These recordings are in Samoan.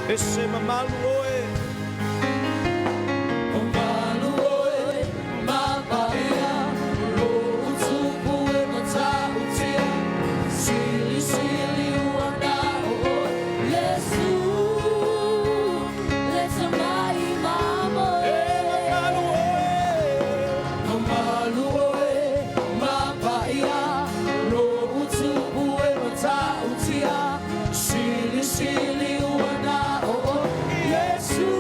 E se mamalu oe. Mamalu oe ma paia, lou tupu e matautia, silisili ua na o oe, Iesu, le tamai mamo E mamalu oe. Mamalu oe ma paia, lou tupu e matautia, silisili ua na o oe, Iesu,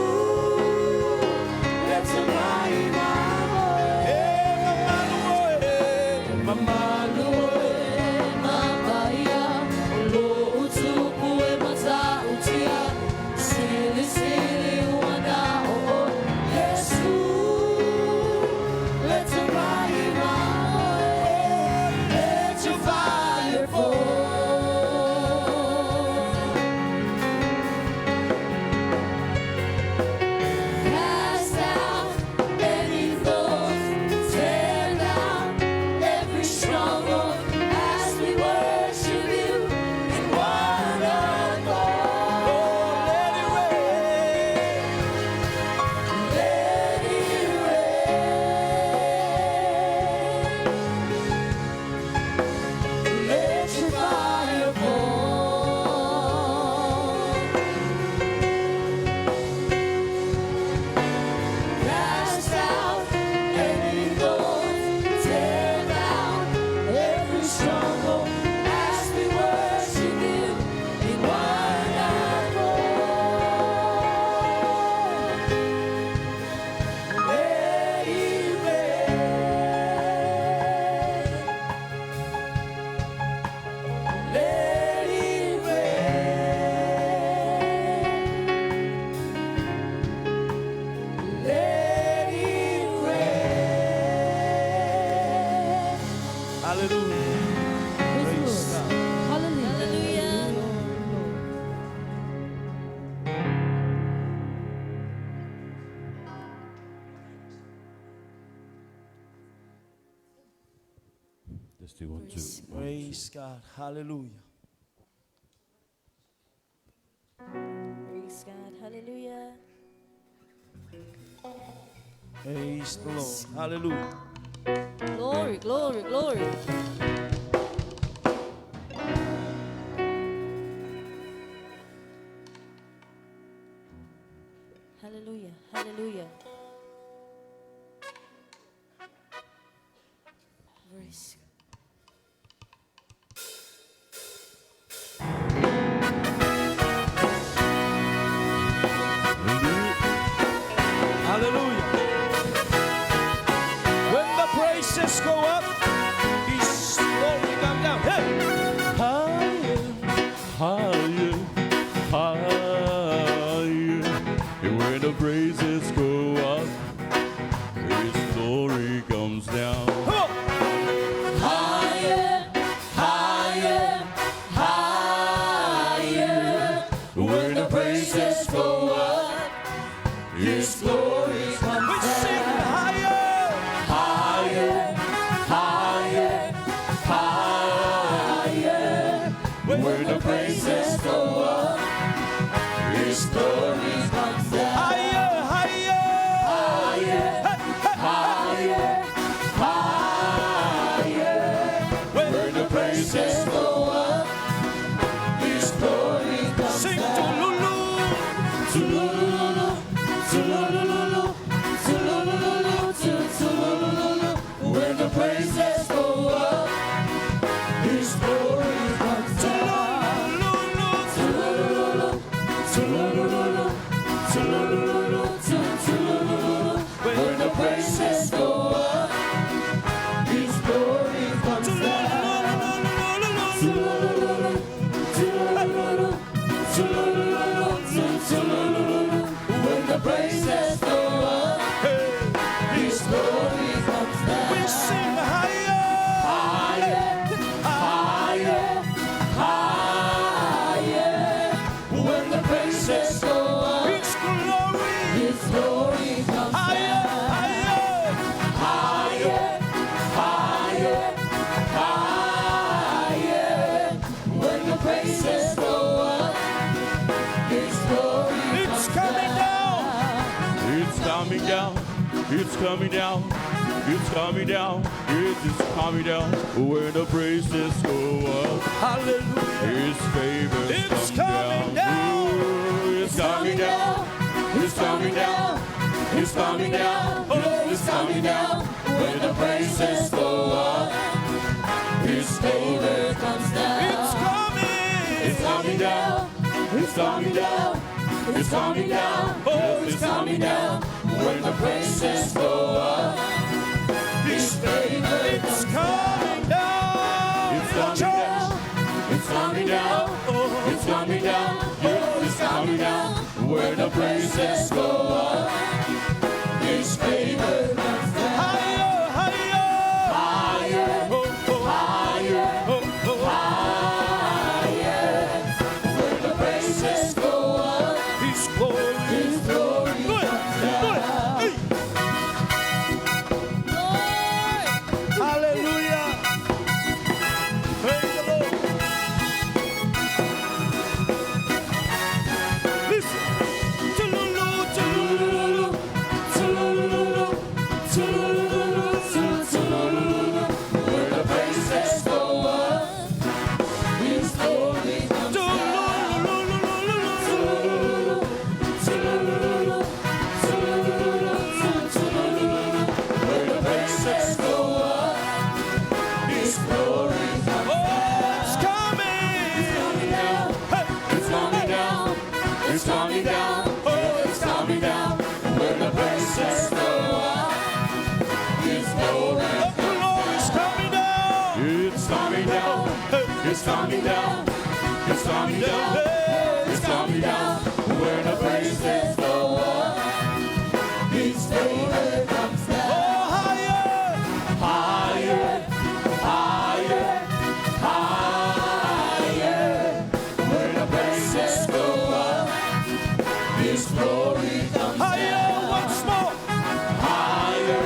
le tamai mamo E mamalu oe. Mamalu oe ma paia, lou tupu e matautia, silisili ua na o oe, Iesu, le tamai mamo. Let your fire fall. Cast out any thoughts, tear down every stronghold as we worship you in one accord. Oh, let it rain. Let it rain. Let your fire fall. Cast out any thoughts, tear down every stronghold as we worship you in one accord. Let it rain. Let it rain. Let it rain. Hallelujah. Praise Praise the Lord. God. Hallelujah. Hallelujah. Lord. Testing one, two. One, two. Praise God. Hallelujah. Praise God. Hallelujah. Praise the Lord. Hallelujah. Glory, glory, glory. Hallelujah. Hallelujah. Praise Hallelujah. When the praises go up, His glory come down. Hey! Higher, higher, higher. And when the praises go up, His glory comes down. Come on. Higher, higher, higher. When the Praises go up, His glory comes We sing higher. higher, higher, higher. When the Praises go up, His glory comes down. Higher, higher. Higher, higher, higher. When When the praises Praises go up, His glory comes sing down. to Lulu. Tulululu, tulululu, tulululu, tulululu. When the praises go up, His glory comes down. Lulu. Tulululu, tulululu, tulululu, tulululu. When the praises go up, His glory comes down. Tulululu, tulululu, tulululu, tulululu. When the praises go up, His glory comes down. We sing higher. Higher, higher, higher. When the praises go up, His glory. His glory comes Higher, down. higher. Higher, higher, higher. When the praises go up, It's coming down. It's coming down. It is coming down. When the praises go up, Hallelujah. His favor It's come coming down. Ooh, it's coming down. It's coming down. It's coming down. Oh, it's coming down. When the praises go up, His favor comes down. It's coming. It's coming down. It's coming down. It's coming down. Oh, It's coming down. When the praises go up, His favor. It's coming down. It's coming down. It's coming down. It's coming down. Yes, it's coming down. When the praises go up, His favor comes down. Higher, higher. Higher, Oh, oh, higher, oh, oh. higher. When the praises go up, His glory. His glory Do it. comes Do it. down. Hey. Lord. Hallelujah. Praise the Lord. Listen. Tululu, tululu. Tululu, tululu, tululu. When the praises go up, His glory comes down. Tululu. Tululu, tululu, tululu. When the praises go up, His glory comes Oh, it's coming. down. Hey. It's coming down. It's coming down. Oh, It's coming down. When the praises go up, His glory. The glory's coming down. it's coming down. Hey. It's coming down. It's coming down. Hey. It's coming down. When the praises go up, His favor comes down. Oh, higher. higher, higher, higher. When the praises go up, His glory comes Higher once more. Higher,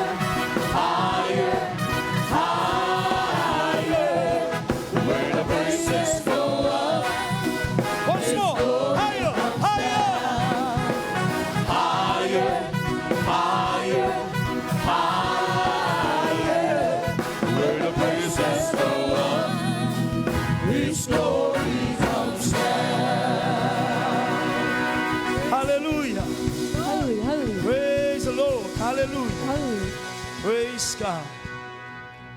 higher, higher. When the praises go up, Once more. Higher. Higher. higher, higher, higher. When the praises go up, His glory comes down. Hallelujah. Hallelujah. Hallelujah. Praise the Lord. Hallelujah. Hallelujah. Praise God.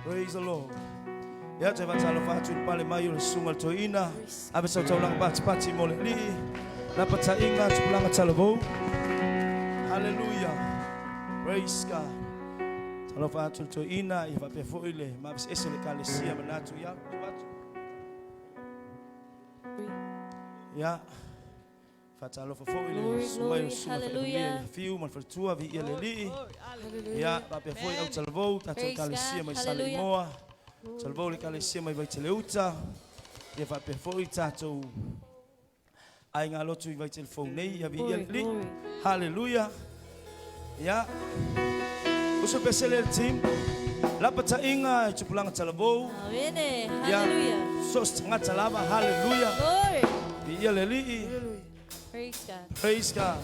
Praise the Lord. Ia te whatalo whātu i pale mai o le sunga le toina. Ape sau taulanga pati pati mo le lii. Lapa ta inga tupulanga talavou. Hallelujah. Praise God. Talo whātu le toina i whapea foi le mawis ese le kalesia manatu ia. Whatu. Ia. Whatalofa foi le Glory, sumai o glory, sunga hallelujah. whakamia fiu ma le whalatua vi ia le lii. Hallelujah. Ia, papea foi au talavou, tātou Praise kalesia God, mai hallelujah. Saleimoa. Talavou le kalesia mai Vaiteleuta. Ia faapea foi tātou ai ngā lotu i Vaitelefou nei, ia vi ia Glory, le lii. glory. Hallelujah. Ia. Uso pesele le team. Lapa tainga i tupulanga talavou. Amen. Ia. Hallelujah. So ngata lava. Hallelujah. Glory. Vi ia le lii. Praise God. Praise God.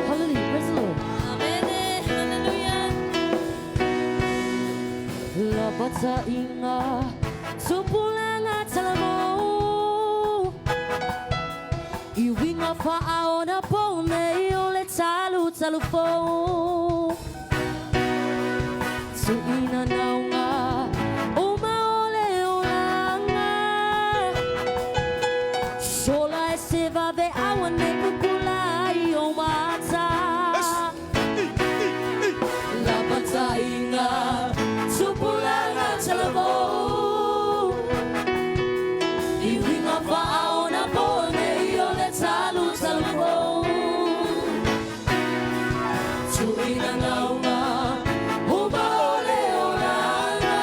Hallelujah. Praise the Lord. Amen. Hallelujah. Lapa tainga, tupulanga talavou. Iwinga whaaona pone o le talu talu fou. Tuina naunga, o maole olanga. Sola e se vave awa ne pupula i o mata. Lapa tainga, tupulanga talavou. Iwinga whaaona pone i o le talu talu fou. Tuina naunga, o maole olanga.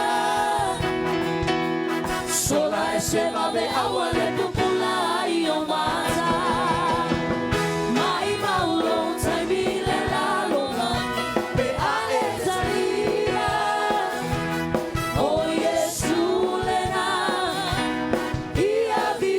Sola e se vave awa le pupula i o mata. Mai maulo taimi le lalonga, pe ale talia. O Yesu lena, ia vi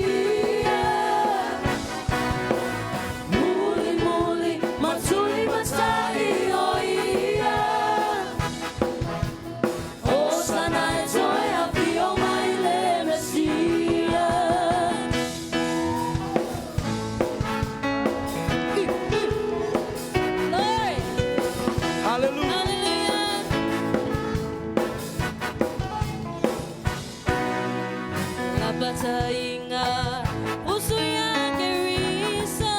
Lapatainga usu ya Keriso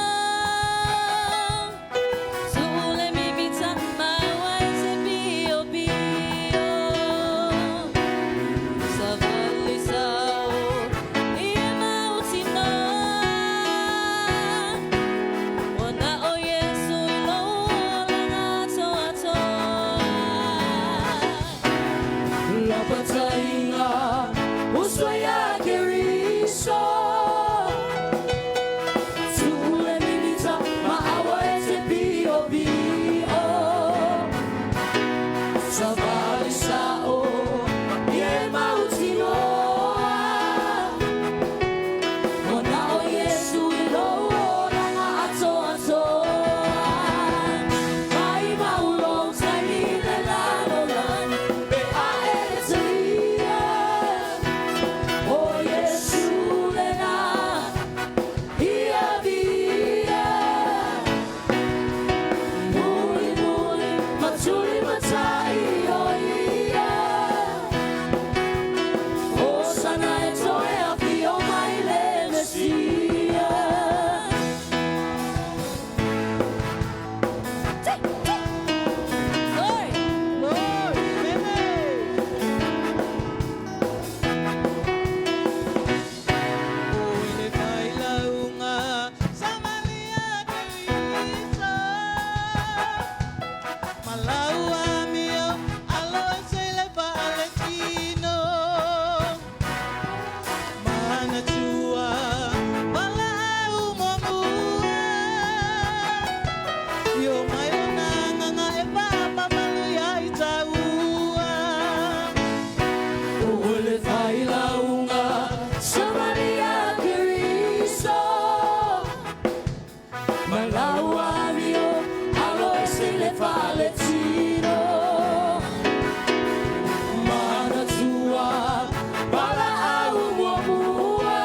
Suule mimita maua e se pio pio Savali sao i mautinoa Wana o Yesu i lō langa atoa atoa Lapatainga uso ya Keriso Tuule mimita maawa e te pio pio Savali sao ie mautinoa Ona o Yesu i lō langa atoa atoa Mai maulo taimi le lalo lani Pe a e le talia O Yesu lena Ia via Muli muli matuli matai o ia Osana e toe a fio mai le Mesia. Glory! Lord, amen. O ile failauga Samaria Keriso Malau amio alo ese le Palestino Manatua malau muamua Yo mai ona nganga e papa malu ia i taua. O le failauga Samaria Keriso Malau amio alo ese le Palestino Manatua balaau muamua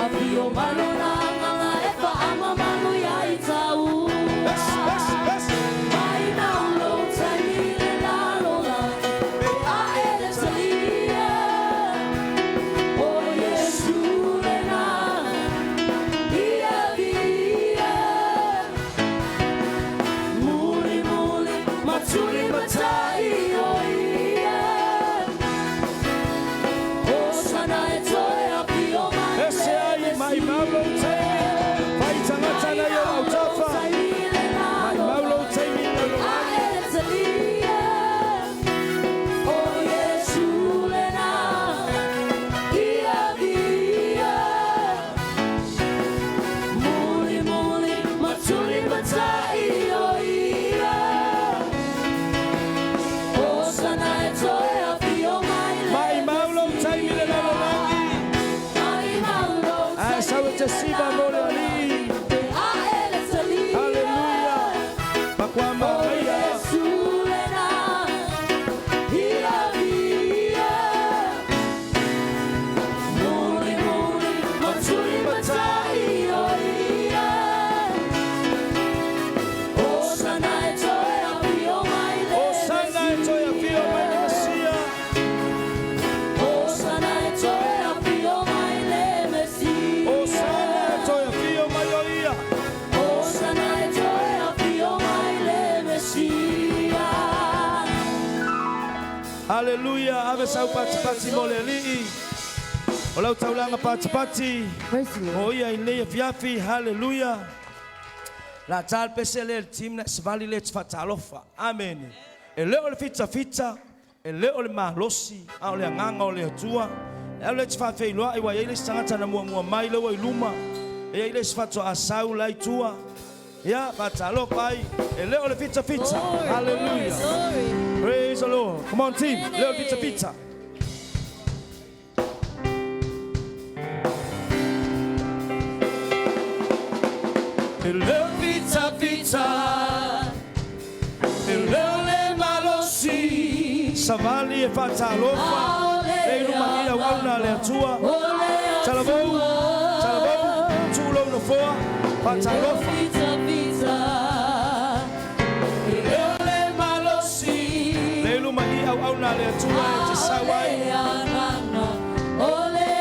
Afio malona nganga e faamamalu ia i taua. Yes, yes, yes. Mai maulo taimi le lalolagi Pe a e le talia O Yesu lena Ia via Muli muli matuli matai o ia Osana e toe a pio mai Ese ai mai maulo taimi. Fai tangata na yo au tafa. Mai maulo taimi le lalo. Mai maulo taimi le lalolagi. Ae sau e te siva mo le alii. Hallelujah. Pakua manaia. Yesu lena, ia via. Muli muli, matuli matai o ia. Osana e toe a pio mai le Osana e toe afio mai le Mesia. Osana e toe a pio mai le Mesia. Osana e toe afio mai o ia. Osana e toe a pio mai le Mesia. Hallelujah. Ave sau patipati mo le alii. O lau taulaga patipati. Praise the Lord. O ia i nei afiafi. Hallelujah. La tal pese le le team na svali le tfatalofa. Amen. E leo le fita fita, e leo le malosi, a o le anganga o le atua. E au le tfawheiloa i wa ia i le sangata na mua mua mai lewa i luma. E ia i le sfato a sau lai tua. Ia, fatalofa ai. E leo le fita fita. Glory, Hallelujah. glory, glory. Praise the Lord. Come on team. Amen. Leo fita fita. E leo fita fita. E leo le malosi. Savali e fatalofa. E luma ia wauna le atua. Talavou. Talavou. Tūlou no foa. Fatalofa. Pizza, pizza. E leo le malosi. Le luma ia wauna le atua e te sau ai. Ole anana, ole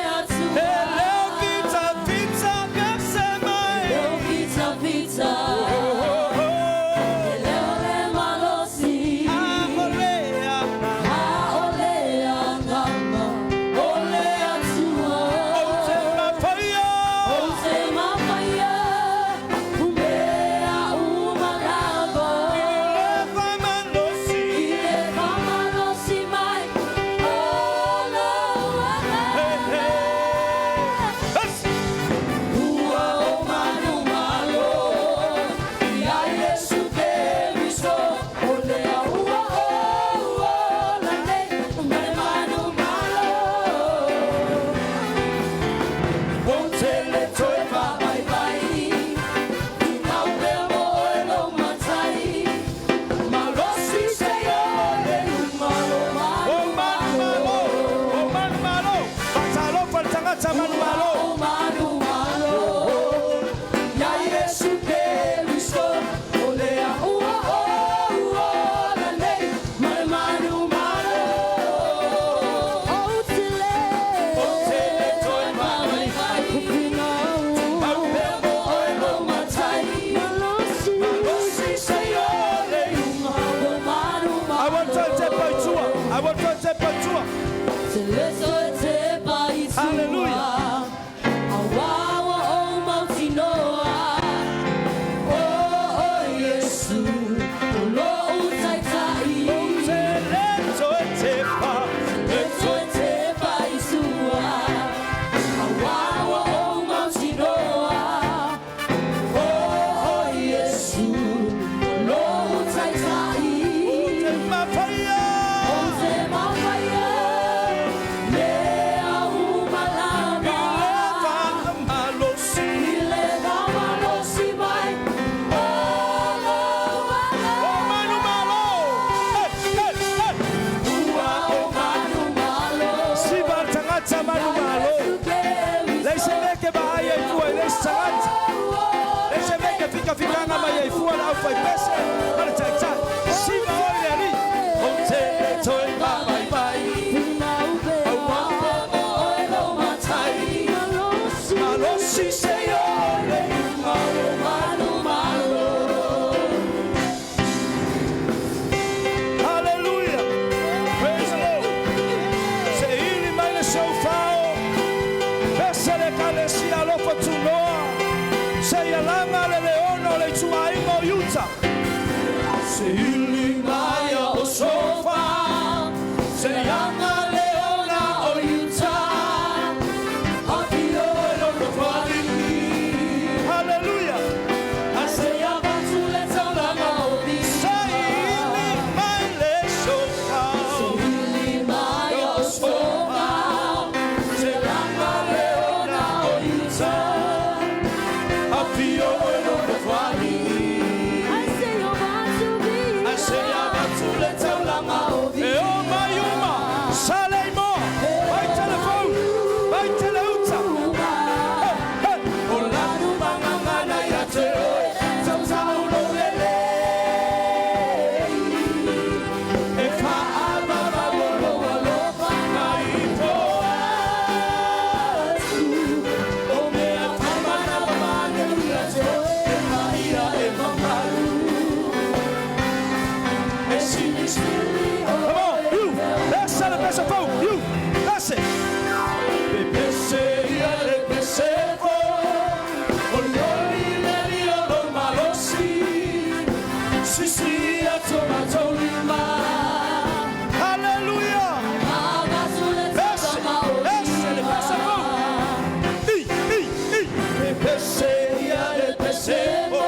Aua le toe tepa i tua. Aua le toe tepa i tua. Te le toe tepa i tua. Hallelujah. Aua ua ou mautinoa. O o Iesu, o lou taitai. Ou te le toe tepa. Le toe tepa i tua. Aua ua ou mautinoa. O o Iesu, o lou taitai. Ou te mafaia. Ou te mafaia, mea uma lava. I le faamalosi. I le faamalosi mai o lou O alofa. manumalo. Hey, hey, hey. Ua o manumalo. Siva le tagata manumalo. Le se mea ke vaai ai fua i le isi tagata. Le se mea ke fikafikanga mai ai fua le aufaipese ma le taitai. Siva oe le Alii. Ou te le toe vaavaivai. Malosi seia o le iuga o manumalo. Hallelujah. Praise the Lord. Se ili mai le soufao. Pese le ekalesia alofa tunoa. Se ia laga le leona o le ituaiga o Iuta. Se ili mai o sofa. Se laga leona o Iuta. Afio e lo Hallelujah. Se ili mai le sofa. Se laga leona o Iuta. Afio e lo E o mai uma, Saleimo, vai telefone, vai teleuta. Hey, hey. O lanu mangangana ia te oe, tautau lo lele. E whaababa o lo alofa nai poa atu. O mea tamana mane ia te oe, e paia e mamalu. E silisili Come on, you. That's it, that's a phone. You. That's it. Pepese ia le pese fo. O loli le li o lo malosi. Sisi ia tomato lima. Hallelujah. That's it. That's it, that's a phone. I, I, I. Pepese ia le pese fo.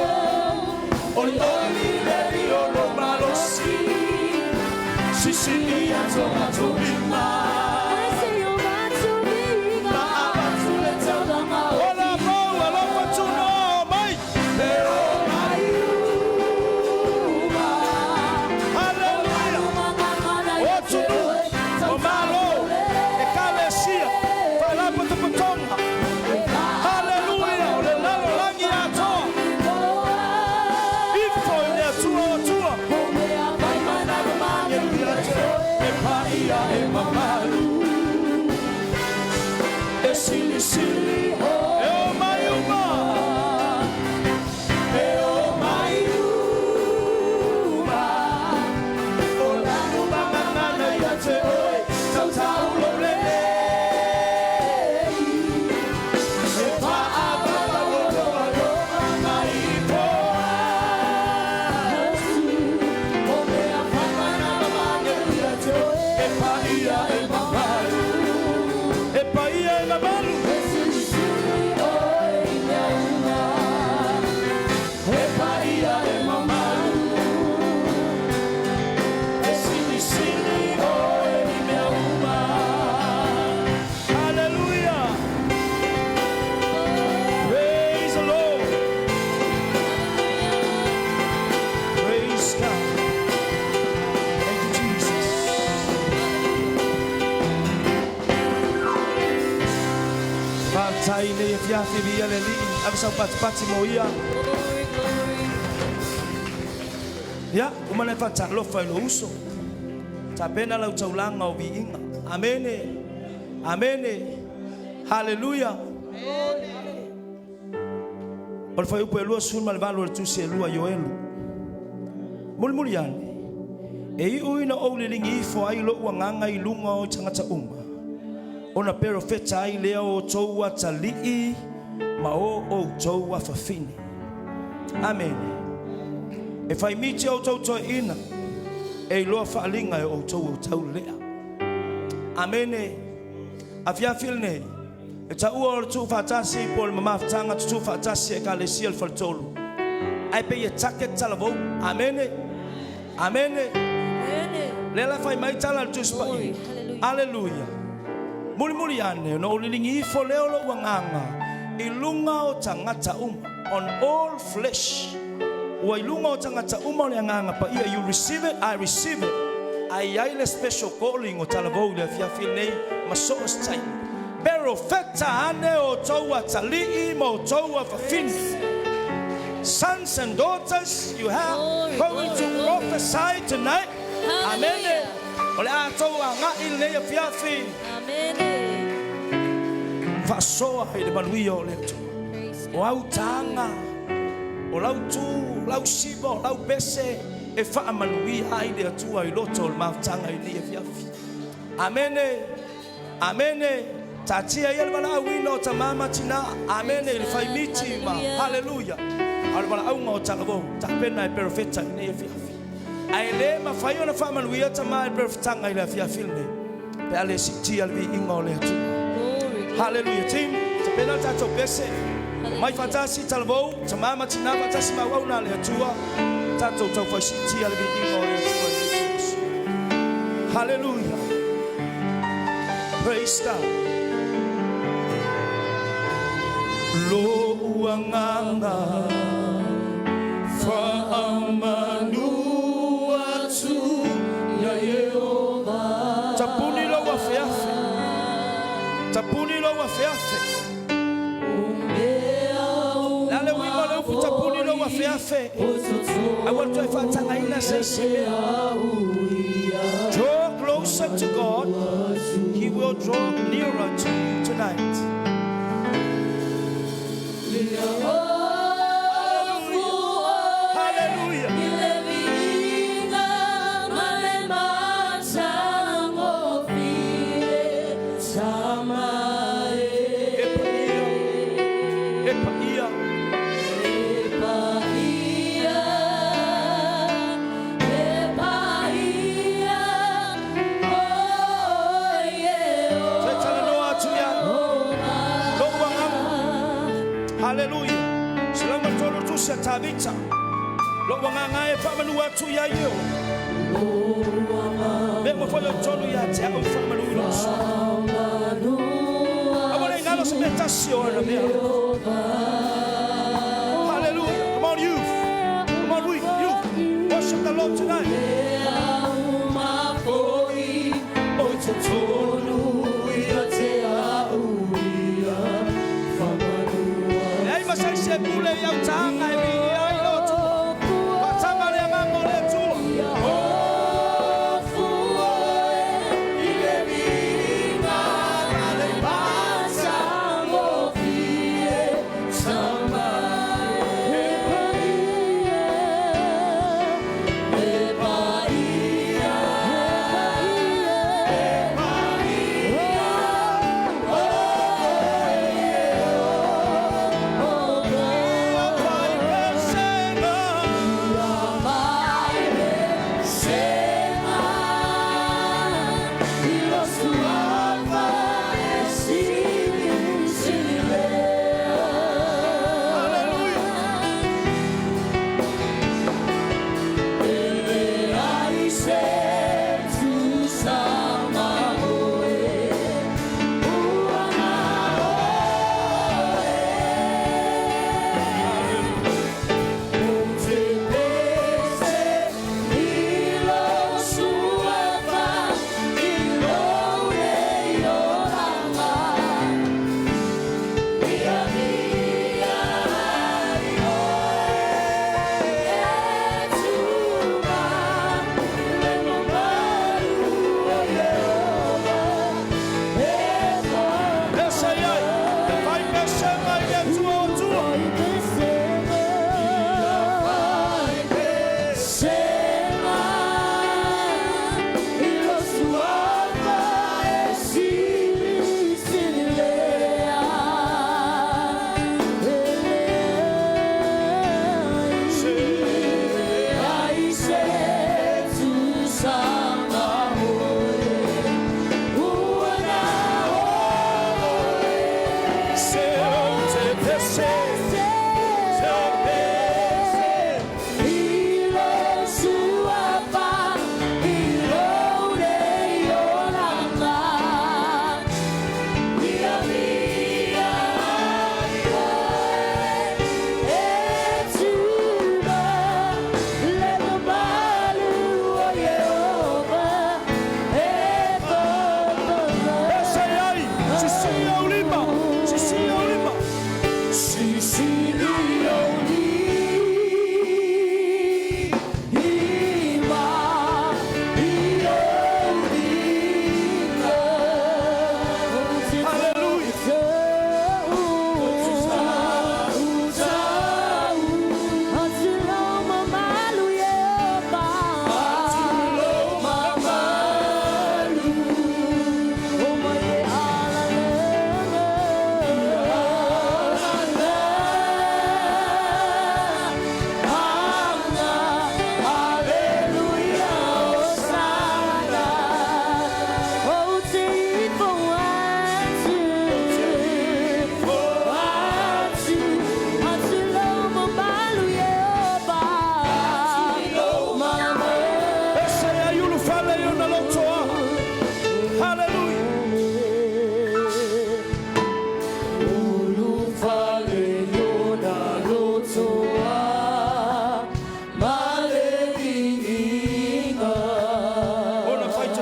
O loli le li o lo malosi. Sisi ia tomato lima. Ola mau alofa tunoa mai. E o mai uma. Hallelujah. O atunuu, o Malo, ekalesia, faalapotopotoga. Hallelujah. O le lalolagi atoa. Ifo i le Atua o atua. E paia e mamalu. E silisili e o mai uma. E o mai uma. O lanu mangangana ia te oe, tautau lo lele. E paababa o lo alofa mai poa atu. O mea whamana mane ia te oe, e paia e mamalu. E paia e mamalu. E paia e mamalu. E silisili oe i mea uma. Hallelujah. Praise the Lord. Praise God. Thank you, Jesus. Faafetai nei afiafi viia le Alii ave sau patipati mo ia. Glory, glory. Ia, uma ona e faatalofa i lou uso. Tapena lau taulaga o viiga. Amene. Amene. Haleluya. O le fuaiupu e 28 o le tusi e 2 Ioelu. Mulimuli ane. E iu ina ou liligi ifo ai lo'u agaga i luga o tagata uma. Ona perofeta ai lea o outou atalii ma o outou afafine. Amene. E faimiti outou toeaiina e iloa faaaliga e outou o tau lea. Amene. Afiafi lenei. E taua o le tuufaatasi po o le mamafutaga tutufaatasi e ekalesia le faletolu. Ae pei e take talavou. Amene. Amene. Lea la fai mai tala le Tusi Paia. Aleluia. Mulimuli ane, ona ou liligi ifo lea o lo'u agaga i luga o tagata uma. On all flesh. Ua i luga o tagata uma o le agaga paia. You receive it, I receive it. Ai ai le special calling o talavou i le afiafi lenei ma so o se taimi. Perofeta ane outou atalii ma outou afafine. Sons and daughters, you have Glory, going to glory, glory. prophesy tonight. Amen. Hallelujah. O le a tou aga'i lenei afiafi. Amen. Faasoa i le manuia o le Atua. Praise O au taga, o lau tu, o lau siva, o lau pese, e faamanuia ai le Atua i loto o le mafutaga i lenei afiafi. Amene. Amene. Tatia ia le valaauina o tamā ma tinā. Amene i le faimiti ma. Hallelujah. A o le valaauga o talavou. Tapena e perofeta i lenei afiafi. Ae le mafai ona faamanuia tamā i le perofetaga i le afiafi lenei. Pe a le siitia le viiga o le Atua. Glory, glory. Hallelujah. Team, tapena le tatou pese. Mai faatasi talavou, tamā ma tinā faatasi ma auauna a le Atua. Tatou taufai siitia le viiga o le Atua i le aso. Hallelujah. Praise God. Lo'u agaga faamanu atu ia Iehova. Tapuni lou afeafe. Tapuni lou afeafe. Le a le uiga o le upu tapuni lou afeafe? Aua le toe faatagaina se isi mea. Draw closer to God. He will draw nearer to you tonight. Hallelujah. I le viiga ma le matagofie tama e. E paia. E paia. E paia, e paia, oh yeah. Toe talanoa atu ia. Lou agaga. Hallelujah. 103 tusi a Tavita. Lou agaga e faamanu atu ia Io. Mea ua foi o tolu ia te au faamanu i lou suafa. Aua le galo se mea tasi o ana mea. Hallelujah. Come on, youth. Come on, we, youth. Worship the Lord tonight. Uma foi o totonu ia te au ia Le ai masai se pule i au taga e viia ai le Atua. Faataga le agaga o le Atua. O fua i le viiga ma le matagofie tama e paia, e paia.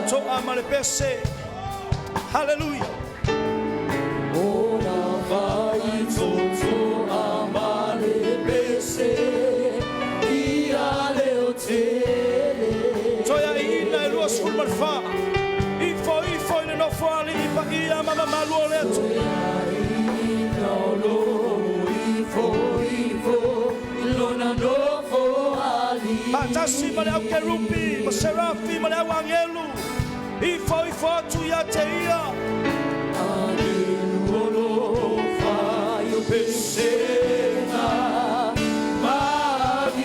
Faitotoa ma le pese. Hallelujah. Ona faitotoa ma le pese ia leo tele. Toeaiina e 24. Ifo ifo i le nofoalii paia ma mamalu o le Atua. Toeaiina o lo ifo ifo i lona nofoalii. Faatasi ma le au kerupi ma serafi ma le au agelu. Ifo ifo atu ia te ia. Agelu o lo fai o pesega ma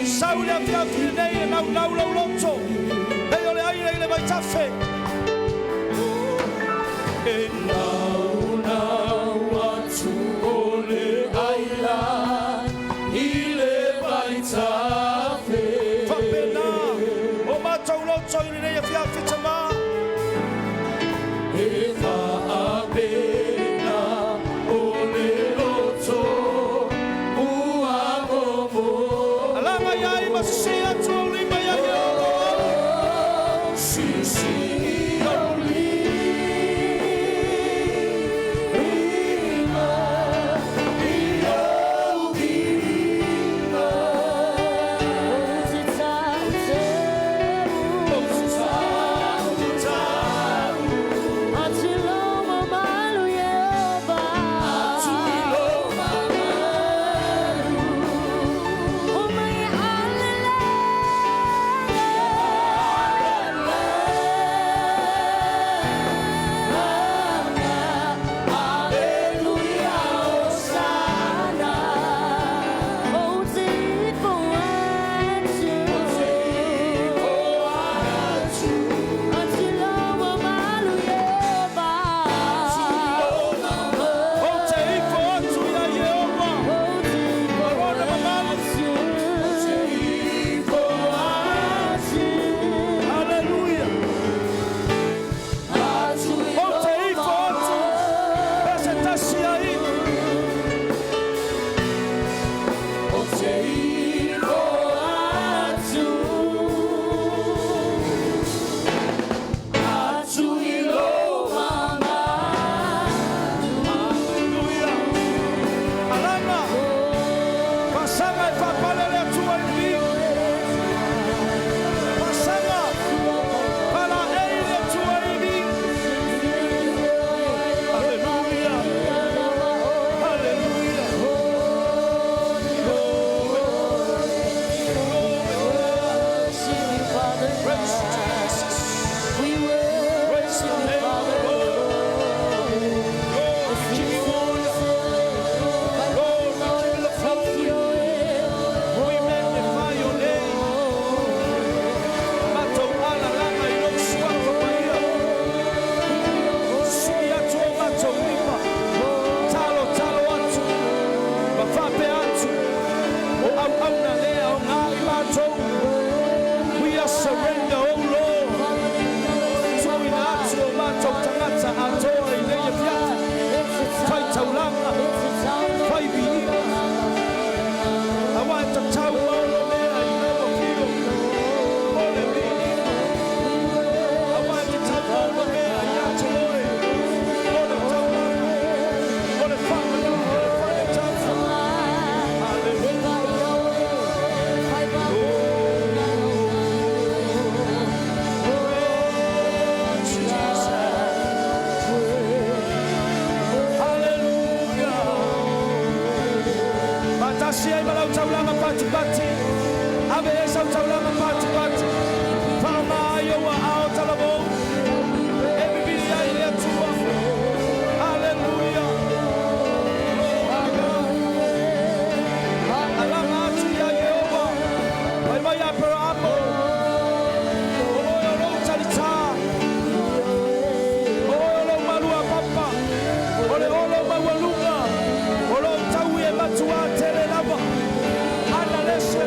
Sau le afiafi lenei e naunau lou loto. Pei o le aila i le vaitafe. E naunau atu o le aila i le vaitafe. Faapena o matou loto i lenei afiafi tamā. E faapena o le loto ua momo. Alaga ia i ma sisi atu au lima ia Ieova. Sisi au lima i au lima. Ou te tau Tau, tau, Atu i lou mamalu Ieova. Atu i lou mamalu. O mai alele. Aleluia, Hosana. Ou te ifo atu. Atu i lou mamalu Ieova. Ou te ifo atu ia Ieova. Ou te Ma lona mamalu. Ifo atu. Hallelujah. Atu i Ou te ifo atu. Pese tasi ai. Ou te ifo atu. Atu i lou mamalu. Hallelujah. Alaga. Fasaga e faapale le Atua i le viiga. Fasaga. Falaei le Atua i le viiga. Hallelujah. Hallelujah. Praise Jesus. We Praise worship the you, name of the Father. Lord. Lord, we give you honor. Lord, we give you the glory. We magnify your name. Matou alalaga i lou suafa paia. Sii atu o matou lima. Talo talo atu. Ma faapea atu. O auauna lea o ngā i matou. We are surrender, O Lord. Tuuina atu o matou tagata atoa i nei afiafi. Fai taulaga. Fai viiga. Auā e tatau ma ono mea i lau afio. O le viiga. Auā e tatau ma ono mea ia te oe. O le taulaga. O le faamanu, o le faletaga. Hallelujah. Jesus. Hallelujah. Faatasi ai ma lau taulaga patipati. Ave e sau taulaga patipati. Faaaoga ai ou aao talavou. E vivili ai le Atua. Hallelujah. Glory to God. Alaga atu ia Ieova. Fai mai Aperahamo. O oe o lou talitā. O oe o lou malua papa. O le olo maualuga. O lou taui e matuā tele lava. Ana lese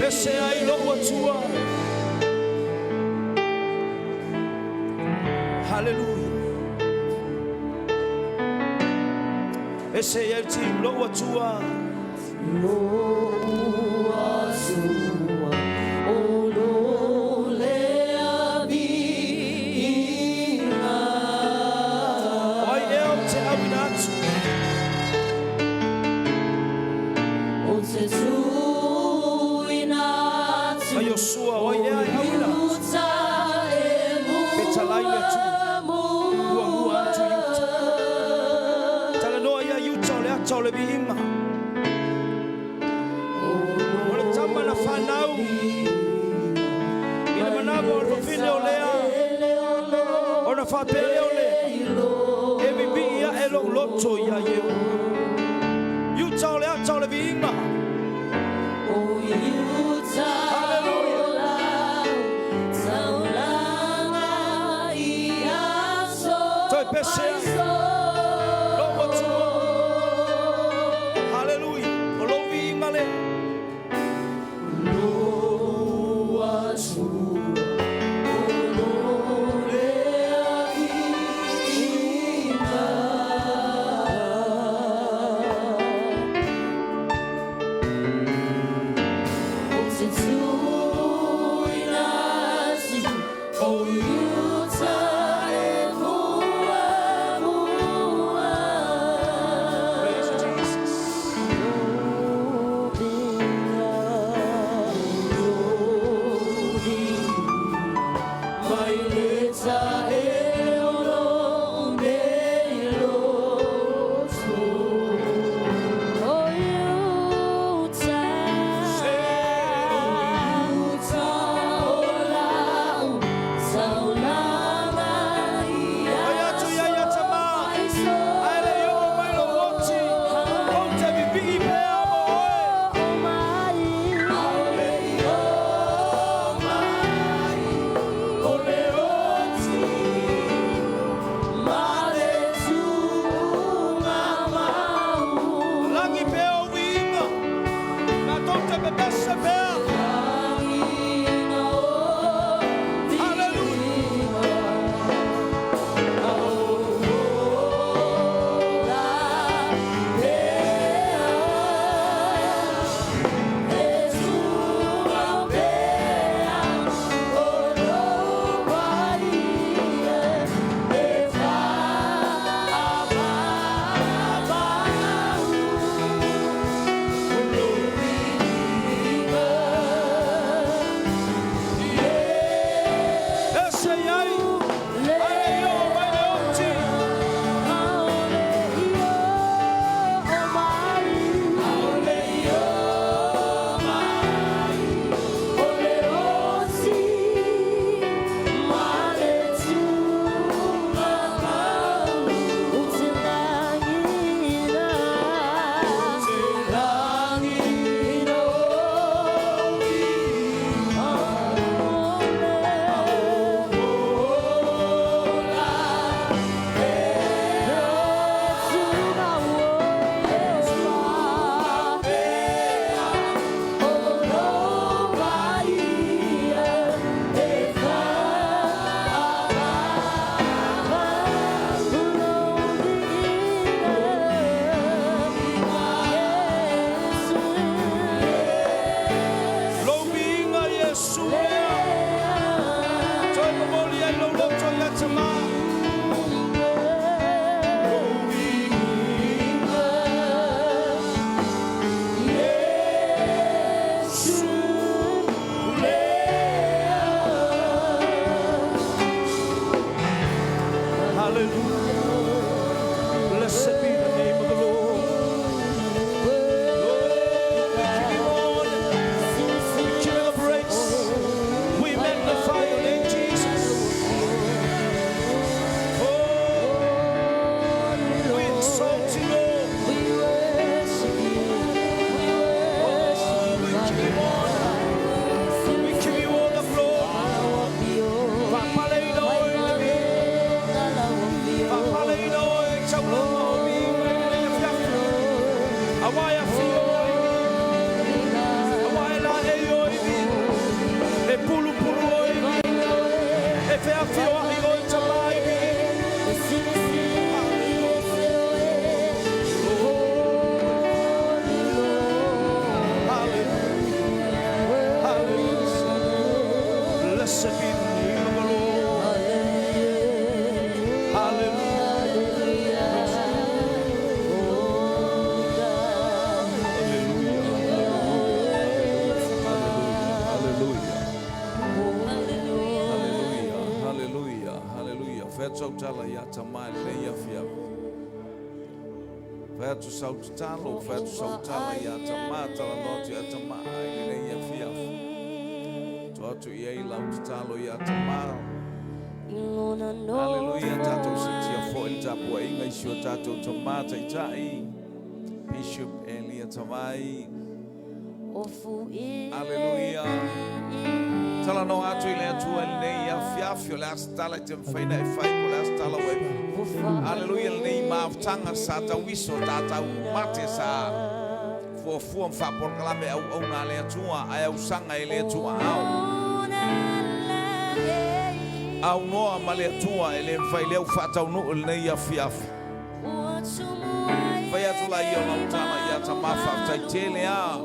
Pese ai lou atua. Haleluia. Pese ai ti lou atua. Lou atua o lo lea viiga. O ai ea ou te auina atu. O te tuuina atu. Ma Iosua, o ai ea e auina atu. Iuta e Fetalai le Atua. Muamua. Muamua atu Iuta. Talanoa ia Iuta o le ata o le viiga. O le tama na whanau. I le manawa o le fafine o lea. Ona faapea lea o le. E vivii ia e lou loto ia ieu. Iuta o le ata o le viiga. O Iuta Hallelujah. o lau taulaga i aso Toe pese ai. Lou atua. Hallelujah. O lou viiga lea. Lou atua o lo lea viiga. O te tuuina atu o Iuta e muamua. Praise Jesus. Mai le tae o lo nei loto. O Iuta. Iuta o lau taulaga i Ai atu ia ia tama. aso Ai le i oo mai lou oti. Ou te vivii pea mo oe. O mai. Aole i o mai o le oti ma le tuuga mau. Lagi pea o viiga. Matou te pepese pea. Lagina o Hallelujah. viiga, ola pea, e tuuga pea, o lou paia e faapapau. O lou viiga. atu sau tala ia Tamā i lenei afiafi. Fai atu sau tatalo, fai atu sau tala ia Tamā, talanoa atu ia Tamā i lenei afiafi. Tuu atu i ai lau tatalo ia Tamā. Haleluia, tatou siitia foi le tapuaiga i si o tatou Tamā Taitai, Bishop Elia Tavai. Aleluia. Talanoa atu i le Atua i lenei afiafi, o le a se tala e te mafai ona e fai, po o le a se tala ua e. Aleluia, lenei mafutaga sa tauiso, tatau mate sa fuafua ma faapolokalame auauna a le Atua, ae ausaga e le tuaao. Aunoa ma le Atua e le mafai lea ua faataunuu i lenei afiafi. Fai atu laia o lau tala ia Tamā, faafetai tele a.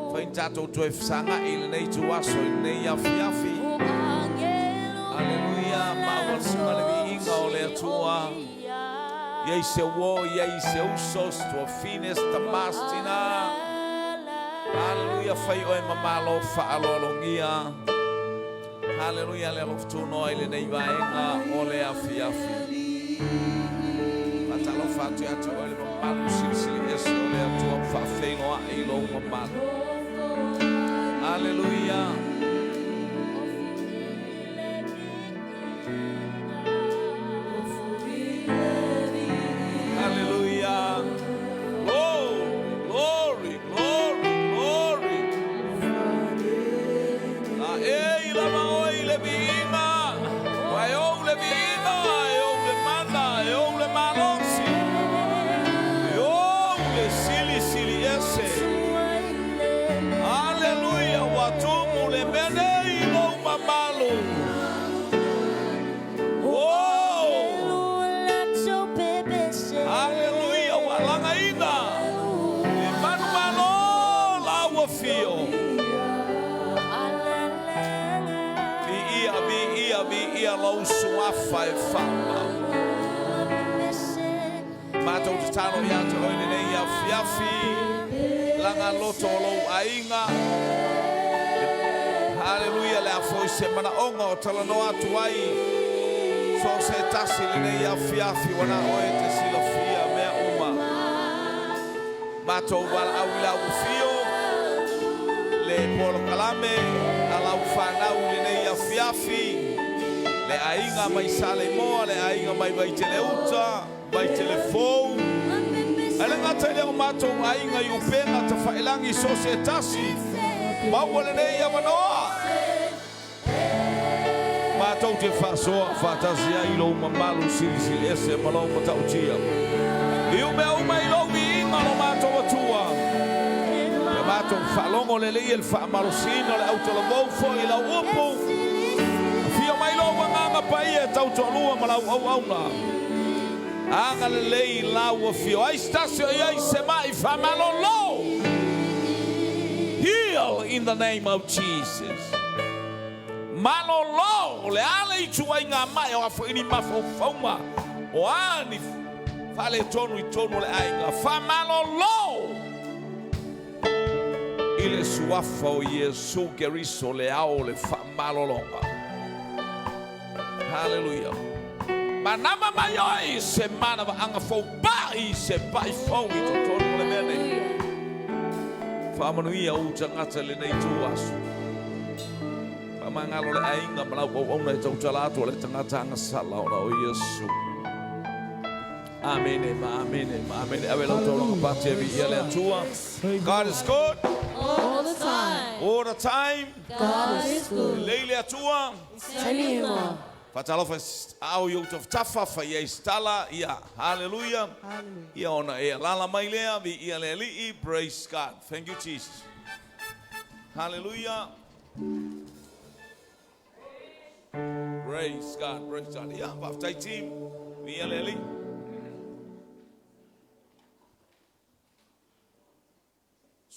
Fai ni tatou toe fesagai i lenei ituaso i lenei afiafi. Aleluia, maualuga le viiga o le Atua. Iai se uo, iai se uso, se tuafine, se tamā, se tinā. Aleluia, fai oe ma malo faaaloalogia. Haleluia le alofa tunoa i lenei vaega o le afiafi. Faatalofa atu ia te oe le mamalu silisili ese o le Atua ma faafeiloai i lou mamalu. Haleluia. Haleluia. Glory, glory, glory, glory. A e i lava oe i le viiga, ua e ou le viiga, e ou le mana, e ou le malosi, e ou le silisili ese. Aleluia, ua tumu le mea nei i lou mamalu. Oh! Aleluia, ua lagaina e manumalo lau afio. Viia, viia, viia lou suafa e faamau. Matou tatalo ia te oe lenei afiafi, laga loto o lou aiga. Haleluia, le a foi se manaoga o talanoa atu ai so o se tasi lenei afiafi, ua na oe e te silafia mea uma. Matou valaau i lau afio, le polokalame a lau fanau i lenei afiafi, le aiga mai Saleimoa, le aiga mai Vaiteleuta, Vaitelefou, ae le gata i lea o matou aiga i upega tafailagi so o se tasi, maua lenei avanoa. Matou te faasoa faatasi ai i lou mamalu silisili ese ma lou matautia. I mea uma i lou viiga lo matou Atua. Ia matou faalogo lelei e le faamalosiina o le autalavou foi i lau upu. Afio mai lou Agaga Paia e tautoalua ma lau auauna. Agalelei i lau afio. Ai se tasi o i ai se mai faamalolo. Heal in the name of Jesus. Malolo, o le a le ituaiga mai o a foi ni mafaufauga o a ni faaletonu i totonu o le aiga. Faamalolo i le suafa o Iesu Keriso le ao o le faamalologa. Haleluia. Manava mai oe i se manavaaga fou pai se pai fou i totonu o le mea nei. Faamanuia ou tagata i lenei ituaso. Faamagalo le aiga ma lau auauna e tautala atu o le tagata agasala ona o Iesu. Amene ma amene ma amene. Ave lau taulaga pati e viia le Atua. God is good. All the time. All the time. God is good. Lelei le Atua. Taimi uma. Faatalofa au i ou tafatafa, fai ai se tala, ia, haleluia. Ia ona e alaala mai lea, viia le Alii, praise God. Thank you Jesus. Haleluia. Praise God, praise God. Ia, faafetai team, viia le Alii.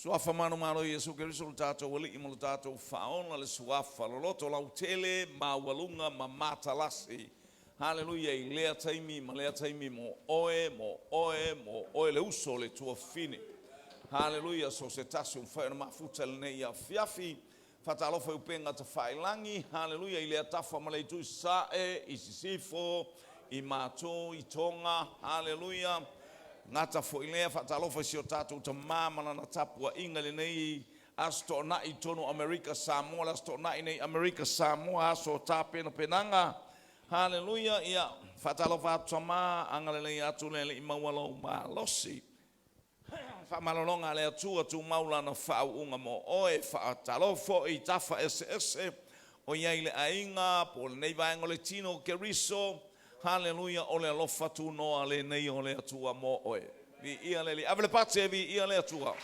Suafa manumalo o Iesu Keriso lo tatou Alii ma lo tatou Faaola, le suafa loloto lautele, maualuga ma matalasi. Haleluia, i lea taimi ma lea taimi mo oe, mo oe, mo oe le uso le tuafine. Haleluia, so se tasi ua mafai ona mafuta i lenei afiafi. Faatalofa i upega tafailagi, haleluia, i lea tafa ma le itu i sasae, i sisifo, I matou i Toga, haleluia. Gata foi lea, faatalofa i si o tatou tamā ma lana tapuaiga i lenei Aso Toonai i totonu o Amerika Samoa, le Aso Toonai nei Amerika Samoa, aso o tapenapenaga. Haleluia. Ia, faatalofa atu tamā, agalelei atu le Alii maua lou malosi. Faamalologa a le Atua, tumau Lana faauuga mo oe. Faatalofa foi i tafa eseese o i ai le aiga po o lenei vaega o le tino o Keriso. Haleluia, o le alofa tunoa lenei o le Atua mo oe. Viia le Alii. Ave le pate, viia le Atua.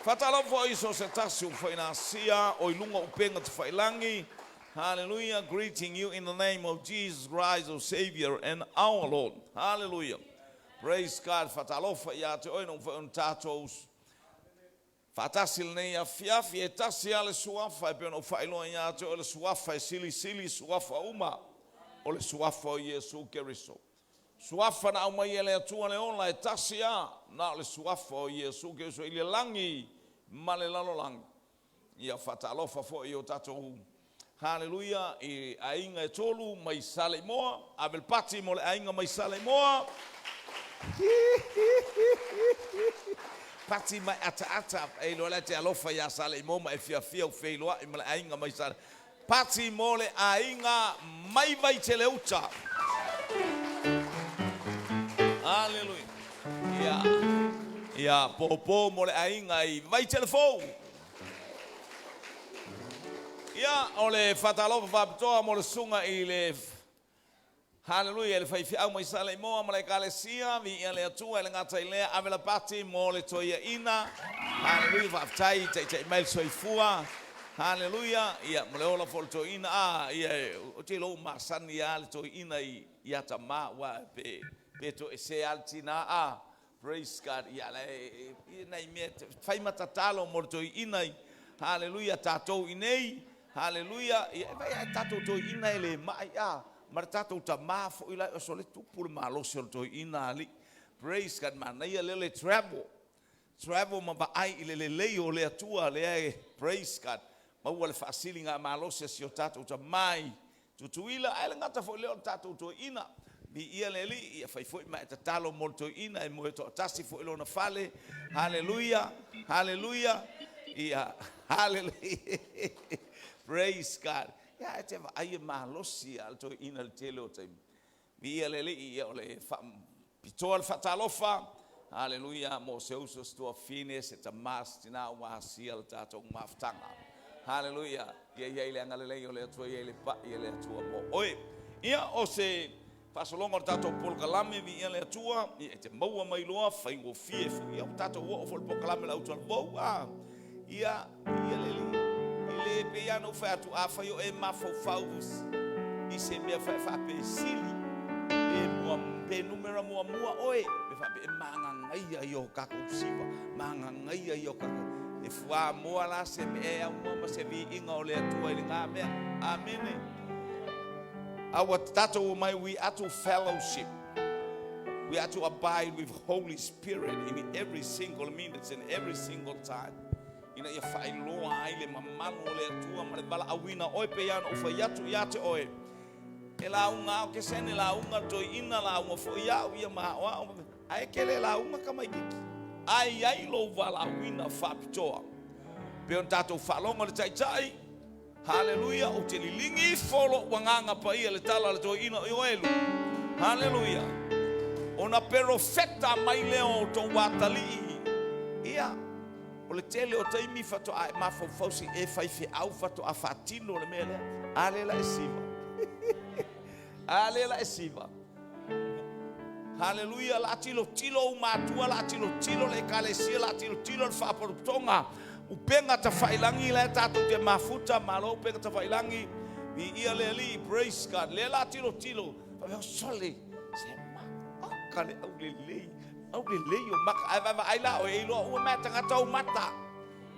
Faatalofa foi i so o se tasi ua mafai ona asia o i luga o upega tafailagi. Hallelujah. Greeting you in the name of Jesus Christ, our Savior and our Lord. Hallelujah. Praise God. Faatalofa ia te oe na ua mafai ona tatou faatasi i lenei afiafi. E tasi lava le suafa e pei ona ou faailoa ia te oe le suafa e silisili suafa uma. O le suafa o Iesu Keriso. Suafa na aumai e le Atua le ola e tasi lava, na o le suafa o Iesu Keriso i le lagi ma le lalolagi. Ia faatalofa foi i o tatou haleluia i aiga e tolu mai Saleimoa, ave le pati mo le aiga mai Saleimoa. Pati mai ataata e iloa la te alofa iā Saleimoa ma e fiafia u feiloai ma le aiga mai Sale. Pati mo le aiga mai Vaiteleuta. Haleluia. Ia, ia pōpō mo le aiga i Vaitelefou. Ia, o le faatalofa faapitoa mo le susuga i le Haleluia i le faifeau mai Saleimoa ma le Ekalesia, viia le Atua e le gata i lea, ave la pati mo le toeaina. Haleluia, faafetai taitai mai le soifua. Haleluia, ia ma le ola foi o le toeaina. Ah, ia, ou te iloa ua masani lava le toeaina i ia tama, aua pe, pe toesea lava le tina, ah, praise God, ia, la e, e, nai mea, fai ma tatalo mo le toeaina, haleluia, tatou i nei, haleluia, ia, e vaai lava tatou toeaina e le mai, ah, ma le tatou tama foi la, sole tupu le malosi o le toeaina alii, praise God, manaia lea le travel, travel ma vaai i le lelei o le Atua lea e, praise God, maua le faasiligamalosi a si o tatou tama i Tutuila, ae le gata foi lea o le tatou toeaina. Viia le Alii, ia fai foi ma e tatalo mo le toeaina e moe toatasi foi lona fale. Haleluia, haleluia, ia, haleluia, praise God. Ia, e te vaai e malosi lava le toeaina i le tele o taimi. Viia le Alii, ia o le faapitoa le faatalofa, haleluia, mo se uso, se tuafafine, se tama, se tina ua asia le tatou mafutaga. Haleluia, ia i ai le agalelei o le Atua, ia i ai le pai a le Atua mo oe. Ia, o se faasologa o le tatou polokalame, viia le Atua, ia e te maua mai loa, faigofie foi, ia ua tatou oo foi i le polokalame a le autalavou, a, ia, viia le Alii, e le pei lava ona ou fai atu, afai o e mafaufau i se mea faapesili, pe, mua, pe numera muamua oe, pe faapea e magagaia ia o tatou siva, magagaia ia o tatou, e fuamoa la se mea e aumua ma se viiga o le Atua i lena mea. Amene. Aua tatou omai, we are to fellowship. We are to abide with Holy Spirit in every single minute and every single time. Ina ia faailoa ai le mamalu o le Atua ma le valaauina o oe pei lava ona ou fai atu ia te oe. E lauga au ke sene lauga toeaina lauga foi au ia ma aoao ae ke le lauga tamaititi. Ae i ai lou valaauina faapitoa. Pei ona tatou faalogo i le Taitai, Haleluia, ou te liligi ifo lou agaga paia i le tala a le toeaina o Ioelu. Haleluia. Ona perofeta mai lea o outou atalii. Ia, o le tele o taimi faatoa e mafaufau se i e faifeau faatoa faatino le mea lea. A lea la e siva. A lea la e siva. Haleluia, la tilotilo ou matua, la tilotilo le ekalesia, la tilotilo le faapotopotoga, upega tafailagi la e tatou te mafuta, malo upega tafailagi, viia le Alii, praise God, lea la tilotilo, faapea, sole, se maka le aulelei, aulelei o maka, ae vaavaai la oe, e iloa uma mea tagata ou mata.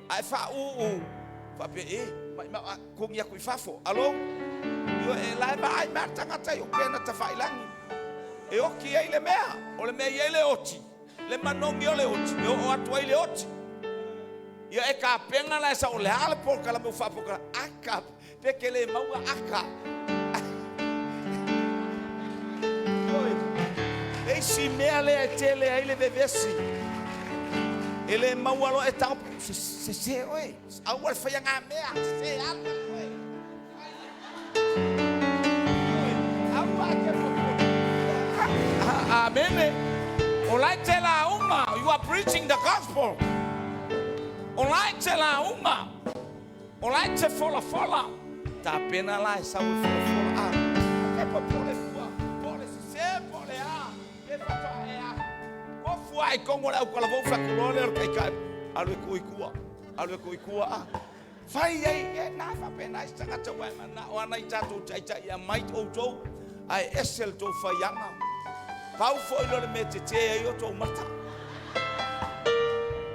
Ae faauu faapea, e, maimau a togi atu i fafo. Alo, ioe, e la e vaai mai le tagata i upega tafailagi. E oti ai le mea, o le mea e i ai le oti, le manogi o le oti, e oo atu ai le oti. Ia e tapena la e sao, o le a le polokalame ua faapolokalame, aka, pe te le maua aka. Ioe. Le isi mea lea e tele ai le vevesi. E le maua loa e tago, sese oe, aua le faia ngā mea, sese alu alu oe. Ioe, aua e te popole. Amene. O la e te lauga, you are preaching the gospel. O la e te lauga. O la e te folafola. Tapena la e sau e folafola. A, te popole fua, po o le sese, po o le a, pe faatoa e a. Kofu a i kongo le au kalavou whakuloa le o le kaikai. Alu e kui kua, alu e kui kua a. Fai ai, e nā whapena i tangata wai mana o ana i tātou taitai ia mai outou, ae ese le tou whaianga. Pau foi lo le me te te ai o tou mata.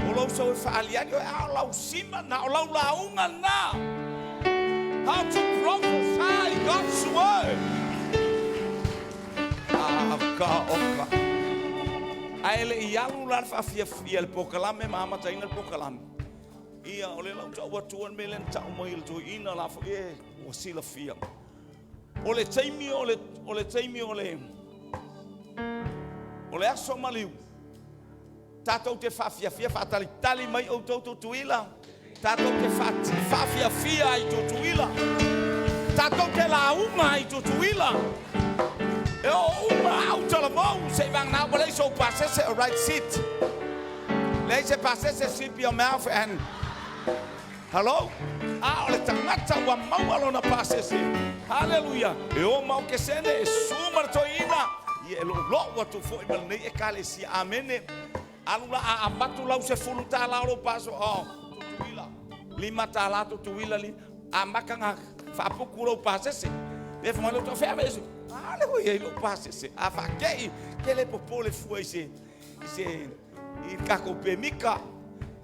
O lou sau e whaaliali oe, a o lau sima na, o lau launga na. How to prophesy God's word. Ah, ka oka. Ae le i alu la le faafiafia le pokalame ma amataina le pokalame. Ia, o le lau tau atua le mea lea na tau mai e le toeaina la foi e ua silafia. O le taimi o le, o le taimi o le, o le aso maliu, tatou te faafiafia faatalitali mai outou Tutuila, tatou te faafiafia ai Tutuila, tatou te lauga ai Tutuila. E o uma au talavou, se i vagana ua leai sou pasese, all right, sit. Leai se pasese, zip your mouth and hello. A o le tagata ua maua lona pasese. Hallelujah. E o ma o kesene, e su ma le toeaina. Ia e loulou atu foi ma lenei ekalesia. Amene. Alu la a avatu lau $10 o lou paso. Oh, Tutuila. $5 Tutuila li. Amata na faapuku lou pasese. Pe fai mai lou fea me ese. A le hui ai lou pasese. A faakei, ke le popole fua i se, i se, i le tatou pemika.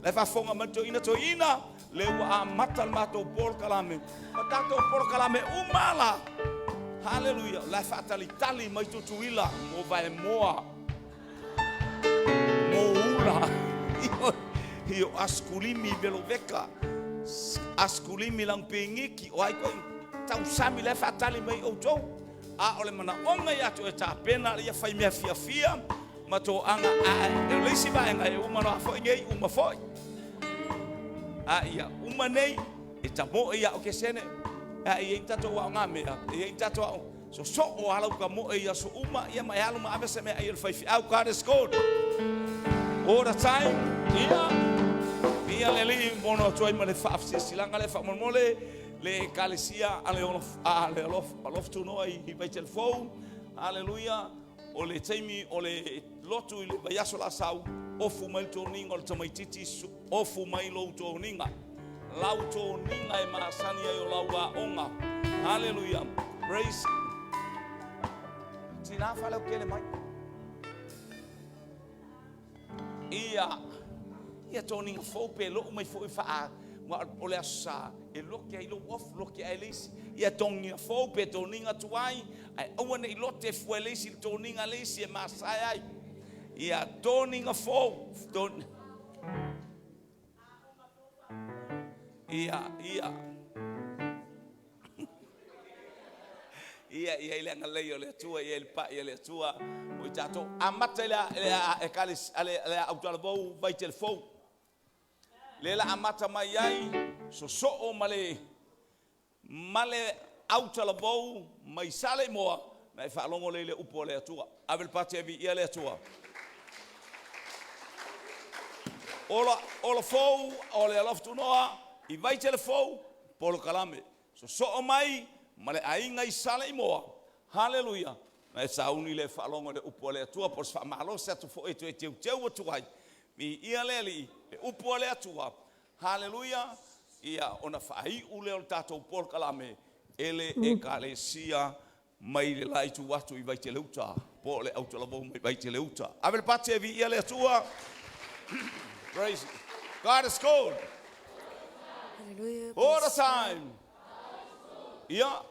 La e faafofoga mai le toeaina, toeaina, le ua amata le matou polokalame. Ma tatou polokalame uma la. Hallelujah. La e faatalitali mai Tutuila mo vaemoa, mo ula. Io askulimi veloveka, askulimi langpingiki, o ai koe tausami la e faatali mai outou. A o le manaoga ia te oe tapena ia fai mea fiafia ma toaga a e o le isi vaega e uma noa foi nei uma foi. A ia uma nei e tamoe ia o ke sene. A e i ai ni tatou aoga mea, e i ai ni tatou ao sosoo ala uka moe i aso uma, ia ma e alu ma ave se mea ai e le faifeau. God is good all the time. Ia, ia le Alii mono atu ai ma le faafesiasilaga lea faamolemole le ekalesia a le olof, a le alof, alof tunoa i Vaitelefou. Hallelujah. O le taimi o le lotu i le vaiaso la sau, ofu mai le toniga o le tamaititi, ofu mai lou toniga. Lau toniga e masani ai o lau aoga. Hallelujah. Praise. Tina whalau kele mai. Ia, ia toniga fou pe lou mai foi whaa, wa o le aso sa, e loke ai lou ofu, loke ai le isi. Ia toniga fou pe toniga tuai, ai aua nei lote fua le isi, le toniga le isi e masae ai. Ia toniga fou, ton... Ia, ia. Ia, ia i le agalelei o le Atua, ia i le pai o le Atua. O i tatou amata i le, le, e kale, le, le autalavou vai telefou. Le la amata mai ai, sosoo ma le, ma le autalavou mai sale i moa, na e faalogo le i le upu o le Atua. Ave le pati e vi ia le Atua. Ola, ola fou, o le alofa tunoa, i vai telefou, polokalame. Sosoo mai, ma le aiga i sale i moa. Hallelujah. Na e sauni le faalogo i le upu a le Atua, po o se faamalosi atu foi e toe teuteu atu ai. Mi ia le Alii, le upu a le Atua. Hallelujah. Ia ona faaiu lea o le tatou polokalame e le ekalesia mai le la itu atu i Vaiteleuta, po o le autalavou mai Vaiteleuta. Ave le pati e viia le Atua. Praise God is good. Hallelujah. All the time. Ia.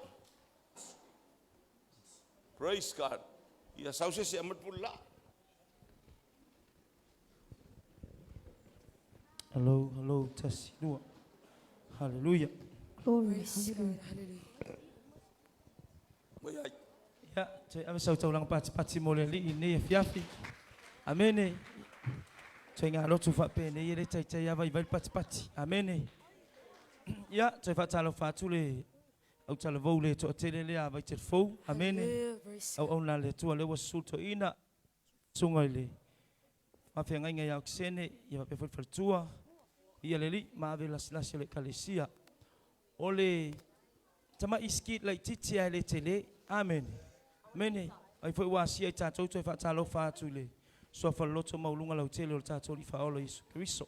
Praise God. Ia sau se se amat pula. Hello, hello, tasi lua. Hallelujah. Glory. Praise Hallelujah. God. Hallelujah. Oi ai. Ia, toe ave sau taulaga patipati mo le Alii i lenei afiafi. Amene. Toe galotu faapenei e le taitai lava vaivai le patipati. Amene. Ia, toe faatalofa atu le autalavou le toatele lea a Vaitelefou. Amene. Auauna a le Atua lea ua susu le toeaina, susuga i le faafeagaiga ia Okesene, ia faapea foi le faletua, ia le Alii ma ave lasilasi o le Ekalesia. O le tamai skit laitiiti ae le tele. Amene. Amene. Ai foi ua asia i tatou toe faatalofa atu i le suafa loto maualuga lautele o le tatou Alii Faaola Iesu Keriso.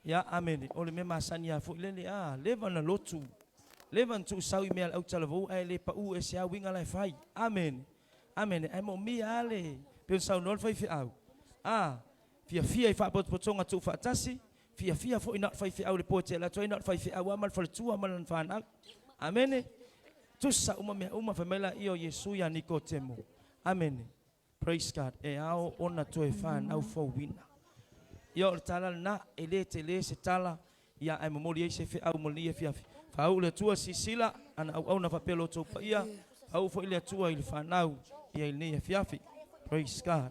Ia, amene. O le mea masani lava foi lele, a, leva na lotu, leva na tuusau i mea a le autalavou ae le pau ese lava uiga la e fai. Amene. Amene. Ae moomia lava le, pei ona saunoa le faifeau, a, fiafia i faapotopotoga tuufaatasi, fiafia foi na o le faifeau i le po e te alu atu ai na o le faifeau lava ma le faletua ma lana fanau. Amene. Tusa uma mea uma, fai mai laia o Iesu ia Nikotemo. Amene. Praise God. E ao ona toe fanau fouina. Ia o le tala lena, e le tele se tala, ia ae momoli ai se feau mo lenei afiafi. Faauu le Atua silasila ana auauna faapea lo outou paia, faauu foi le Atua i le fanau ia i lenei afiafi. Praise God.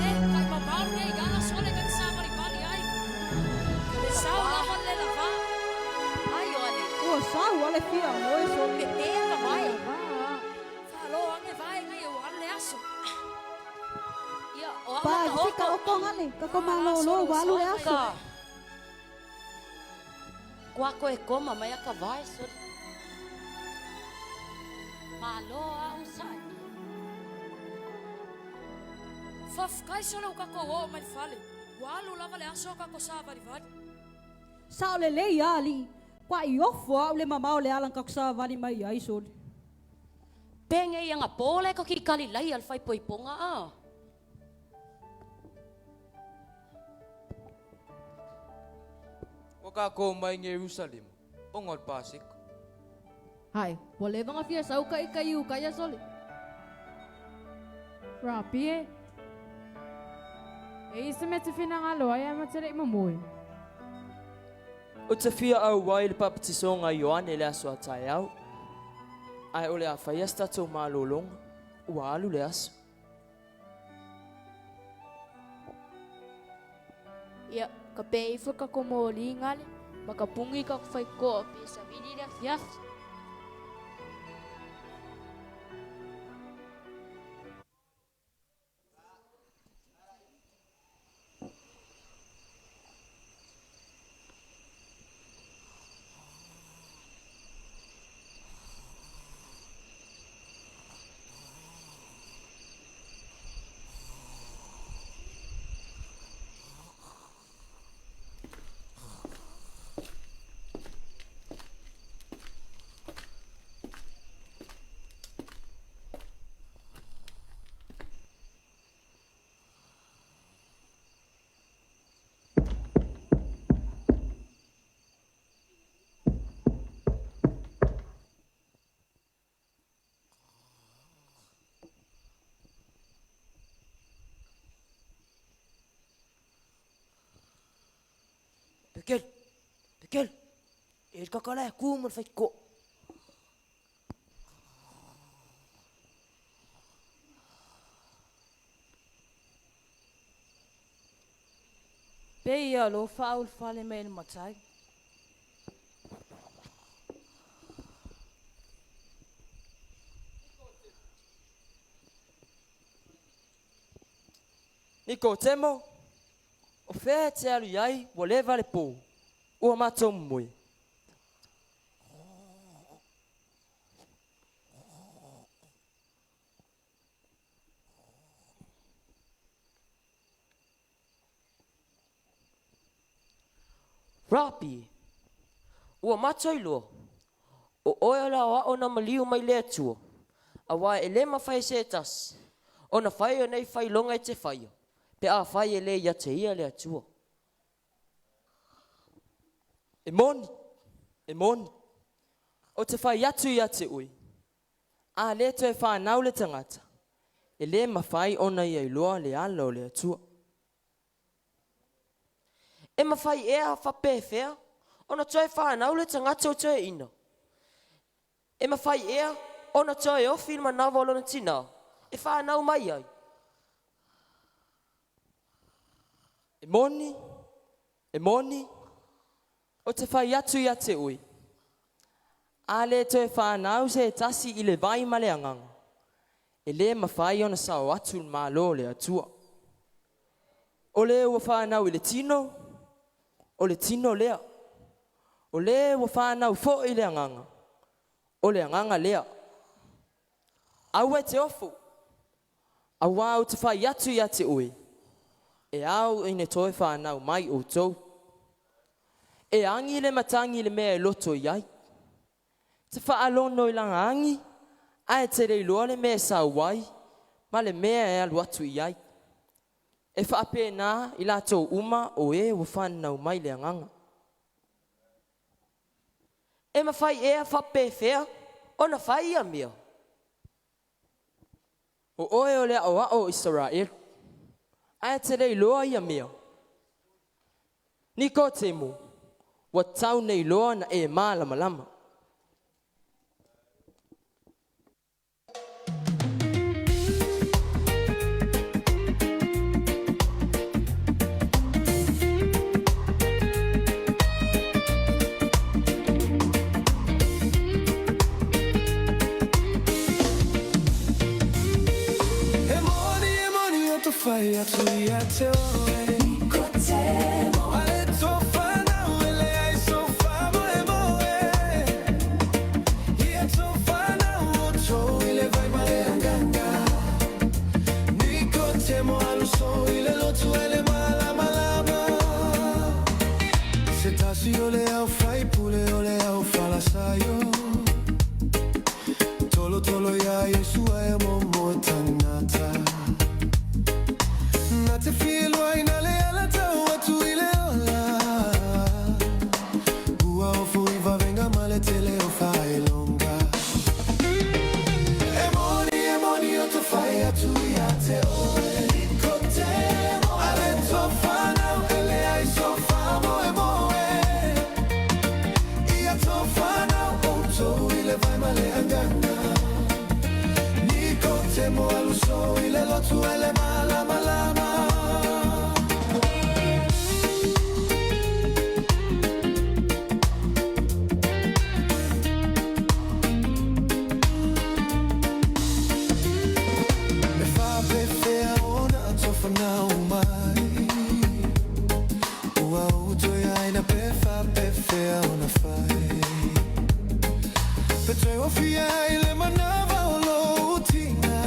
E, kai mamao lenei ala sole ka te savalivali ai. Sau lava le lava. Ai Ioane. Ua sau a le fia moe sole. Pepe ka vae. Falo ange vae ngai e ua alu le aso. Ia, o au Pa, na si ka taoto. okonga le, ka ko malolo ua alu le aso. Ka. Kua koe koma mai a ka vae sole. Malo au sai. Faafetai sole ua tatou oo mai le fale. Ua alu lava le aso o tatou savalivali. Sao lelei a alii, kua i ofo au le mamao le ala na kako savali mai ai sole. Penge ia nga pole ko ki Galilei al fai poiponga a. Ua kākou mai i Ierusalema, ona o le Paseka. Hai, ua leva ona fia sau ka i kai uka ia sole. Rapi e. E i se mea te finagalo ai ae ma te le i momoe. Ou te fia auai i le papatisoga a Ioane i le aso a taeao, ae o le a faia se tatou malologa, ua alu le aso. Ia, ka pe ifo ka ko moli ngale, ma ka pungi ka ko fai koa pe savili le afiafi. Pekele, Pekele, e le kakala e ku ma le faitokoa. Pe ia alofa au le fale mai le matai. Nikotemo, o fea e te alu i ai ua leva le pō, ua matou momoe. Rapi, ua matou iloa, o oe o le aoao na maliu mai le Atua, auā e le mafai e se tasi ona fai o nei failoga e te faia, Pe afai e lē ia te ia le Atua. E moni, e moni, o te fai atu ia te oe, a lē toe whanau le tangata, e lē mafai ona ia iloa le ala o le Atua. E mafai ea faapefea ona toe whanau le tagata o toeaina? E mafai ea ona toe ofi i le manava o lona tinā e whanau mai ai? E moni, e moni, o te fai atu ia te oe, a lē toe whanau se tasi i le vai ma le agaga, e lē mafai ona sao atu i le Malo o le Atua. O le ua whanau i le tino, o le tino lea. O le ua whanau fo'i i le agaga, o le agaga lea. Aua e te ofo, auā ou te fai atu ia te oe, e ao ina toe whanau mai outou. E agi le matagi i le mea e loto i ai. Te faalogo i lana agi, ae te le iloa le mea e sau ai, ma le mea e alu atu i ai. E faapena i latou uma o e ua whanau mai le agaga. E mafai ea faapefea ona fai ia mea? O oe o le a'oa'o o Isaraelu, ae te le iloa ia mea. Nikotemo, ua tau nei loa na e malamalama. E moni, e moni o to fai atu ia te oe. Ale to whanau ele ai so wha moe moe. Ia to whanau o tō i le vai ma le anganga. Niko te mo aluso i le lotu ele malama lama. Se tasi o le au fai pule o le au falasaio. Tolo tolo ia Yesu ai mo mo tangata. Na te filo ai na le ala tau atu i le ola. Ua ofu i vavenga ma le tele o whaelonga. E moni o to fai atu ia te oe. Ale to whanau ele ai so wha moe moe. Ia to whanau o tō i le vai ma le anganga. Niko te mo aluso i le lotu ele malama lama. E whapewhea ona tō whanau mai. Ua uto ia ina pe whapewhea ona whai. Pe toe ofia i le manava o lo utinga.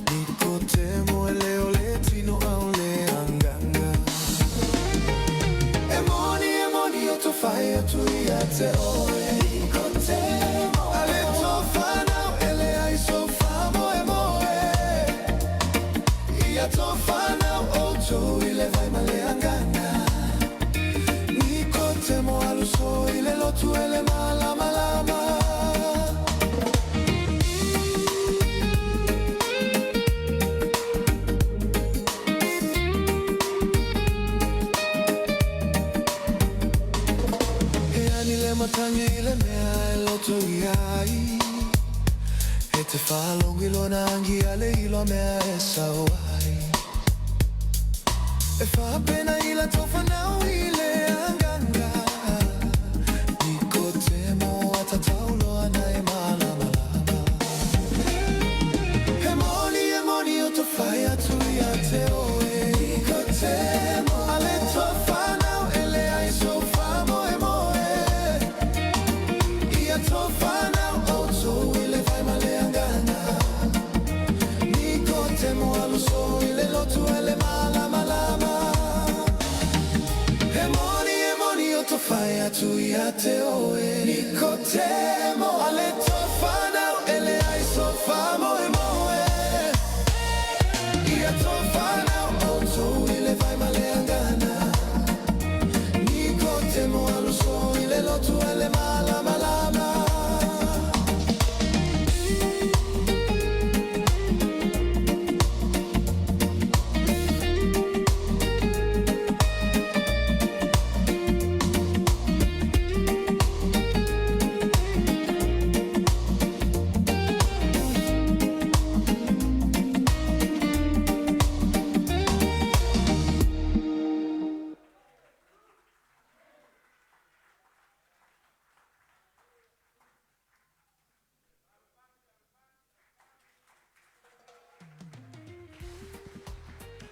Niko te mo e leo le tino au le anganga. E moni o to whai atu ia te oe. Ale tō whanau ele ai so wha moe moe. Ia tō whanau o tō i le vai ma le anganga. Niko te mo aluso i le lotu ele malama lama. E ani le matangi i le mea e loto i ai. E te whalongi lona angi ale ilo mea e sau ai. E whapena i la tō whanau i le anganga. Niko te mo atataulo ana e malama lama. E moni o to whai atu ia te oe. Niko te mo. Ale tō whanau ele ai so wha moe moe. Ia tō whanau o tō i le vai ma le anganga. Niko te mo aluso i le lotu ele malama lama. E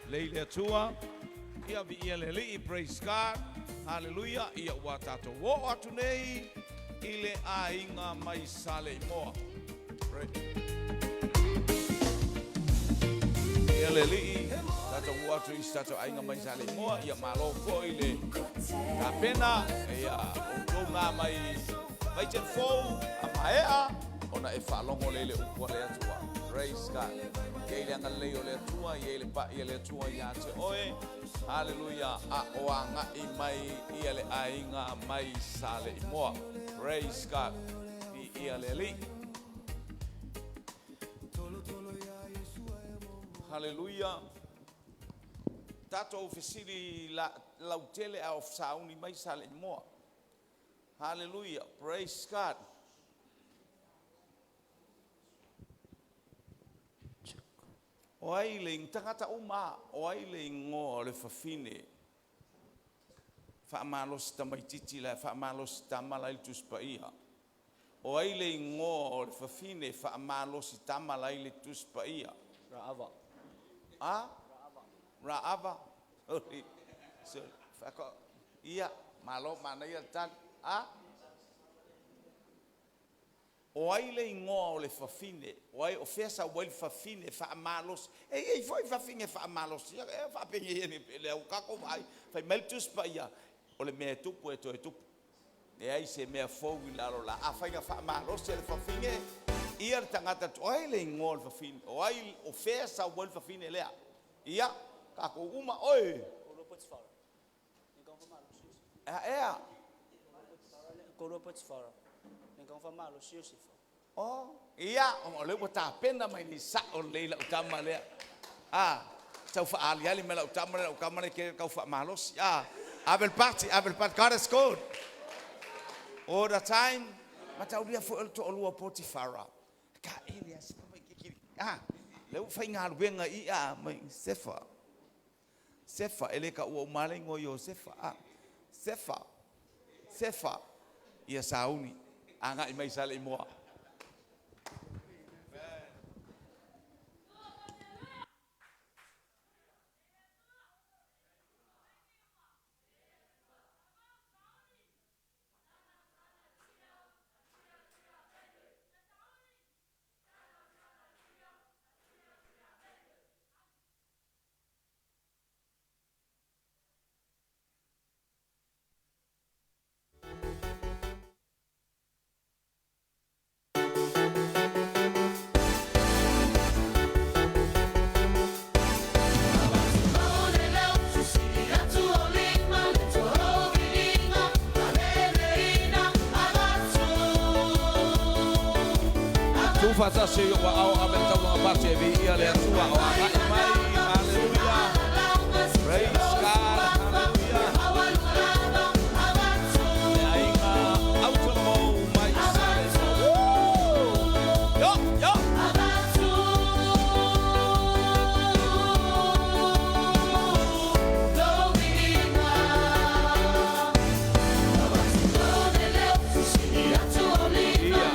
Lei le Atua. Ia viia le Alii, praise God. Hallelujah. Ia ua tatou oo atu nei i le aiga mai Saleimoa. Ia le Alii, tatou oo atu i si tatou aiga mai Saleimoa. Ia malo foi le tapena. Ia outou na mai Vaitele Fou a maea ona e faalogo lea i le upu a le Atua. Praise God. Ia i le agalelei o le Atua, ia i le pai a le Atua ia te oe. Hallelujah. A o agai mai ia le aiga mai Saleimoa. Praise God. Viia le Alii. Hallelujah. Tatou fesili lautele a o sauni mai Saleimoa. Hallelujah. Praise God. O ai le tagata uma, o ai le igoa o le fafine faamalosi tamaitiiti la faamalosi tama la i le Tusi Paia? O ai le igoa o le fafine faamalosi tama la i le Tusi Paia? Raava. A? Raava. Sorry. Sorry. Ia, malo manaia le tali. A? O ai le igoa o le fafine, o ai o fea sau ai le fafine faamalosi? E i ai foi fafine faamalosi, e faapenei e le au tatou vaai. Fai mai le Tusi Paia, o le mea e tupu e toe tupu. Leai se mea fou i lalo la. Afai na faamalosi e le fafine, ia le tagata, o ai le igoa o le fafine? O ai o fea sau ai le fafine lea? Ia, tatou uma, oe. Ea. Oh, ia, o le ua tapena mai ni sao lelei lau tama lea. Ah, tau faaliali mai lau tama lea, lau tama lea ke kau faamalosi. Ah, ave le pati, ave le pati. God is good. All the time. Mataulia foi o le toalua o Potifara. Ka ele a se mai kiki. Ah, le ua faigaluega i a mai Sefa. Sefa, ele ka ua umale ngo Iosefa. Ah, Sefa. Sefa. Ia sauni. Agai mai Saleimoa. Tuufaatasi i ou aao ave le taulaga pasi e viia le Atua o agai mai. Hallelujah. Praise God. Hallelujah. Le aiga Autalavou mai Saleimoa. Yo, yo. Ia, ia.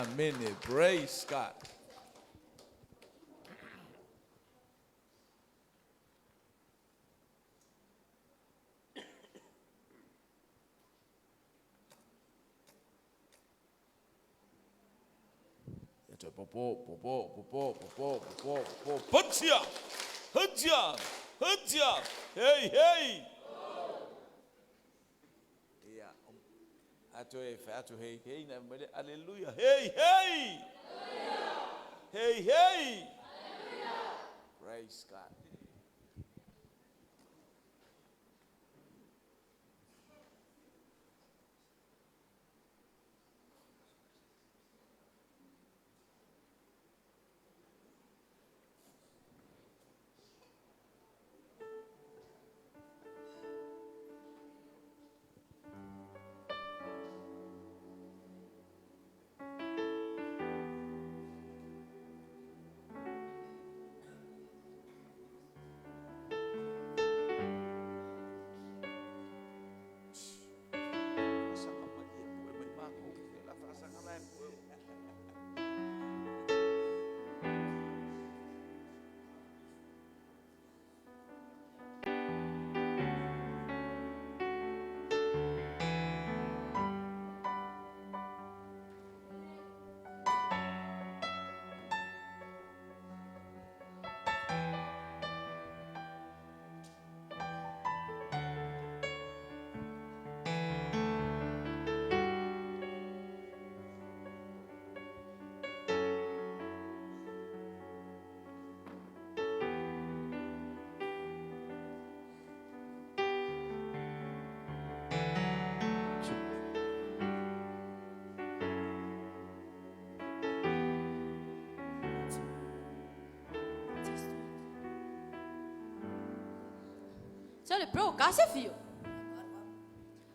Amene. Praise God. Ia toe popo, popo, popo, popo, popo, popo. Patia! Hatia! Hatia! Hey, hey! Ia, atu e whaatu hey, hey, na mele, alleluia. Hey, hey! Hey, hey! Praise God. Sole bro, ka se fio.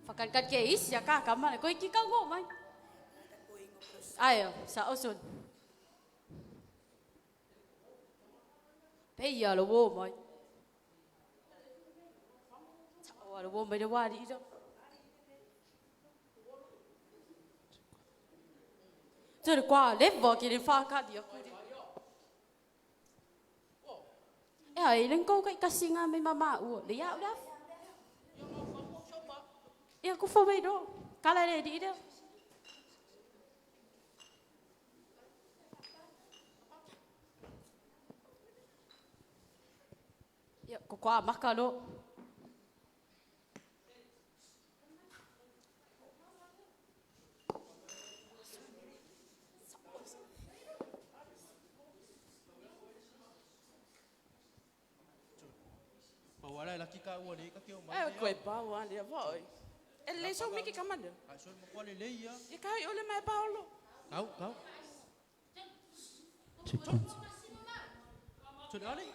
Whakarikari ke isi a ka ka mana koe ki kau ngō mai. Aio, sa osun. Pei a lo wō mai. Sa o a lo wō mai le wāri ira. Sole kwa lewa ki le whakari a kuri. E ai, len kau kai kasi ngā me mama ua. Le iau laf. Ia ku fo mei do. Kala le di ira. Ia ko kwa maka lo. Wala la kika ua le ka keo mai. E koe pau ale voi. E le so miki kamane. Ai so mo kwale le ia. E kai ole mai Paolo. Kau kau. Tole ale.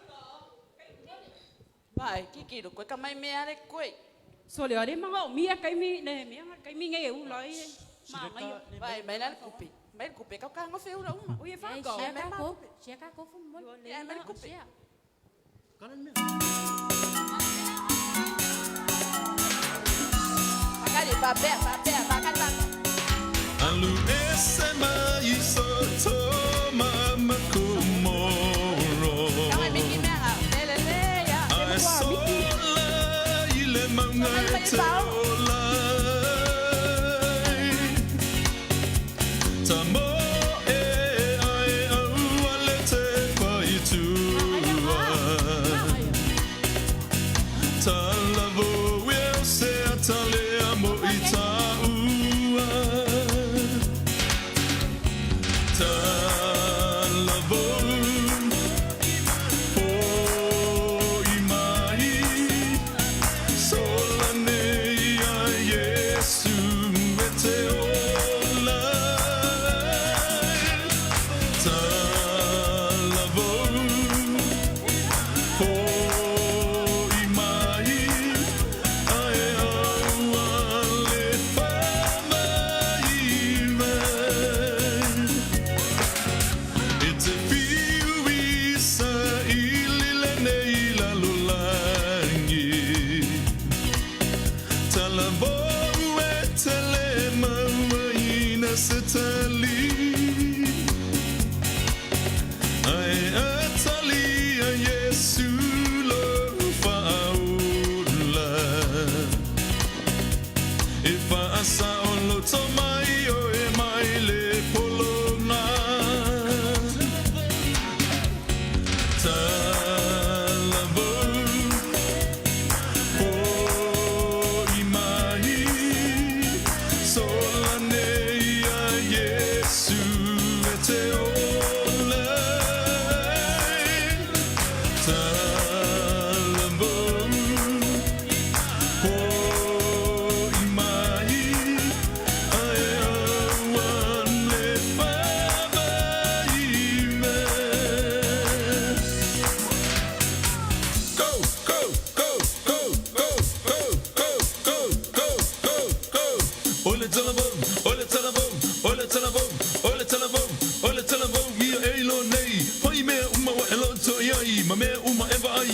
Vai kiki ro koe kamai me ale koe. So le ale manga o mia kai mi ne mia kai mi ngai u lai. Ma ngai. Vai mai la kupe. Mai kupe kau ka ngofe ura uma. O ye fa ko. Mai ma kupe. Sia ka ko fu mo. E mai kupe. Bakali ba be ba be bakali ba. Alu ese mai soto mama kumoro. Kamai miki mea le le le ya. Ai sola ile manga te ola. Tamo e ai au ale te paitua. Talavo eu se atale amo i taua.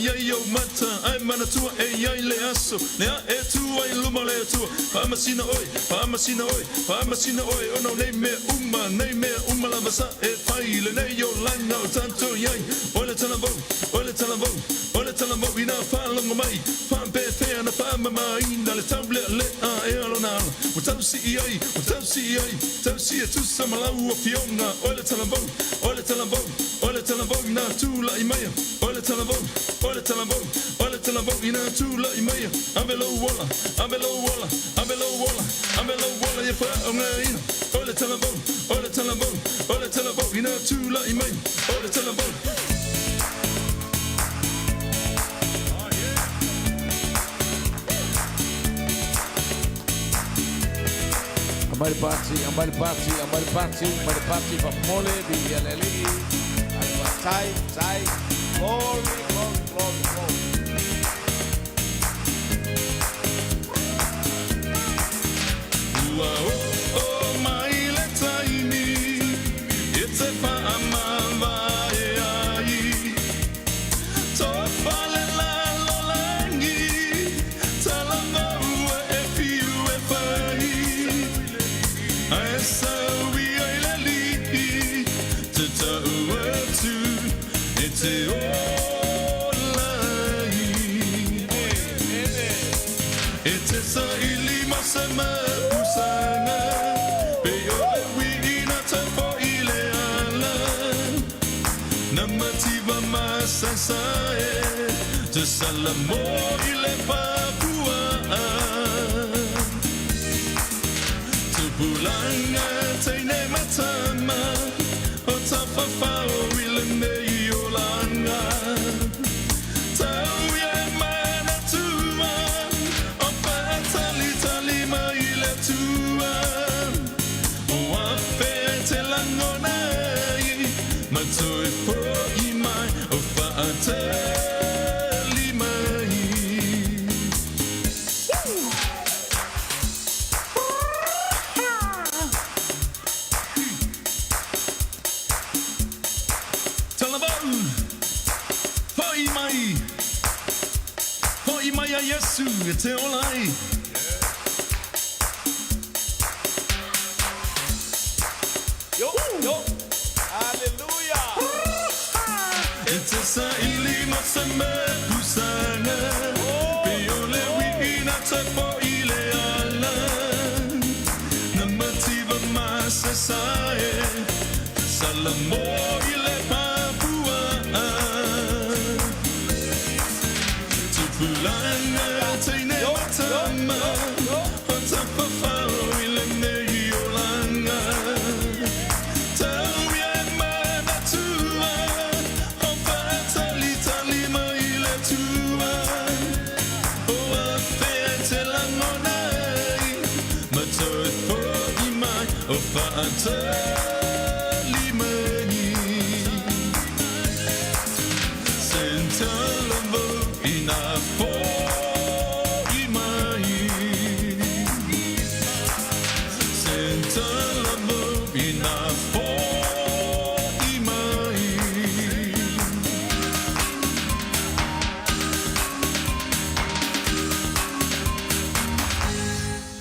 i ai ou mata, ae manatua e iai le aso, lea e tu ai i luma o le Atua, faamasina oe, faamasina oe, faamasina oe, ona o nei mea uma, nei mea uma lava sa e fai i lenei olaga o tatou i ai. Oe le talavou, oe le talavou, oe le talavou inā faalogo mai, faapefea na faamamaina le taulealea ea lona ala, ua tausii ai, ua tausii ai, tausii e tusa ma lau afioga, oe le talavou, oe le talavou, oe le talavou inā tulai maia, oe le talavou, oe le talavou, oe le talavou inā tulai maia, ave lou ola, ave lou ola, ave lou ola, ave lou ola ia faaaogaina, oe le talavou, oe le talavou, oe le talavou inā tulai maia, oe le talavou. Aumai le pati, aumai le pati, aumai le pati, aumai le pati, faapomole, viia le Alii. Tai, tai, glory, glory, glory, glory. Ua oo mai le taimi e te faamavae ai, tofa le lalolagi, talavaua e fiu e fai, ae saui ai le Alii te tau atu e te ola ai. E te saili mo se mapusaga, pe o le uiina tau foi i le ala, na mativa masaesae, te salamo i le papuaa. Tupulaga teine matama, o tafafao i lenei olaga. Tau ia manatua, o faatalitali mai le Atua. O afe te lagona ai, ma toe foi mai, o faatali mai. Talavou, foi mai, foi mai a Iesu e te ola ai. Yo, yo, hallelujah. E te saili mo se mapusaga, pe o le uiina tau foi i le ala, na mativa masaesae, salamo i le papuaa. Tupulaga teine matama, o tafafao i lenei olaga. Tau ia manatua, o faatalitali mai le Atua. O afe te lagona ai, ma toe foi mai, o faatali mai. Sentalavou ina foi mai. Sentalavou ina foi mai.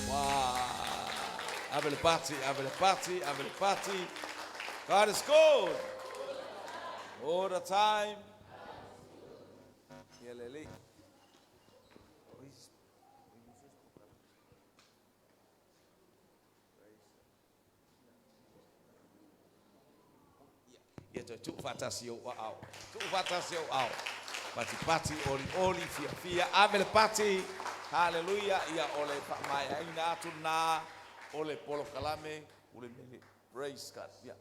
Wow. Ave le pati, ave le pati, ave le pati. God is good. All the time. Ia le Alii. Ia toe tuufaatasi i ou aao. Tuufaatasi i ou aao. Patipati, oli oli, fiafia. Ave le pati. Hallelujah. Ia o le faamaeaina atu lena o le polokalame. Ule mele. Praise God. Ia.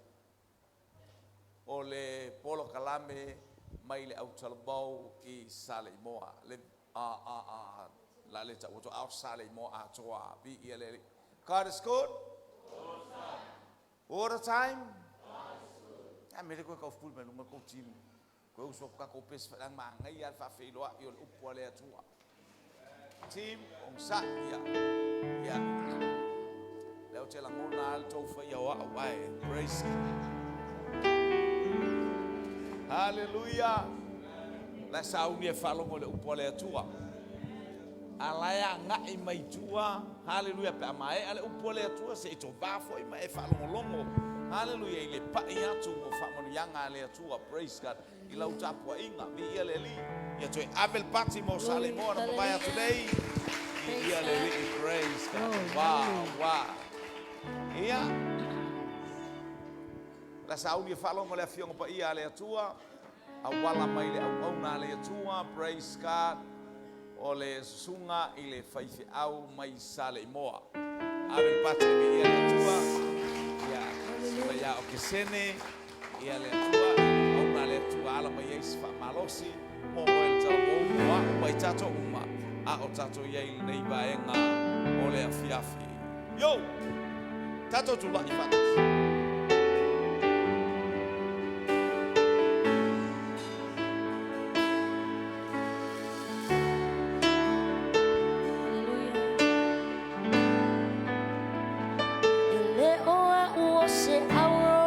O le polokalame mai le autalavou i Saleimoa. Le a a a la le tau atu ao Saleimoa atoa. Viia le Alii. God is good. All the time. A mele koe kau fuli mai luma kou timu. Koe uso ka kou pesi whalang maangai al whaawheiloa i o le upu a le Atua. Team, ong sa, ia. Ia. Leo te langona al tau whai au au ai. Praise God. Hallelujah. La sauni e faalogo i le upu a le Atua. A la e agai mai tua, haleluia, pe a maea le upu a le Atua, se i tovā foi ma e faalogologo, haleluia, i le pai atu o faamanuiaga a le Atua, praise God, i lau tapuaiga, viia le Alii. Ia toe ave le pati mo Saleimoa na mavae atu nei. Viia le Alii, praise God. Wow, wow. Ia, la sauni e faalogo le afioga paia a le Atua, auala mai le auauna a le Atua, praise God, o le susuga i le faifeau mai Saleimoa. Ave le pati, viia le Atua. Ia, susuga ia Okesene, ia le Atua, auauna a le Atua ala mai ai se faamalosi, mo oe le talavou, mo a'u ma i tatou uma, a o tatou i ai i lenei vaega o le afiafi. Yo! Tatou tula'i faatasi. E le o a'u o se auro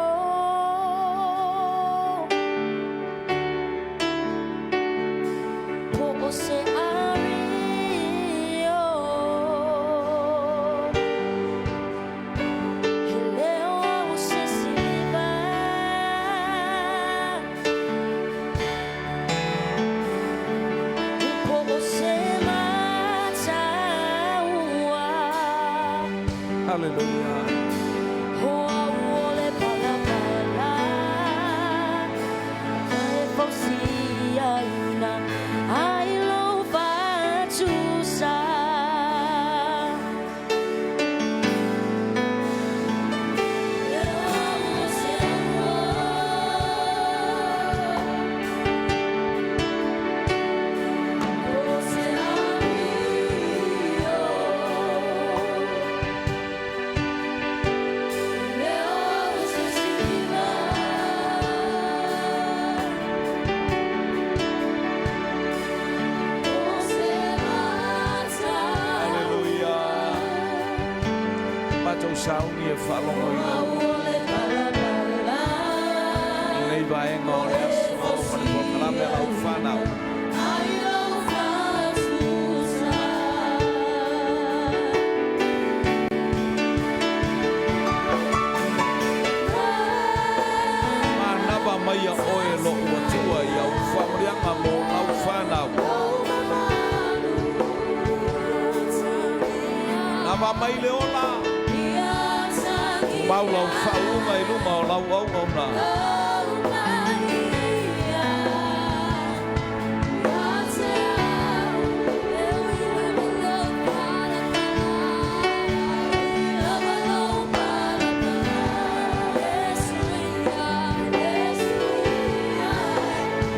Po o se ario E le o a'u se siliva Po o se mataua. Hallelujah. O au o le palapala E fausiaina ai lou faatusa. E au o se auro, o se ario. Leo se siliva, o se mata. Hallelujah. Matou sauni e faalogo i lau O le palapala lenei vaega o le aso ma le polokalame a lau fanau. Ai lou faatusa. Manava mai ia oe lo'u Atua i au faamanuiaga mo lau fanau. Nava mai le ola, mau lau faauuga i luma o lau auauna.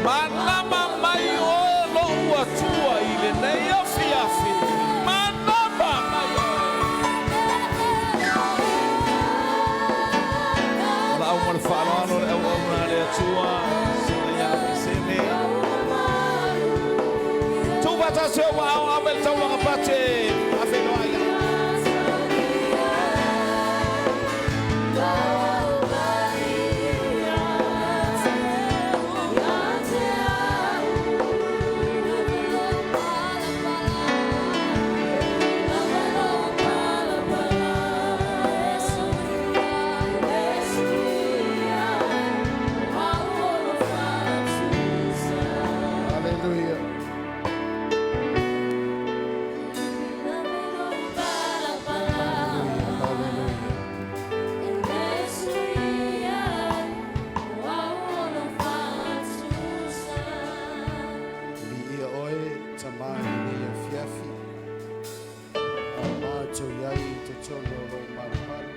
Manama mai oe lo'u Atua i lenei afiafi. Manama mai oe. O la au ma le faaaloalo le auauna a le Atua, susuga ia Apesene. Tuufaatasi ou aao ave le taulaga pate. Afeiloai ai. Hallelujah. Hallelujah. Viia oe tamā i lenei afiafi. A o matou i ai i totonu o lou malumalu.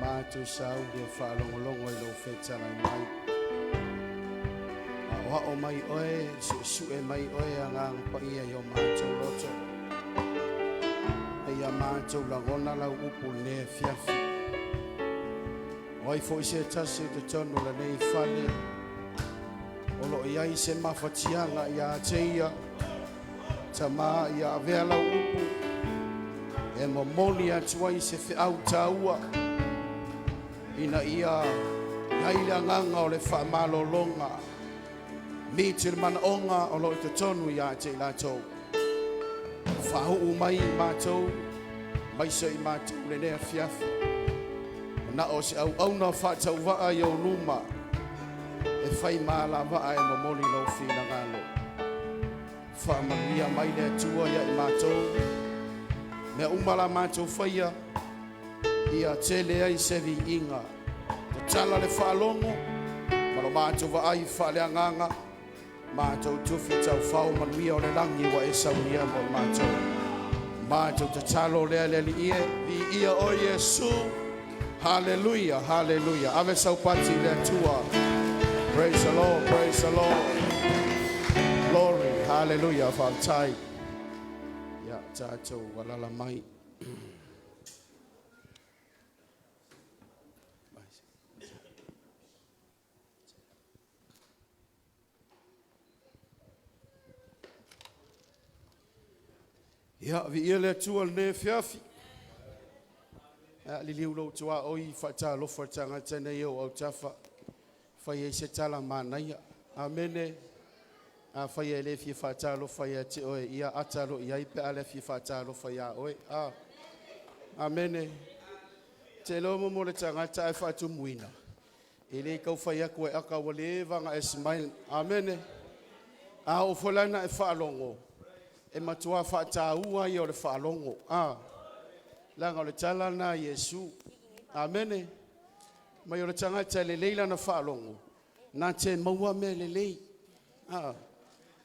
Matou sauni e faalogologo i lou fetalai mai. Aoao mai oe, suesue mai oe agaga paia i o matou loto. E ia matou lagona lau upu lenei afiafi. O ai foi se tasi o totonu o lenei fale. O lo o i ai se mafatiaga ia te ia. Tamā ia avea lau upu. E momoli atu ai se feau taua. Ina ia i ai le agaga o le faamalologa. Miti le manaoga o lo o i totonu ia te i latou. Faauu mai i matou, mai se i matou lenei afiafi. Manao se auauna faatauvaa i ou luma, e fai ma alavaa e momoli lou finagalo. Faamanuia mai le Atua ia i matou, mea uma la matou faia, ia tele ai se viiga. Tatala le faalogo, ma lo matou vaai faaleagaga, matou tufi taufao manuia o le lagi ua e saunia mo i matou. Matou tatalo lea le Alii e, viia oe Iesu. Haleluia, haleluia. Ave sau pati i le Atua. Praise the Lord, praise the Lord. Glory, haleluia, faafetai. Ia tatou alala mai. Ia, viia le Atua i lenei afiafi. Ia, liliu lou tuaoi faatalofa i le tagata nei o autafa. Fai ai se tala manaia. Amene. Afai e le fia faatalofa ia te oe, ia ata loa i ai pe a le fia faatalofa ia oe. Ah. Amene. Te iloa mo le tagata ae faatumuina. E le tau fai atu e aka ua leva ona e smile. Amene. A oo foi la ina e faalogo, e matua faataua ia o le faalogo. Ah. Leaga o le tala lena a Iesu. Amene. Mai o le tagata e lelei lana faalogo, na te maua mea lelei. Ah.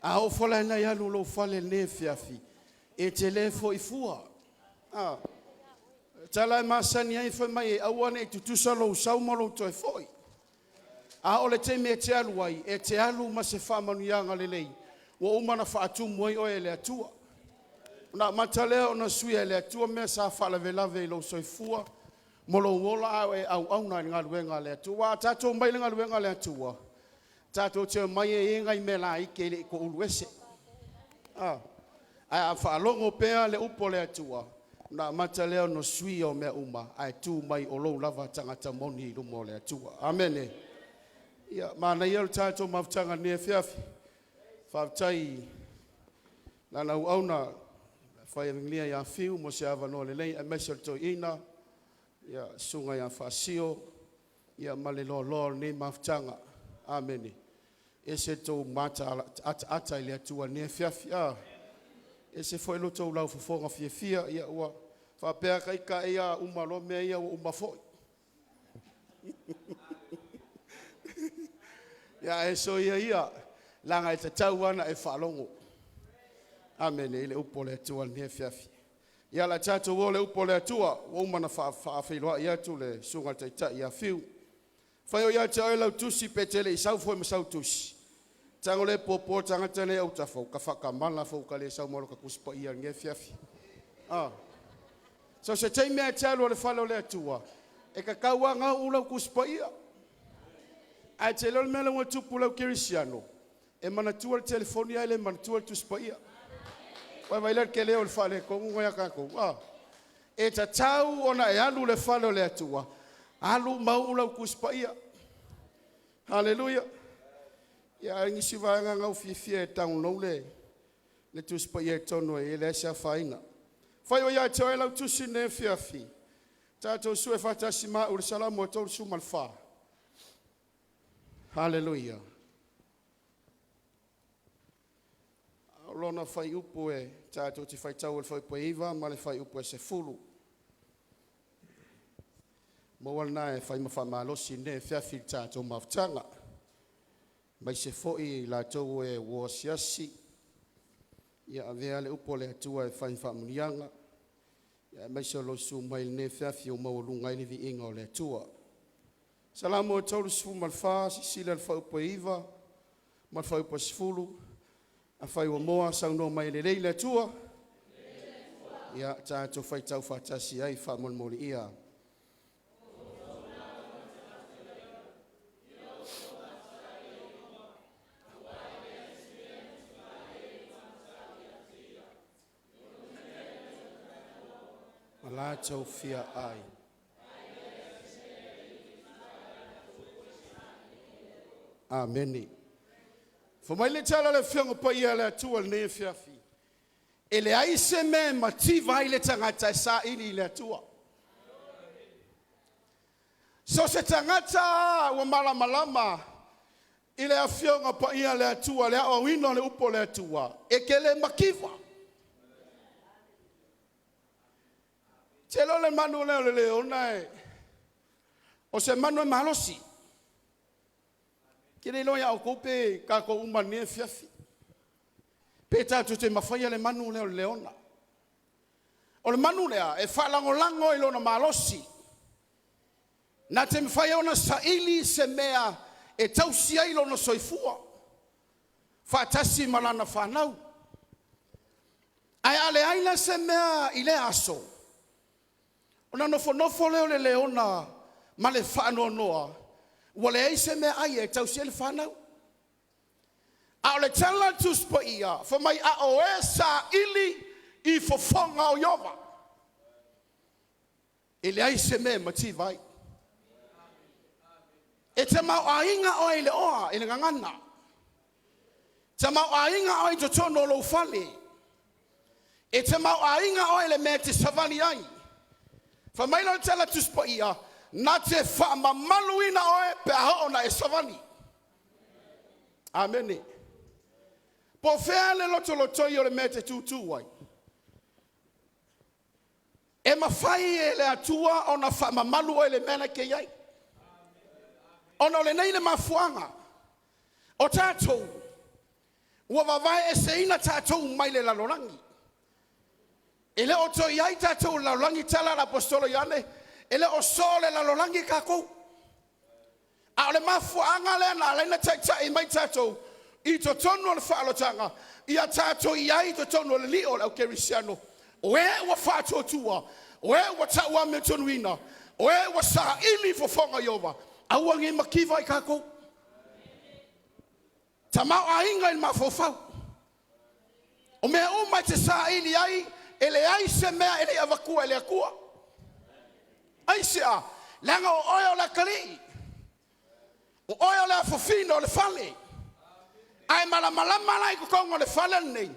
A oo foi la ina e alu i lou fale i lenei afiafi, e te le foi fua. Ah. Tala e masani ai fai mai e aua ne i tutusa lou sau ma lou toe foi. A o le taimi e te alu ai, e te alu ma se faamanuiaga lelei, ua uma ona faatumu ai oe e le Atua. Ona amata lea ona suia e le Atua mea sa faalavelave i lou soifua ma lou ola a o e auauna i le galuega a le Atua. Aua a tatou omai i le galuega a le Atua, tatou te omai e i ai nai mea laiti e le i toulu ese. Ae a faalogo pea le upu a le Atua, ona amata lea ona suia o mea uma, ae tu mai o lou lava tagata moni i luma o le Atua. Amene. Ia, manaia le tatou mafutaga i lenei afiafi. Faafetai i lana auauna fai agilia ia Fiu mo se avanoa lelei, aemaise o le toeaina, ia, susuga ia Faasio, ia ma le loaloa o lenei mafutaga. Amene. E ese le tou ataata i le Atua i lenei afiafi. A, ese foi lo outou laufofoga fiafia, ia ua faapea lava ita ai a uma loa mea ia ua uma foi. Ia ae soia ia, leaga e tatau lava ona e faalogo. Amene i le upu a le Atua i lenei afiafi. Ia o le a tatou o i le upu a le Atua, ua uma ona faafeiloai atu le susuga i le Taitai ia Fiu. Fai o ia te oe lau tusi pe te le i sau foi ma sau tusi, tago le popo le tagata nei autafa, ua ta faatamala foi ua ta le sau ma lota Tusi Paia i lenei afiafi. Ah. So se taimi lava e te alu ai i le fale o le Atua, e tatau lava ona uu lau Tusi Paia. Ae te iloa le mea lea ua tupu i le aukerisiano, e manatua le telefoni ae le manatua le Tusi Paia. Ua e vaai la i le tele o le faaletonu lena ia tatou. Ah. E tatau ona e alu i le fale o le Atua, alu ma uu lau Tusi Paia. Haleluia. Ia a o nisi vaega na ua fiafia e download le Tusi Paia i totonu e leai se afaina. Fai o ia te oe lau tusi i lenei afiafi. Tatou sue faatasi ma au i le Salamo e 34. Haleluia. O lona fuaiupu e tatou te faitau ai le fuaiupu e 9 ma le fuaiupu e 10. Maua lena e fai ma faamalosi i lenei afiafi i le tatou mafutaga. Aemaise foi i latou e ua asiasi, ia avea le upu a le Atua e fai ma faamanuiaga, ia aemaise o lou susu mai i lenei afiafi ua maualuga ai le viiga o le Atua. Salamo e 34, silasila i le fuaiupu e 9 ma le fuaiupu e 10. Afai ua moa, saunoa mai e lelei le Atua. Ia tatou faitau faatasi ai faamolemole ia. Ma latou fia ai. Amene. Fa mai le tala le afioga paia a le Atua i lenei afiafi. E leai se mea e mativa ai le tagata e saili i le Atua. So o se tagata lava ua malamalama i le afioga paia a le Atua, le aoaoina o le upu a le Atua, e te le mativa. Te iloa o le manu lea o le leona o se manu e malosi. Ou te le iloa ia outou pe tatou uma i lenei afiafi, pe tatou te mafaia le manu lea o le leona. O le manu lea e faalagolago i lona malosi, na te mafai ona saili se mea e tausi ai lona soifua faatasi ma lana fanau. Ae a leai la se mea i lea aso, ona nofonofo lea o le leona ma le faanoanoa, ua leai se meaai e tausi ai le fanau. A o le tala a le Tusi Paia, fai mai a o e saili i fofoga o Ieova, e leai se mea e mativa ai. E tamaoaiga oe i le oa i le gagana, tamaoaiga oe i totonu o lou fale, e tamaoaiga oe i le mea e te savali ai. Fai mai la le tala Tusi Paia, na te faamamaluina oe pe a oo ina e savali. Amene. Po o fea le lotolotoi o le mea e te tutu ai, e mafai e le Atua ona faamamalu oe i le mea la e te i ai. Ona o lenei le mafuaaga, o tatou ua vavaeeseina tatou mai le lalolagi. E le o toe i ai tatou i le lalolagi, tala le Aposetolo Ioane, e le o so o le lalolagi tatou. A o le mafuaaga lea na ala ai ona taitai mai tatou i totonu o le faaolataga, ia tatou i ai i totonu o le lio o le aukerisiano, o e ua faatuatua, o e ua tauamiotonuina, o e ua saili fofoga o Ieova, aua ne i mativa ai tatou. Tamaoaiga i le mafaufau. O mea uma e te saili ai, e leai se mea e le i avatua e le Atua. Aisea? Leaga o oe o le atalii, o oe o le afafine o le fale. A e malamalama la i totonu o le fale lenei,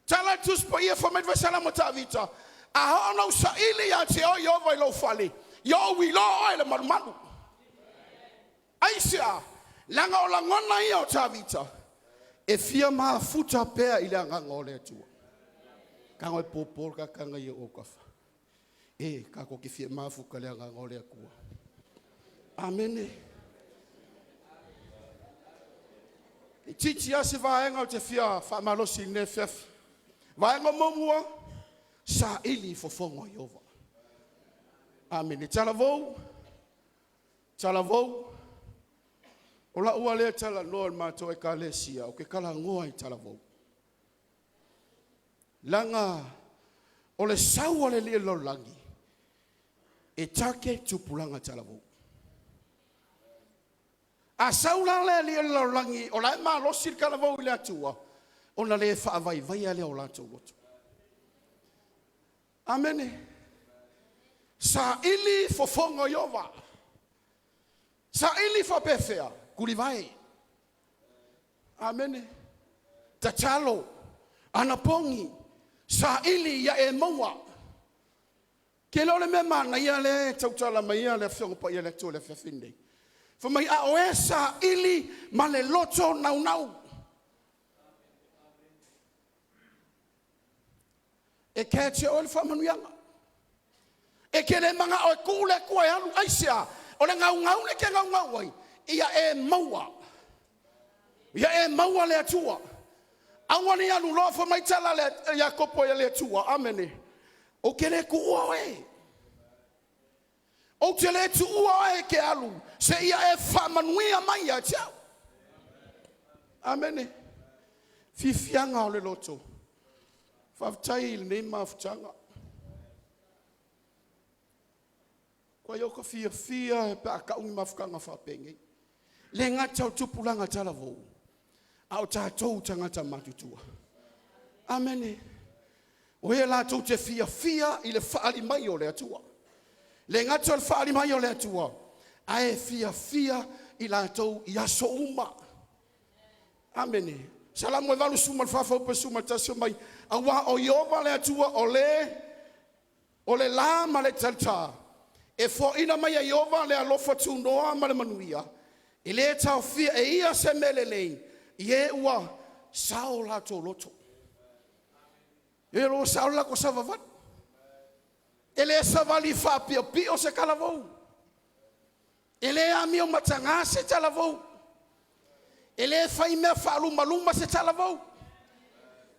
tala le Tusi Paia fai mai le Salamo a Tavita, a oo ina ou saili ia te oe Ieova i lou fale, ia ou iloa oe i le malumalu. Aisea? Leaga o lagona ia o Tavita, e fia mafuta pea i le agaga o le Atua. Tago e popo le tataga i ou autafa. E, tatou te fia mafuta i le agaga o le Atua. Amene. E itiiti lava se vaega ou te fia faamalosi i lenei afiafi. Vaega muamua, saili fofoga o Ieova. Amene. Talavou, Talavou, o lau lava lea talanoa i le matou Ekalesia, ou te talanoa i Talavou, leaga o le sau a le alii o le lalolagi e target tupulaga talavou. A sau la le alii o le lalolagi o la e malosi le talavou i le Atua, ona le faavaivaia lea o latou loto. Amene. Saili fofoga o Ieova. Saili faapefea? Tulivae. Amene. Tatalo, anapogi, saili ia e maua. Te iloa o le mea manaia lea e tautala mai ai le Afioga Paia a le Atua i le afiafi lenei, fai mai a o e saili ma le loto naunau. E catch e oe le faamanuiaga. E te le manao e tuu le Atua e alu, aisea? O le naunau lea e te naunau ai, ia e maua. Ia e maua le Atua. Aua ne i alu loa fai mai tala a Iakopo i le Atua, amene, ou te le tuua oe. Ou te le tuua oe e te alu seia e faamanuia mai ia te au. Amene. Fiafiaga o le loto. Faafetai i lenei mafutaga. Ua ou fiafia pe a tau ni mafutaga faapenei. Le gata o tupulaga talavou, a o tatou tagata matutua. Amene. O e latou te fiafia i le faaali mai o le Atua. Le gata o le faaali mai o le Atua, ae fiafia i latou i aso uma. Amene. Salamo e 84 fuaiupu e 11 mai, auā o Ieova le Atua o le o le lā ma le talatā, e foaina mai e Ieova le alofa tunoa ma le manuia, e le taofia e ia se mea lelei i e ua sao o latou loto. E ua sao le latou savavali. E le savali faapiopio se talavou. E le amio mataga se talavou. E le fai mea faalumaluma se talavou.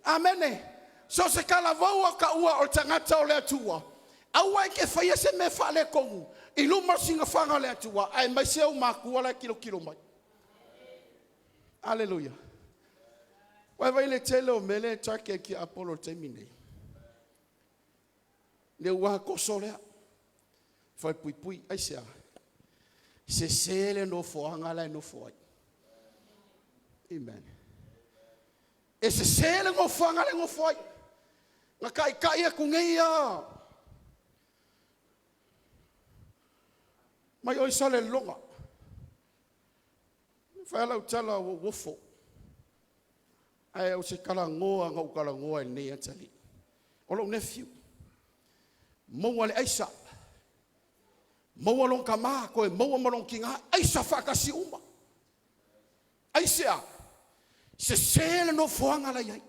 Amene. So o se talavou a taua o le tagata o le Atua, aua e te faia se mea faaletonu i luma o le silafaga a le Atua, aemaise ou matua la e tilotilo mai. Aleluia. Ua vaai le tele o mea lea e target e le tiapolo i le taimi lenei. Le ua toso lea, falepuipui. Aisea? Sese le nofoaga la e nofo ai. Amen. E sese le nofoaga la e nofo ai. Na taitai atu nei lava mai oi Salelologa. Fai lava lau tala ua ou ofo, ae o se talanoa na ou talanoa ai i lenei atalii. O lou nephew, maua i le aisa, maua lona tama, toe maua ma lona tina, aisa faatasi uma. Aisea? Sese le nofoaga la e i ai.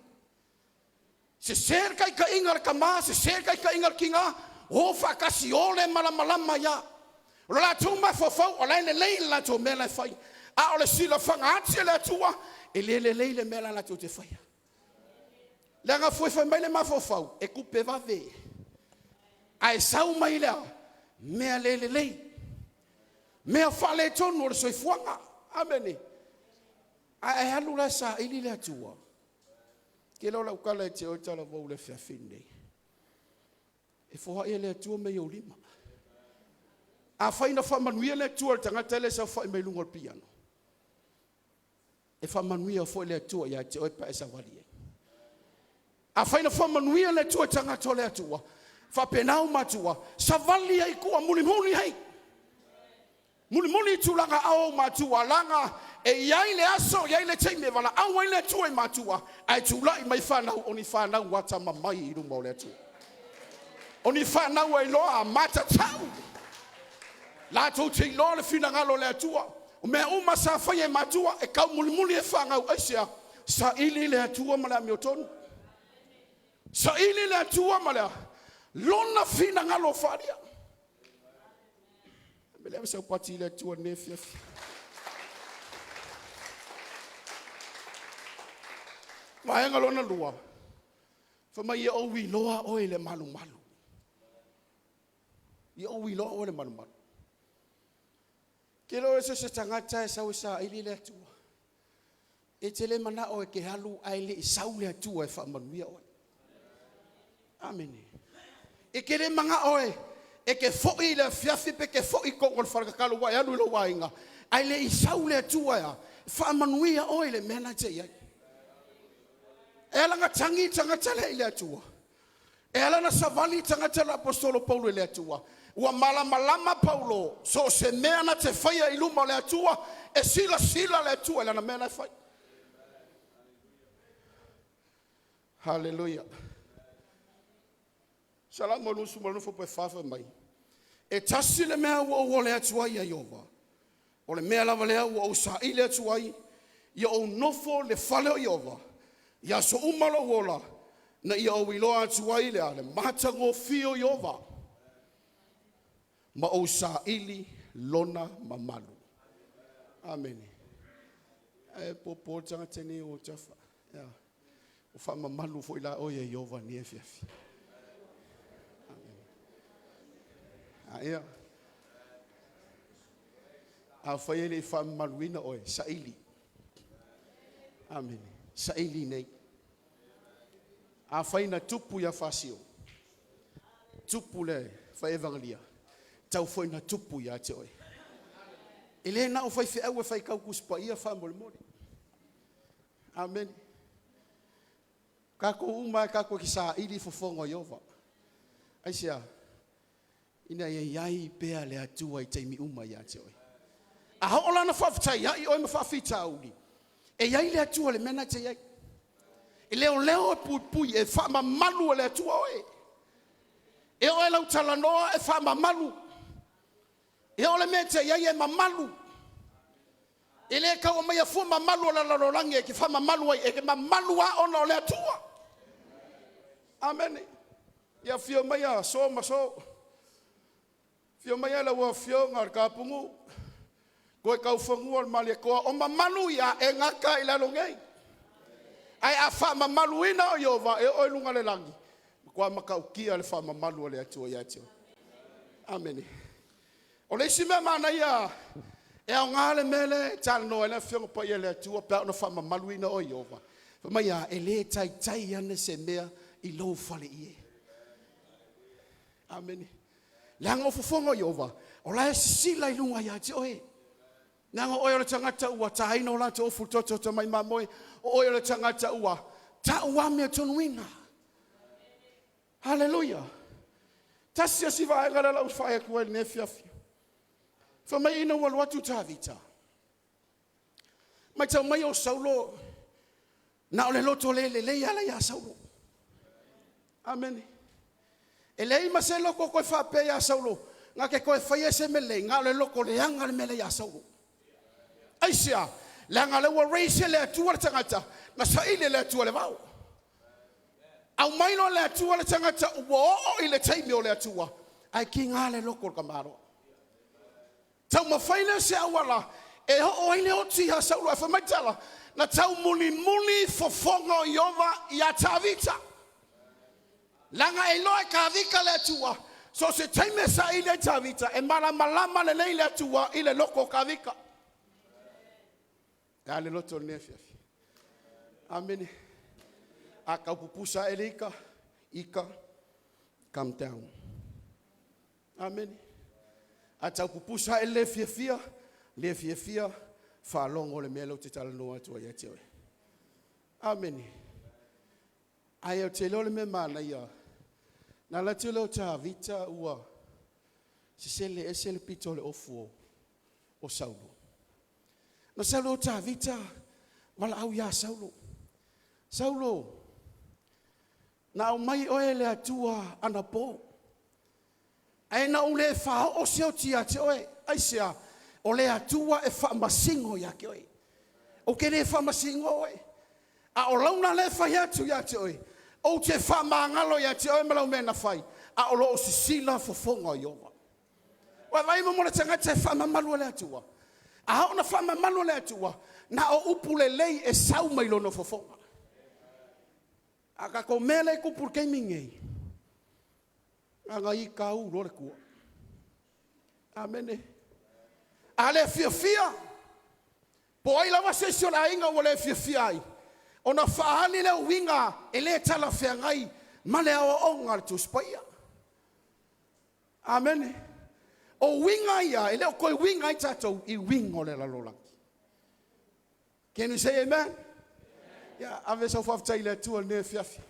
Sese le taitaiga a le tama, sese le taitaiga a le tina, o faatasi, o le malamalama ai lava. O le latou mafaufau, o la e lelei le latou mea la e fai. A o le silafaga ati e le Atua, e le lelei le mea la latou te faia. Leaga foi fai mai le mafaufau, e tupe vave. Ae sau mai le a? Mea le lelei. Mea faaletonu o le soifuaga. Amene. Ae e alu la e saili le Atua. Te iloa o lau tala ia te oe talavou i le afiafi lenei. E foai e le Atua mea i ou lima. Afai na faamanuia le Atua i le tagata lea e saofai mai luga o le piano, e faamanuia foi le Atua ia te oe pe a e savali ai. Afai na faamanuia le Atua i tagata o le Atua, faapena ou matua, savali ai i tua, mulimuli ai. Mulimuli i tulaga aao o ou matua, leaga e i ai le aso, e i ai le taimi e valaau ai le Atua i matua, ae tulai mai fanau, o ni fanau atamamai i luma o le Atua. O ni fanau e iloa matatau, latou te iloa le finagalo o le Atua. O mea uma sa faia e matua, e taumulimuli e fanau. Aisea? Saili le Atua ma le amiotonu. Saili le Atua ma le a? Lona finagalo faaalia. Le ave sau pati i le Atua i lenei afiafi. Vaega lona lua, fai mai ia ou iloa oe i le malumalu. Ia ou iloa oe i le malumalu. Te iloa o se tagata e sau e saili le Atua. E te le manao e te alu ae le i sau le Atua e faamanuia oe. Amene. E te le manao e te foi i le afiafi pe te foi i totonu o le faletatalo ua e alu i lou aiga, ae le i sau le Atua e a? Faamanuia oe i le mea lena e te i ai. E ala ona tagi le tagata lea i le Atua. E ala ona savali le tagata le aposetolo Paulo i le Atua. Ua malamalama Paulo, so o se mea na te faia i luma o le Atua, e silasila le Atua i lana mea la e fai. Haleluia. Salamo 26 fuaiupu 4 fai mai, e tasi le mea ua ou ole atu ai ia Ieova, o le mea lava lea ua ou saili atu ai, ia ou nofo i le fale o Ieova i aso uma lou ola, ina ia ou iloa atu ai le a? Le matagofie o Ieova, ma ou saili lona mamalu. Amene. Ae popo le tagata nei o tafa. Ua faamamalu foi la oe e Ieova i lenei afiafi. Amen. Aia. Afai e le i faamamaluina oe, saili. Amene. Saili nei. Afai na tupu ia Fasio, tupu le fai evangeli, tau foi na tupu ia te oe. E le na o faifeau e faitau Tusi Paia faamolemole. Amene. Tatou uma e tatou te saili fofoga o Ieova. Aisea? Ina ia i ai pea le Atua i taimi uma ia te oe. A oo la na faafetai ai oe ma faafitauli, E iai le Atua i le mea lena e te iai. E leoleo e puipui e faamamalu e le Atua oe. E oo i lau talanoa e faamamalu. E oo i le mea e te i ai e mamalu. E le tau aumaia fua mamalu o le lalolagi e te faamamalu ai, e te mamalu lava ona o le Atua. Amene. Ia afio maia so ma so. Afio maia lau Afioga i le Kapunuu, toe taufanua o le Malietoa, o mamalu ia e gata i lalo nei. Ae a faamamaluina o Ieova e oo i luga o le lagi, e matua matautia le faamamalu a le Atua ia te oe. Amene. O le isi mea manaia e aoga le mea lea e talanoa ai le Afioga Paia a le Atua pe a oo ina faamamaluina oe e Ieova. Fai mai a, e le taitai ane se mea i lou faleie. Amene. Leaga o fofoga o Ieova o la e sisila i luga ia te oe. Leaga o oe o le tagata ua taina o latou ofu i le toto o tamai mamoe, o oe o le tagata ua tau amiotonu. Haleluia! Tasi le isi vaega lea o le a ou fai atu ai i lenei afiafi. Fai mai ina ua alu atu Tavita, matau mai o Saulo na o le loto le lelei lava la e ia Saulo. Amene. E leai ma se loto o toe faapea ia Saulo na te toe faia se mea lelei, na o le loto leaga le mea la e ia Saulo. Aisea? Leaga o lea ua raise e le Atua le tagata na saili e le Atua i le vao. Aumai loa e le Atua le tagata ua oo i le taimi o le Atua, ae tiga le loto o le tamaloa. Taumafai lea o se auala e oo ai le oti ia Saulo. Ae fai mai le tala, na taumulimuli fofoga o Ieova ia Tavita. Leaga e iloa e Tavita le Atua, so o se taimi e saili ai Tavita, e malamalama lelei le Atua i le loto o Tavita. E a le loto i lenei afiafi? Amene. A tau pupusa ae le ita, ita, calm down. Amene. A tau pupusa ae le le fiafia, le fiafia, faalogo le mea lea ou te talanoa atu ai ia te oe. Amene. Ae ou te iloa le mea manaia, na alu atu lea o Tavita ua sesele ese le pito o le ofu o Saulo. Na sau lea o Tavita valaau ia Saulo, Saulo, na aumai oe e le Atua anapo, ae na ou le faaoo se oti ia te oe. Aisea? O le Atua e faamasino ia te oe. Ou te le faamasinoa oe. A o launa lea e fai atu ia te oe, ou te faamagalo ia te oe ma lau mea na fai, a o lo o sisila fofoga o Ieova. Ua vaai mo le tagata e faamamalu e le Atua. A oo na faamamalu e le Atua, na o upu lelei e sau mai lona fofoga. A tatou mea lea e tupu i le taimi lenei, na ita ulo le tua. Amene. A le fiafia, po o ai lava se isi o le aiga ua le fiafia ai, ona faaali lea o uiga e le talafeagai ma le aoaoga a le Tusi Paia. Amene. O uiga ia, e le o toe uiga ai tatou i uiga o le lalolagi. Can you say amen? Ia, ave sau faafetai i le Atua i lenei afiafi.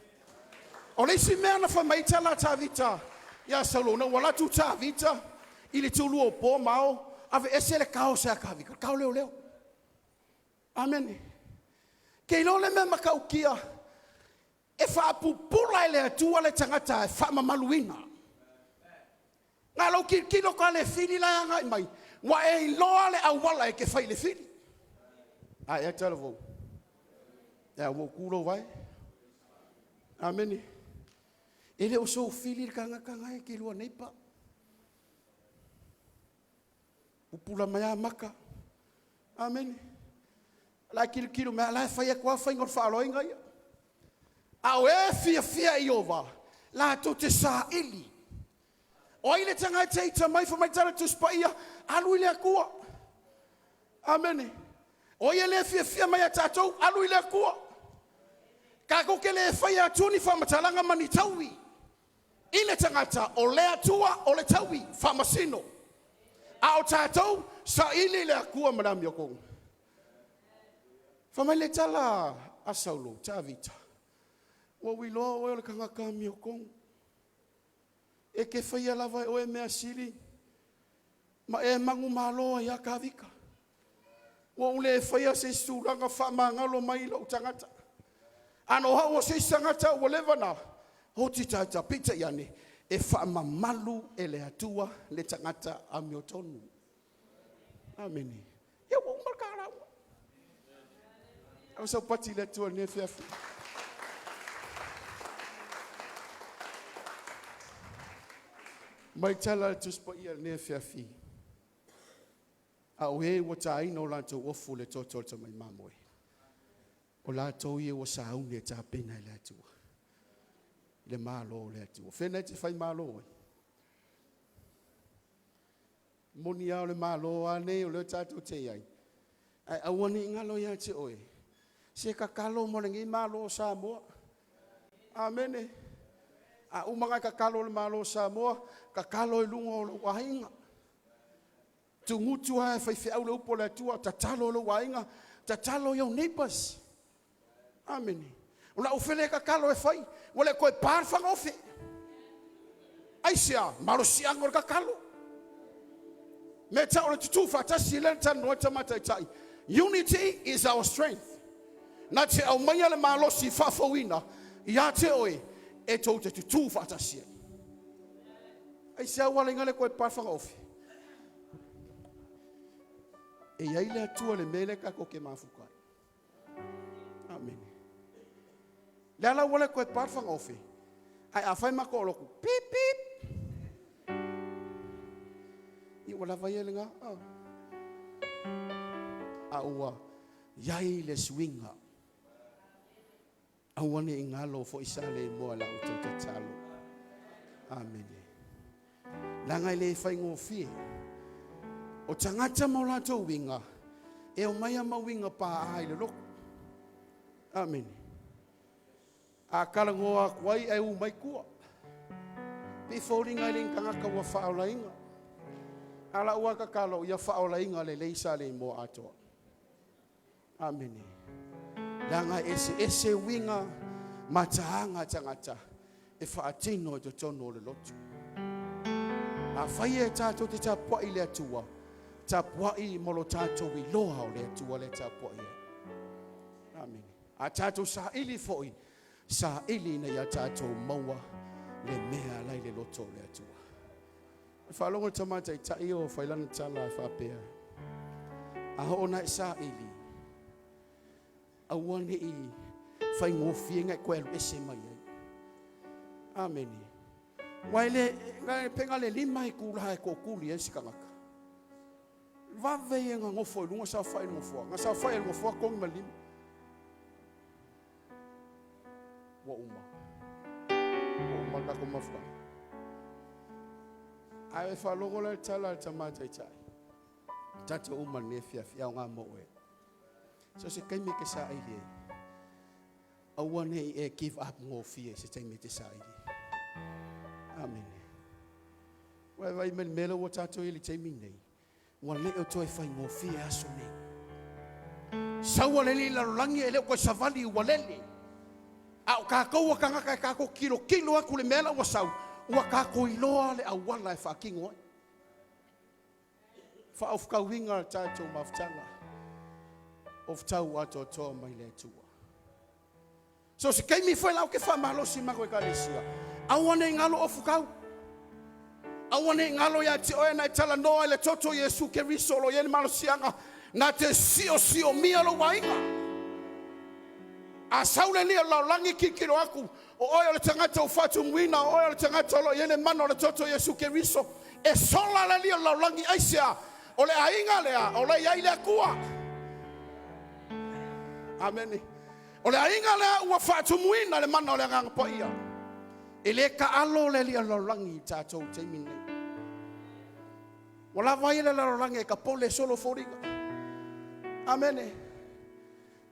O le isi mea na fai mai ai tala a Tavita ia Saulo, ina ua alu atu Tavita i le tulua o po ma ao, aveese le taos ia Tavita, le tao leoleo. Amene. Ke iloa le mea matautia, e faapupula e le Atua le tagata e faamamaluina. Na lou tilotilo ka le fili la e agai mai, ua e iloa le auala e te fai i le fili. A e talavou. E a ua tu lou vae. Amene. E le o sou fili le tagata na e te lua nei pa. Pupula mai a maka. Amene. La e tilotilo mai, la e fai atu lava faiga o le faaaloaina ia. A o e fiafia i Ieova, latou te saili. O ai le tagata e ita mai, fai mai tala Tusi Paia, alu i le Atua. Amene. O ai e le fiafia mai ia tatou, alu i le Atua. Tatou te le faia atua ni faamatalaga ma ni taui i le tagata, o le Atua o le taui faamasino. A o tatou, saili le Atua ma le amiotonu. Fai mai le tala a Saulo, Tavita, ua ou iloa oe o le tagata amiotonu. E te faia lava e oe mea sili ma e manumalo ai ia Tavita. Ua ou le faia se isi tulaga faamagalo mai lou tagata. Ana o au o se isi tagata ua leva ona oti tata, peitai ane, e faamamalu e le Atua le tagata amiotonu. Amene. Ia ua uma le ta lauga. Ave sau pati i le Atua i lenei afiafi. Mai tala le Tusi Paia i lenei afiafi. A o e ua taina o latou ofu i le toto o le tamai mamoe, o latou ia ua sauni e tapena e le Atua le Malo o le Atua. O fea e te fai malo ai? Moni lava o le Malo lava nei o lea tatou te i ai, ae aua ne i galo ia te oe, se tatalo mo lenei Malo o Samoa. Amene. A uma ona e tatalo i le Malo o Samoa, tatalo i luga o lou aiga. Tugutu lava e faifeau le upu a le Atua, tatalo i lou aiga, tatalo i ou neighbors. Amene. O lau fele tatalo e fai, ua le toe pa le fagaofe. Aisea? Malosiaga o le tatalo. Mea tau o le tutu faatasi lea na talanoa ai tamataitai. Unity is our strength. Na te aumaia le malosi faafouina ia te oe e tou te tutu faatasi ai. Aisea ua ala ai ona le toe pa le fagaofe? E i ai le Atua i le mea lea tatou te mafuta ai. Amene. Le ala ua le toe pa le fagaofe, ae afai matou o lotu, pip pip, ia ua lava ia lena. A ua i ai le suiga, aua ne i galo foi sa le moa la outou tatalo. Amene. Leaga e le faigofie. O tagata ma o latou uiga, e omai lava ma uiga paā i le lotu. Amene. A talanoa atu ai ae u mai tua. Pei e foliga e le ni tagata ua faaolaina. A lau lava tatalo, ia faaolaina lelei Saleimoa atoa. Amene. Leaga e eseese uiga ma taga a tagata e faatino i totonu o le lotu. Afai e tatou te tapuai i le Atua, tapuai mo lo tatou iloa o le Atua lea e tapuai ai. Amene. A tatou saili foi, saili ina ia tatou maua le mea la i le loto o le Atua. E faalogo le tama taitai o fai lana tala e faapea, a oo ina e saili, aua ne i faigofie na e toe alu ese mai ai. Amene. Ua e le, pe na le 5 itulā e tootuli ai se tagata. Vave ia na nofo i luga saofai i le nofoa. Na saofai i le nofoa togi ma le lima. Ua uma. Ua uma le tatou mafutaga. Ae faalogo la le tala a le tama taitai. Tatou uma lenei afiafi, aoga mo oe. So se taimi e te saili ai. Aua ne i e give up gofie se taimi e te saili. Amene. Ua e vai mai le mea lea ua tatou i ai i le taimi nei. Ua le o toe faigofie aso nei. Saua le alii lalolagi e le o toe savali ua lele. A o tatou a tagata e tatou tilotilo atu i le mea la ua sau, ua tatou iloa le auala e faatino ai. Faaofutauina le tatou mafutaga, ofutau atoatoa mai le Atua. So se taimi foi la ou te faamalosi i matou ekalesia, aua ne i galo ofutau. Aua ne i galo ia te oe na e talanoa i le toto o Iesu Keriso o lo o i ai le malosiaga na te siosiomia lou aiga. A sau le alii o le lalolagi tilotilo atu, o oe o le tagata ua faatumuina, o oe o le tagata o lo o i ai le mana o le toto o Iesu Keriso, e sola le alii o le lalolagi, aisea? O le aiga lea o la e i ai le Atua. Amene. O le aiga lea ua faatumuina le mana o le Agaga Paia. E le taalo le alii o le lalolagi i tatou i le taimi lenei. Ua lava ia le lalolagi e tapole solo foliga. Amene.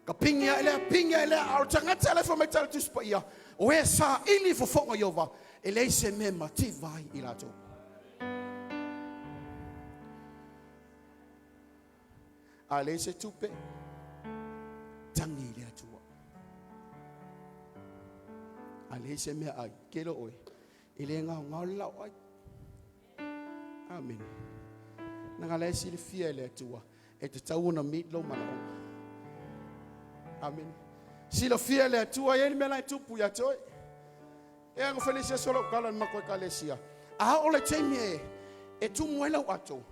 Ka pigi ae lea, pigi ae lea, a o le tagata la e fai mai tala Tusi Paia, o e saili fofoga o Ieova, e leai se mea e mativa ai i latou. A leai se tupe, tagi i le Atua. A leai se mea ai, kelo oe, e le gaogao le lao ai. Amene. Na la e silafia e le Atua. E tatau ona meet lou manaoga. Amene. Silafia e le Atua, e i ai le mea la e tupu ia te oe. E aga fai le isi aso lau tala i le matou ekalesia. A oo le taimi e, e tumu ai lau ato.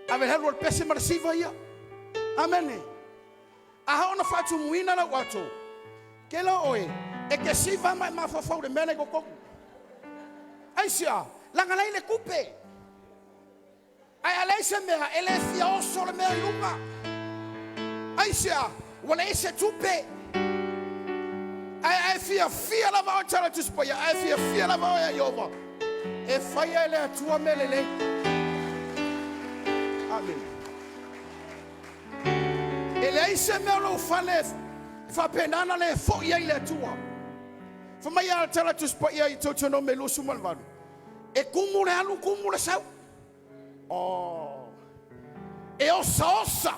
Ave le alu o le pese ma le siva ia. Amene. A oo na faatumuina lau ato, ke lo oe, e ke siva ma e mafaufau le mea la i totonu. Aisea? Laga leai le tupe. Ae a leai se mea, e le fia oso le mea i luga. Aisea? Ua leai se tupe. Ae a e fiafia lava oe tala Tusi Paia, a e fiafia lava oe ia Ieova, e faia e le Atua mea lelei. Amene. E leai se mea o lou fale e faapena ona le foi ai le Atua. Fai mai a tala Tusi Paia i Teutonome 28, e tumu le alu, tumu le sau. Oh. E osaosa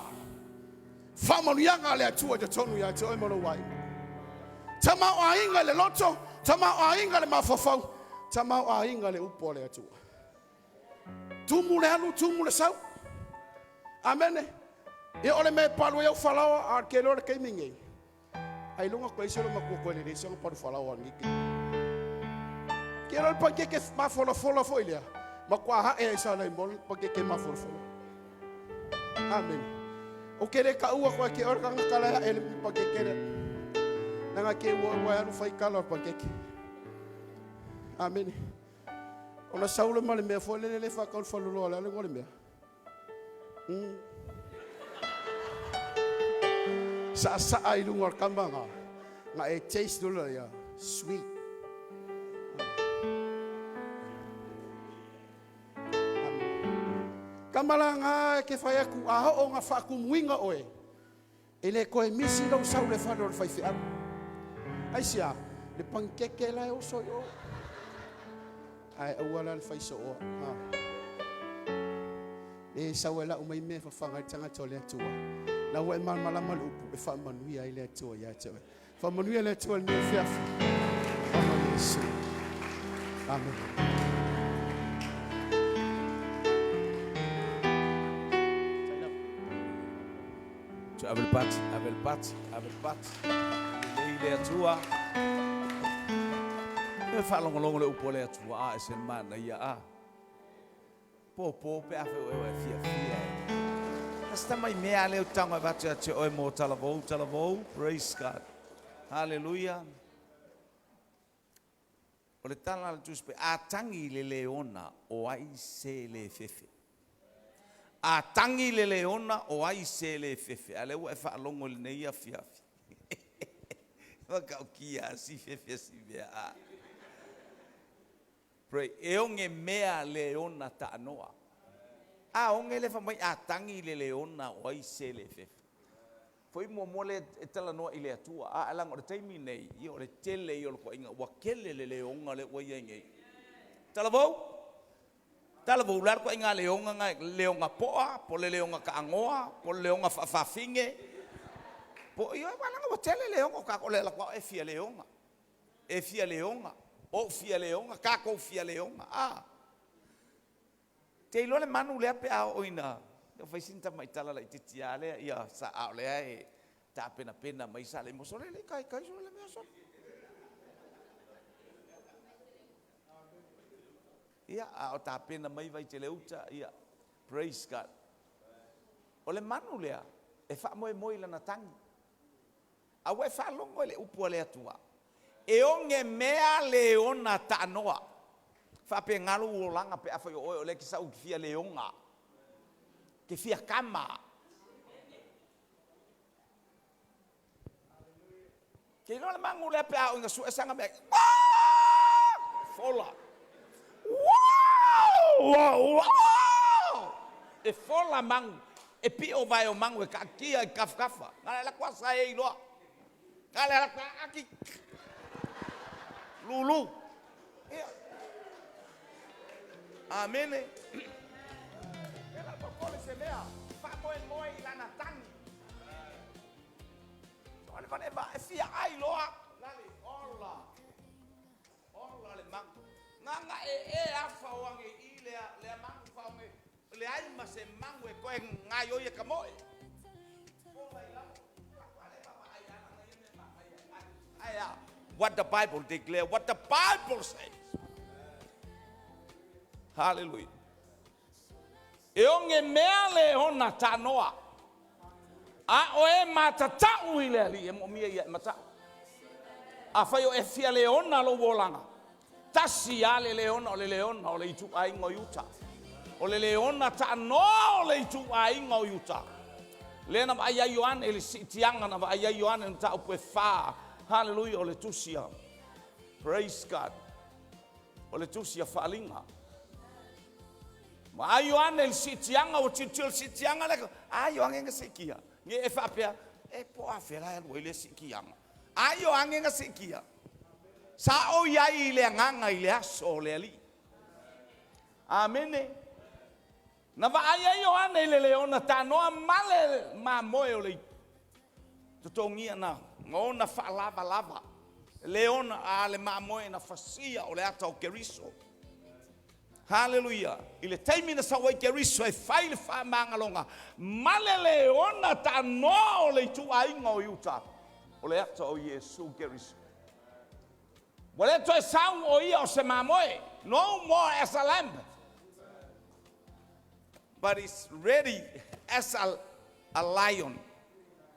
faamanuiaga a le Atua i totonu ia te oe ma lou aiga. Tamaoaiga i le loto, tamaoaiga i le mafaufau, tamaoaiga i le upu a le Atua. Tumu le alu, tumu le sau. Amene. Ia o le mea e palu ai au falaoa, a ke loa le taimi nei. Ai luga koe se lo matua koe le se palu falaoa ni ke. Ke loa le pankeke mafolafola foi lea. Matua hae ai sa lai mol pankeke mafolafola. Amen. O ke le ka ua koe ke ora kanga kala e le pankeke lea. Nanga ke ua ua alu fai kala o pankeke. Amen. Ona saula ma le mea foi le le whakaul whaloloa le ale ngole mea. Saasaa i luga o le kama nga, nga e taste lola ia, sweet. Kama la nga ke whai aku a hoo nga whaakumuinga oe. E le koe misi lou sau le fale o le faifeau. Aisea, le panikeke la e oso i o. Ae aua la le faisooa. Ha. E sau e lau mai mea e fafaga ai le tagata o le Atua. La ua e malamalama le upu e faamanuia ai le Atua ia te oe. Faamanuia le Atua i lenei afiafi. Faamanuia Iesu. Amen. Tu ave le pati, ave le pati, ave le pati. Lelei le Atua. E faalogologo le upu a le Atua, a e se le manaia a. Pōpō pe a fai o e fiafia e. Asta mai mea lea o tago e avatu ia te oe mo talavou, talavou. Praise God. Hallelujah. O le tala a le Tusi Paia, a tagi le leona o ai se le fefe. A tagi le leona o ai se le fefe. A lea ua e faalogo i lenei afiafi. Matautia a si fefe si mea a. Pray. E oge mea leona taanoa. A oge le fai mai a tagi le leona o ai se le fefe. Foi muamua lea e talanoa i le Atua. A leaga o le taimi nei, ia o le tele ia o le toaiga ua tele le leoga lea ua i ai nei. Talavou? Talavou, o le a le toaiga leoga na, leoga poa, po o le leoga taanoa, po o le leoga faafafine, po, ia leaga ua tele leoga o tatou, o le ala atu e fia leoga. E fia leoga, ou fia leoga, tatou fia leoga. A. Te iloa le manu lea pe a oo ina fai sina tamaitala laitiiti lava lea, ia sa a o lea e tapenapena mai sa le mo sole le kai kai sole le mea sole. Ia, a o tapena mai vai te le uta, ia, praise God. O le manu lea, e faamoemoe i lana tagi. A ua e faalogo i le upu a le Atua, e oge mea le ona taanoa. Faapena lou olaga pe afai o oe o lea e te sau e fia leoga, te fia kama. Te iloa le manu lea pe a oo ina sue sana mea, fola. E fola manu, e pio vae o manu e kaatia i tafatafa. Na le ala atu asa e iloa. Na le ala atu aki. Lulu. Ia. Amene. E la popole se mea, faamoemoe i lana tagi. O le vale va e fia ai loa. Lale, ola. Ola le manu. Nga Nganga e e afa o ange i lea, lea mangu fa o le ai ma se mangu e koe ngai oi e ka moe. What the Bible declare, what the Bible says. Hallelujah. E onge mea le ona tanoa. A o e matatau i le ali e mo mia ia e matau. A fai o e fia le ona lo wolanga. Tasi a le leona o le leona o le itu ainga o Iuta. O le leona tanoa o le itu ainga o Iuta. Le na vai ai Ioane le sitianga na vai ai Ioane na tau pue wha. Hallelujah o le tusia. Praise God. O le tusia whaalinga. Ma ai Ioane le sitianga o titio le sitianga le ai Ioane nga sikia. Nge e whaapea e po a whera e alua i le sikianga. Ai Ioane nga sikia. Sa o iai i le anganga i le aso o le ali. Amene. Na va ai ai Ioane i le leona tanoa male ma moe o le totongia na ngona whaalava lava. Leona a le maamoe na fasia o le ata o Keriso. Hallelujah. I le taimi na sawai Keriso e fai le whamangalonga. Male leona tanoa o le itu ainga o Iuta. O le ata o Yesu Keriso. Wale toe sau o ia o se maamoe. No more as a lamb. But it's ready as a lion.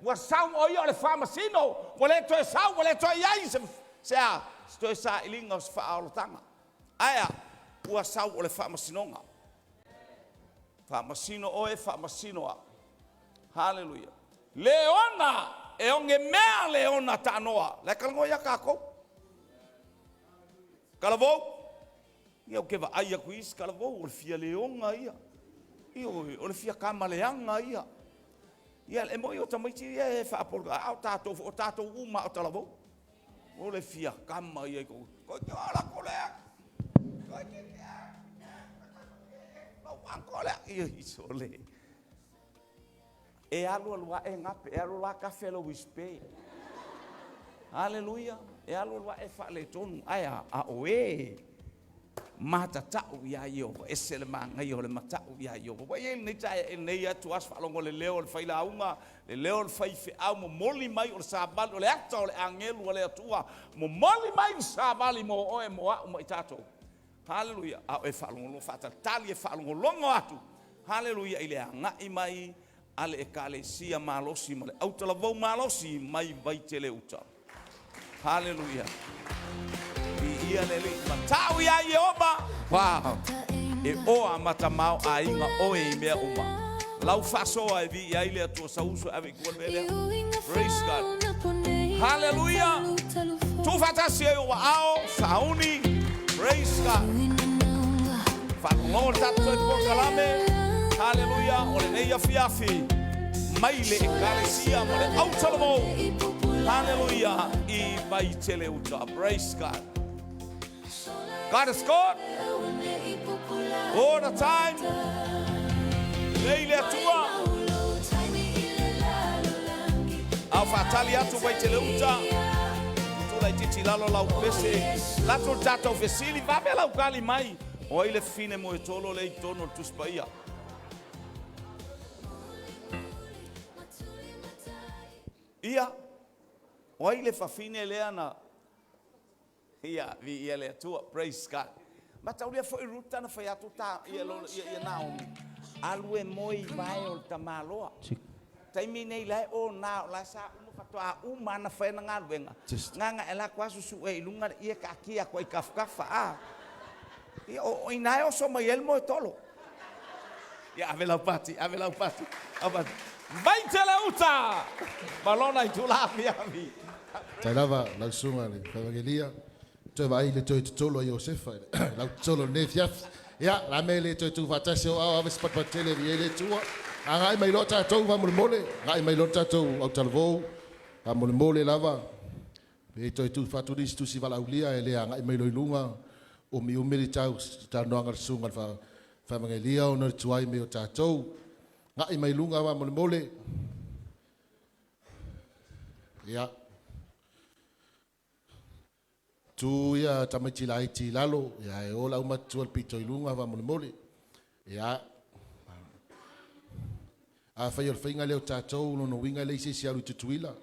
Ua sau o ia o le whamasino. Wale toe sau, wale toe iai se se a. Se toe sa ilinga o se whaolotanga. Aia, ua sau o le whamasinonga. Whamasino oe, whamasino a. Hallelujah. Leona, e onge mea leona tanoa. Le kalango ia kākou. Kalavou. Ia o ke va ai aku isi kalavou. O le fia leonga ia. Ia o le fia kamaleanga ia. Ia e moi o tamaiti ia e whaapolka. A o tātou uma o talavou. O le fia kama ia i kou. Koe te wala ko lea. Koe te tea. Lau anko lea. Ia iso le. E alu alua e ngape. E alu la kafe lo wispe. Hallelujah. E alu alua e whaale tonu. Aia a oe. Matatau ia Iova. E se le maangai o le matau ia Iova. Wa ia nei tae e nei atu as whaalongo le leo o le whailaunga, le leo o le whaiwheau, mo moli mai o le sāvali, o le ata o le angelu o le atua, mo moli mai le sāvali mo oe mo au mai tātou. Hallelujah. A oe whaalongolongo, whaatatali e whaalongolongo atu. Hallelujah. I le angai mai ale e kalesia malosi, ma le autalavau malosi mai vaitele uta. Hallelujah. Ia le li matau ia Iehova. Wow. E oa matamau a inga oe i mea uma. Lau whasoa e vi ia ile atua sauso ave i kua le. Praise God. Hallelujah. Tu whatasi e oa ao, sauni. Praise God. Whakongo tātou e porkalame. Hallelujah. O le nei afi afi. Mai le ekalesia ma le autalavou. Hallelujah. I vai tele uta. Praise God. God is good all the time. Lei le atua. Au whaatali atu vai tele uta. Tula i titi lalo lau pese. Latu le tātou vesili. Vape lau kali mai. O ai le fine mo e tolo le i tono le tuspaia. Ia. O ai le fafine lea na. Ia, vi ia le atua. Praise God. Ma taulia foi ruta na whai atu tā ia lo ia Naomi. Alu e moi vai o le tamaloa. Taimi nei lai o nā o lai sa uma whatoa uma na whai na ngā luenga. Nganga e la kwa susu e ilunga ia ka kia kwa i kafkafa a. Ia o inai o so mai elmo e tolo. Ia ave lau pati, ave lau pati. Vai te le uta! Malona i tula afi afi. Tai lava lau sunga le whavangelia. Toe vai le toe totolo a Iosefa. Lau totolo ne fiafi. Ia, la me le toe tūwhatasi o au ave spatpatele vi e le tua. A ngai mai lo tātou va mole. Ngai mai lo tātou au talavou. A mole mole lava. Pe toe tūwhatu nisi tusi valaulia e le a ngai mai lo ilunga. O mi umili tau tānoanga le sunga le whavangelia o na tuai me o tātou. Ngai mai lunga va mole mole. Ia. Tu ia tamaiti laiti i lalo, ia ae o le aumatutua i le pito i luga faamolemole. Ia, afai o le faiga lea o tatou, o lona uiga e leai se isi e alu i Tutuila.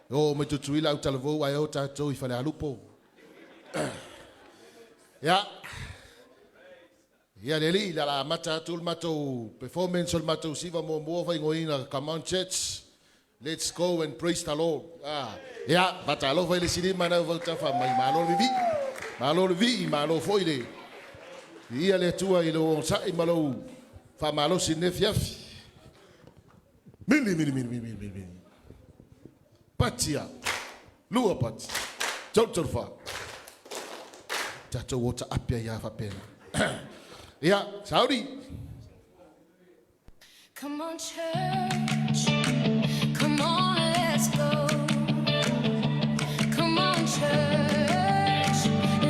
E oo mai Tutuila autalavou ae o tatou i Falealupo. Ia, ia le alii, o le a amata atu le matou performance o le matou siva muamua faaigoaina Come on Church. Let's go and praise the Lord. Ah, ia, faatalofa i le isi lima na ua mai. Malo le vivii. Malo le vii, malo foi le viia le Atua i lou onosai ma lou faamalosi i lenei afiafi. Mili, mili, mili, mili, mili, mili. Pati a. Lua pati. Tolu, tolu, fa. Tatou o taape ai lava faapena. Ia, sauni. Come on, church. Come on, let's go. Come on, church.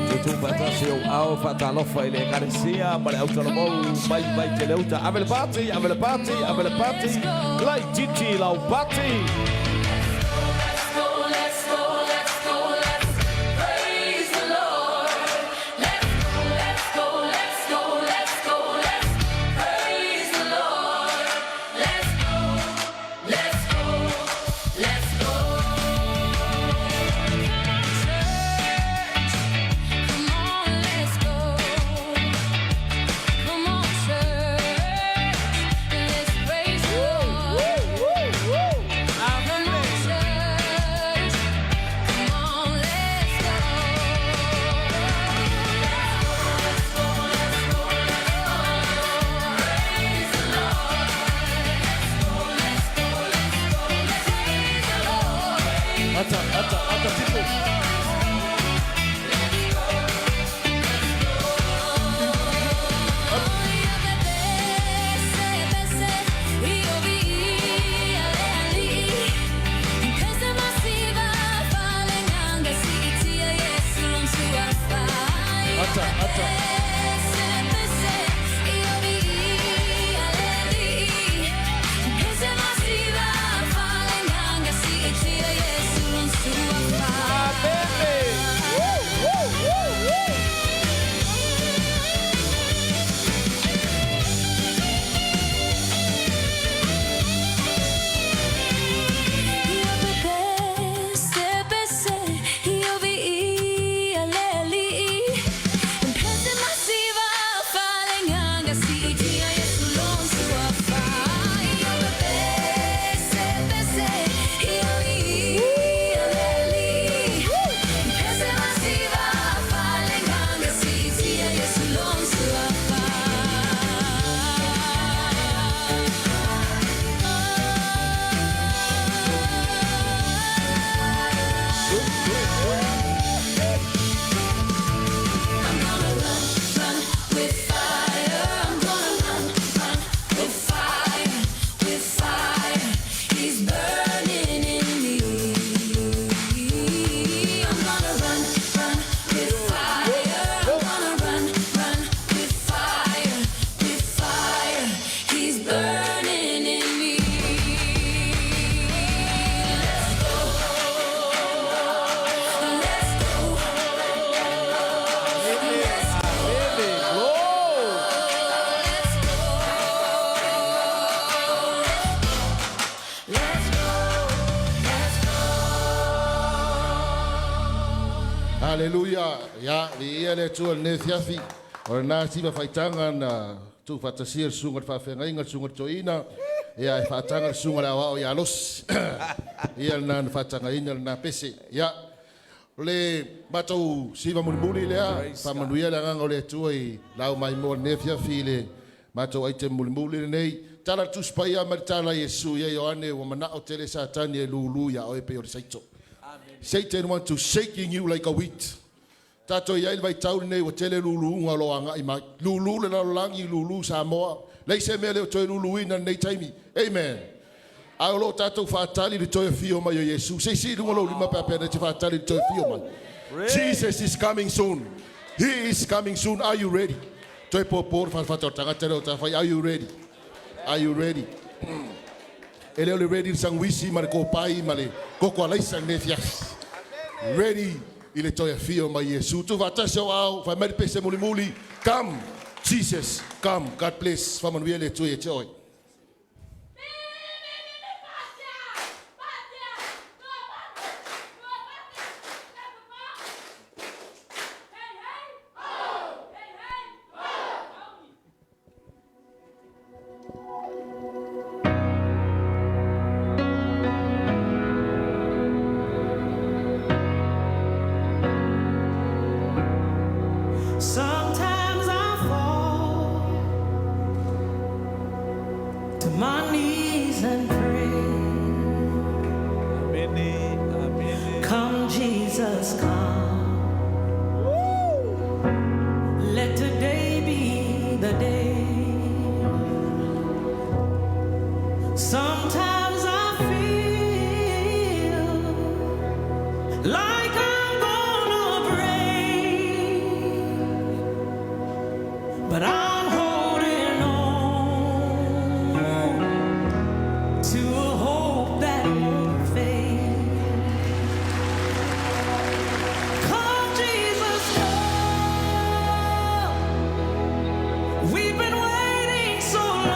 Tutu faatasi ou ao faatalofa i le ekalesia ma le autalavou mai Vaiteleuta. Ave le pati, ave le pati, ave le pati, laitiiti lau pati. Let's go, let's go, let's go, let's praise the Lord. Let's go, let's go, let's go, let's go, let's praise the Lord. Let's go, let's go, let's go. Come on, church. Come on, let's go. Come on, church. Let's praise the Lord. Come on, church. Come on, let's go. Let's go, let's go, let's go, let's go. Praise the Lord. Let's go, let's go, let's go, let's praise the Lord. Ata, ata, ata, tipo. Ata, ata. I'm gonna run, run with fire. I'm gonna run, run with fire, with fire. He's burning in me. I'm gonna run, run with fire. I'm gonna run, run with fire, with fire. He's burning in me. Let's go. Let's go. Let's go. Let's go. Let's go. Let's go. Haleluya. Ia, viia le Atua i lenei afiafi. O lena siva faitaga na tuufaatasia le susuga i le faafeagaiga le susuga i le toeaina. Ia, e faataga le susuga i le aoao ia Losi. Ia lena na faatagaina lena pese. Ia, o le matou siva mulimuli lea, faamanuia le agaga o le Atua i lau maimoa i lenei afiafi i le matou item mulimuli lenei. Tala le Tusi Paia ma le tala a Iesu ia Ioane, ua manao tele Satani e lulu ia oe pei o le saito. Satan want to shaking you like a wheat. Tatou i ai le vaitau lenei ua tele luluga o lo o agai mai. Lulu le lalolagi, lulu Samoa. Leai se mea le o toe luluina lenei taimi. Amen. Ae o lo o tatou faatali le toe afio mai o Iesu. Se i sii i luga lou lima pe a pea nei te faatali le toe afio mai. Jesus is coming soon. He is coming soon. Are you ready? Toe popo le fatafata o le tagata lea o tafai. Are you ready? Are you ready? E le o le ready le sangwisi ma le kopai ma le koko alaisa lenei afiafi. Ready. I le toe afio mai Iesu. Tuufaatasi ou aao, fai mai le pese mulimuli, Come, Jesus, come. God bless. Faamanuia le Atua ia te oe. Sometimes I fall to my knees and pray. Come, Jesus, come. Let today be the day. Sometimes I feel like I'm gonna break, but I'm holding on to a hope that won't fade. Come, Jesus, come. We've been waiting so long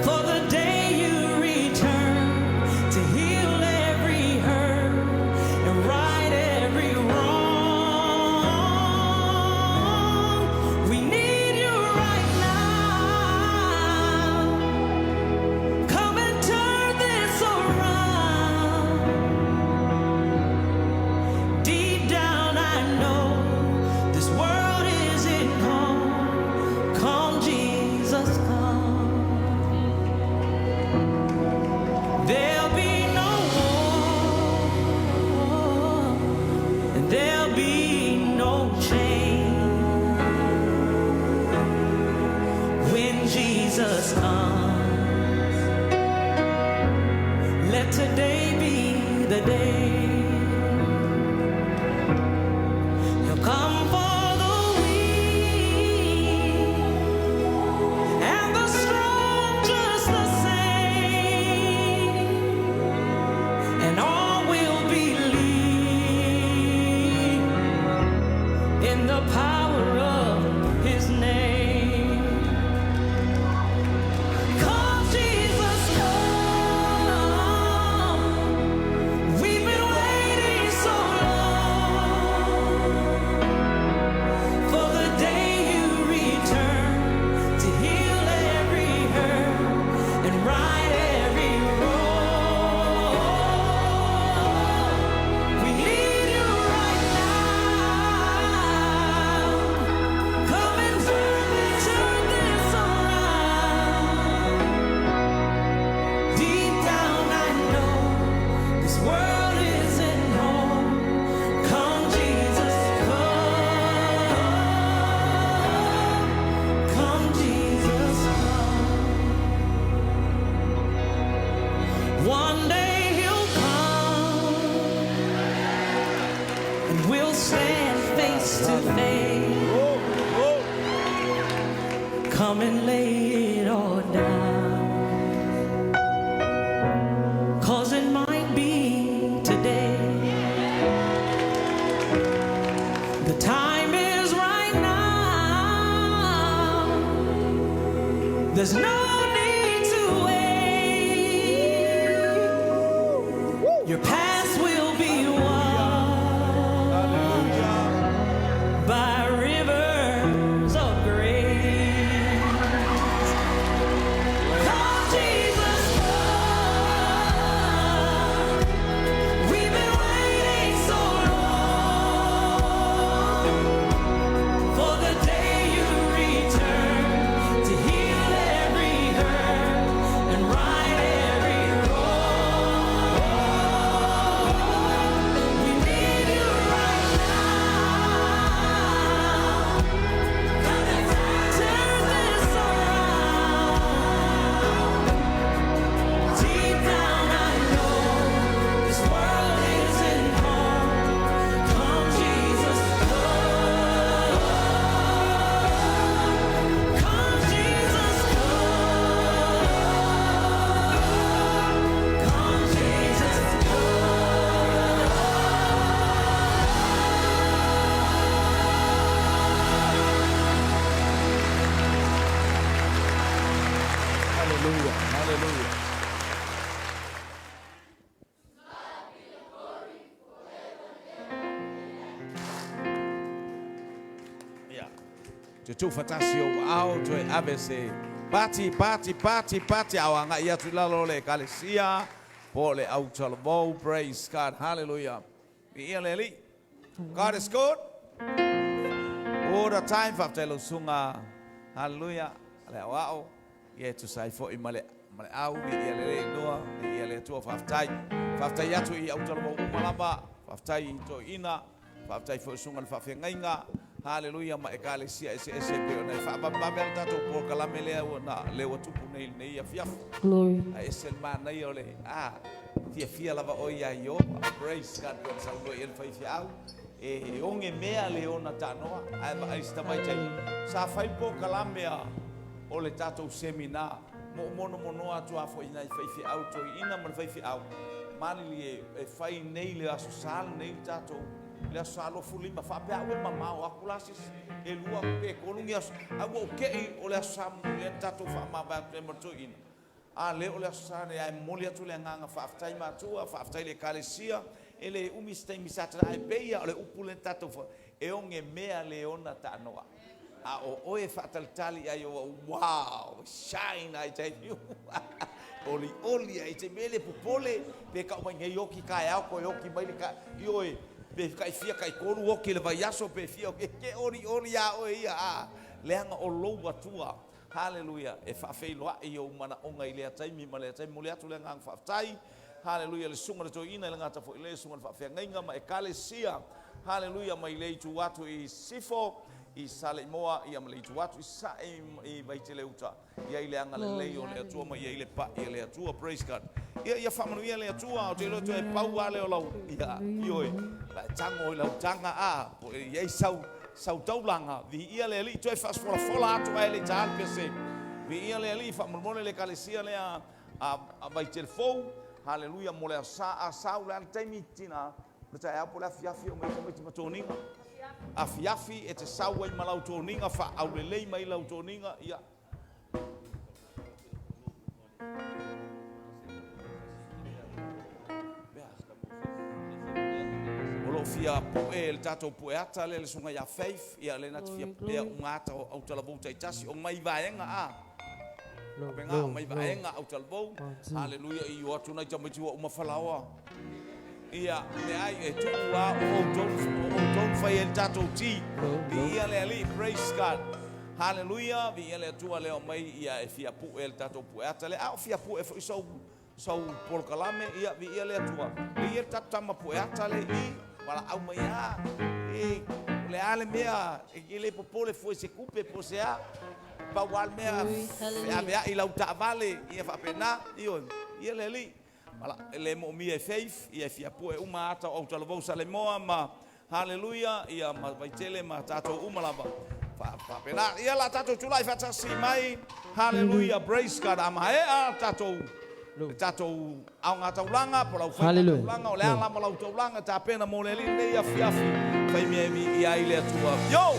for the day you return to heal every hurt and right every wrong. We need you right now. Come and turn this around. Deep down, I know this world isn't home. Come, Jesus, come. There'll be no war, and there'll be no change when Jesus comes. Let today be the day. He'll come for the weak and the strong just the same, and all will believe in the power of His name. Come, Jesus, come. We've been waiting so long for the day you return to heal every hurt and right every wrong. We need you right now. Come and turn this around. Deep down, I know this world isn't home. Come, Jesus, come. Come, Jesus, come. One day he'll come, and we'll stand face to face. Come and lay it all down. 'Cause it might be today. The time is right now. There's no need to wait. Your past will be washed by rivers of grace. Come, Jesus, come. We've been waiting so long for the day you return to heal every Hallelujah. Ia. Te tuufatasi o ao toe ave se pati, pati, pati, pati ao agai atu i lalo o le ekalesia po o le autalavou. Praise God. Hallelujah. Viia le Alii. God is good. All the time. Faafetai lau susuga. Hallelujah. Le aoao. Ia e tusa ai foi ma le ma le au viia le Alii noa viia le Atua faafetai. Faafetai atu i autalavou uma lava. Faafetai i toeaiina. Faafetai foi i susuga i le faafeagaiga. Haleluia ma ekalesia eseese e pei ona e faavavevave lava le tatou polokalame lea ua na lea ua tupu nei i lenei afiafi. Glory. Ae ese le manaia o le a fiafia lava oe ia Ieova. Praise God pei ona saunoa i ai le faifeau e oge mea le ona tanoa ae vaai si tamaitai sa fai le polokalame a o le tatou seminar mo monomonoa atu a foi nai faifeau toeaiina ma le faifeau malilie e fai nei le Aso Sa lenei le tatou le Aso Sa 25 faapea au e mamao aku la se isi e lua pe tolu ni aso ae ua ou tei o le Aso Sa lea na tatou faamavae atu ai ma le toeaina a lea o le Aso Sa lenei ae momoli atu le agaga faafetai matua faafetai i le ekalesia e le umi se taimi sa ae pei lava o le upu lea na tatou e oge mea le ona taanoa A o oe e faatalitali i ai ua wow, shine ai tai olioli ai te mele popole pe kau mai nei oki taeao koe oki mai le ka ioe pe kai fia kai tolu oki le vaiaso pe fia oki ke olioli a oe ia a leaga o lou Atua haleluia e faafeiloai i ou manaoga i lea taimi ma lea taimi. Momoli atu le agaga faafetai haleluia i le susuga i le toeaina i le gata foi le susuga i le faafeagaiga ma ekalesia haleluia mai le itu atu i sisifo i Saleimoa ia ma le itu atu i Sasae i Vaiteleuta i ai le agalelei o le Atua ma i ai le pa'i a le Atua. Praise God. Ia ia faamanuia le Atua ou te iloa toe pau lava lea o lau ia ioe la e tago i lau taga a po e i ai sau sau taulaga viia le Alii toe faasefolafola atu ae le i ta le pese viia le Alii faamolemole le ekalesia lea a a Vaitelefou haleluia mo le Aso Sa a sau le a le taimi tina le taeao po o le afiafi e omai ai tamaiti ma toniga afiafi e te sau ai ma lau toniga faaaulelei mai lau toniga ia O lo o fia pue le tatou pueata lea le susuga ia Faith ia lea na te fia puea uma ata o autalavou taitasi o mai vaega a Faapena o mai vaega autalavou haleluia i o atu nai tamaiti ua uma falaoa ia leai e tuu a o outou o outou na fai ai le tatou ti viia le Alii praise God Haleluia, viia le Atua lea o mai ia e fia pue le tatou pueata lea. A o fia pue foi sou sou polokalame, ia viia le Atua. Viia le tatou tama pueata lea i i, valaau mai a, e, o le a le mea, e le popole fua i se tupe po o se a. Pau lava le mea, feaveai lau taavale, ia faapena, ioe, viia le Alii. Vala, e le moomia e Faith, ia e fia pue uma ata o Autalavou Saleimoa ma Haleluia, ia ma Vaitele ma tatou uma lava. Fa, faapena. Ia la tatou tulai faatasi mai. Haleluia, praise God. A maea tatou le tatou aoga taulaga po lau faiga taulaga, o le a lava lau taulaga tapena mo le Alii lenei afiafi, fai mea e viia ai le Atua. Yo!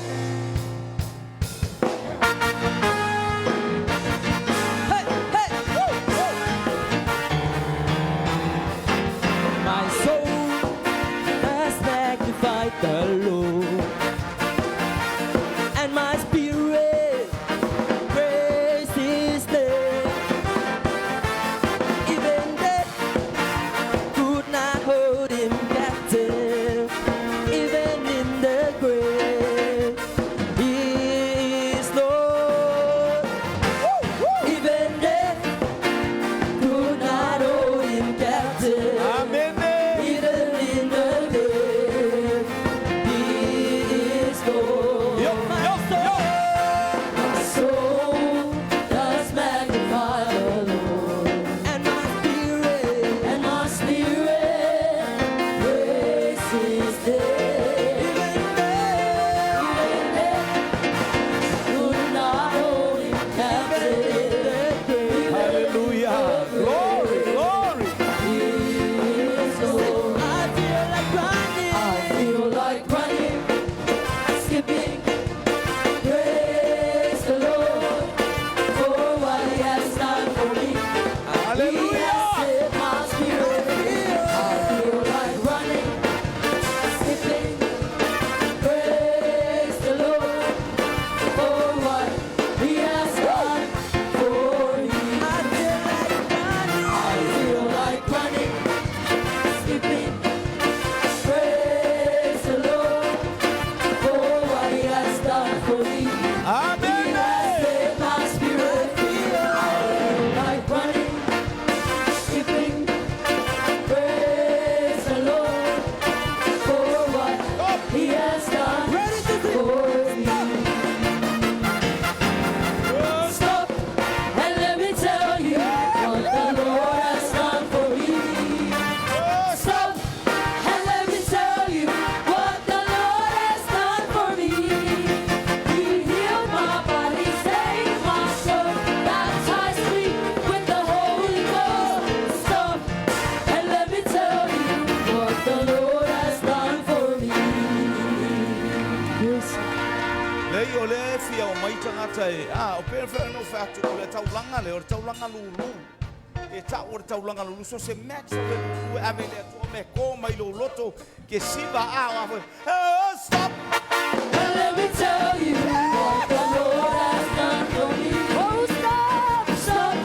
My soul has magnified the Lord, and my spirit praise His name. Even death could not hold Him captive, even in the grave. Amen. He has set my spirit free. I feel like running, skipping. Praise the Lord for what He has done for me. Stop and let me tell you what the Lord has done for me. Stop and let me tell you what the Lord has done for me. He healed my body, saved my soul, baptized me with the Holy Ghost. Stop and let me tell you what the Lord has done for me. Yes. Lei o le fia o mai tangata e, a, o pēr whea no whea atu o le taulanga le, o le taulanga lulu. E ta o le taulanga lulu, so se max o le lulu e ave le atua me kō mai lo loto, ke siva a o a foe, "Eh, stop! And let me tell you what the Lord has done for me. Oh, stop, stop.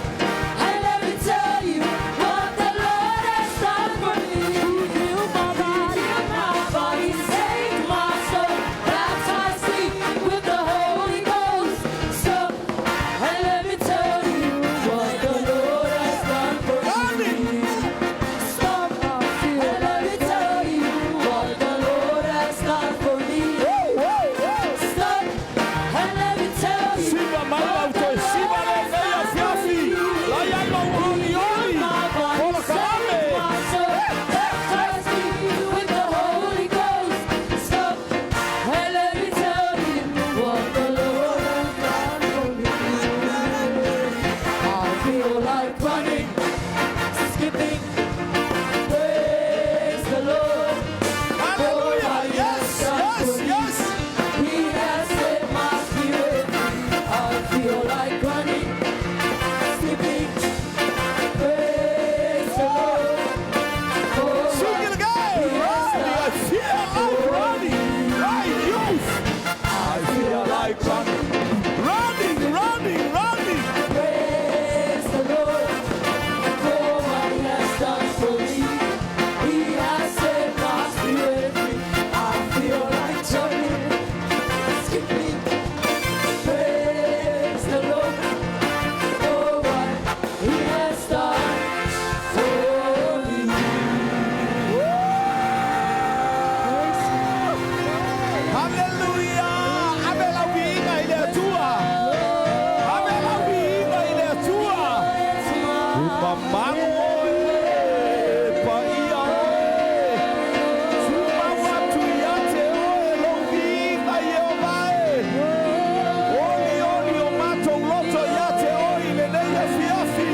And let me tell you what the Lord has done for me. He healed my body, healed my body, saved my soul, baptized me with the Holy Ghost. Stop. And let me tell you what the Lord has done for me. Stop. And let me tell you what the Lord has done for me. Stop. And let me tell you Siva mai what the lau toe, siva Lord le has nei a done for fiafi. me. Lai ai lau oli oli. My body, Kola kalame. saved my soul, baptized me with the Holy Ghost. Stop. And let me tell you what the Lord has done for me. I feel like running, skipping. Praise the Lord. Hallelujah. Yes, yes, yes. He has set my spirit free. I feel like running, skipping. Praise the Lord. For Sing it again. He has Running. I done feel like running. Right, youth. I feel like running. Running, running, running. Praise the Lord for what He has done for me. He has set my spirit free. I feel like jumping, skipping. Praise the Lord for what He has done for me. Hallelujah. Ave lau viiga i le Atua. Ave lau viiga i le Atua. I mamalu oe, pa ia oe. Tumau atu ia te oe, lou viiga i e o vae. Oli oli o matou loto ia te oe i lenei afiafi.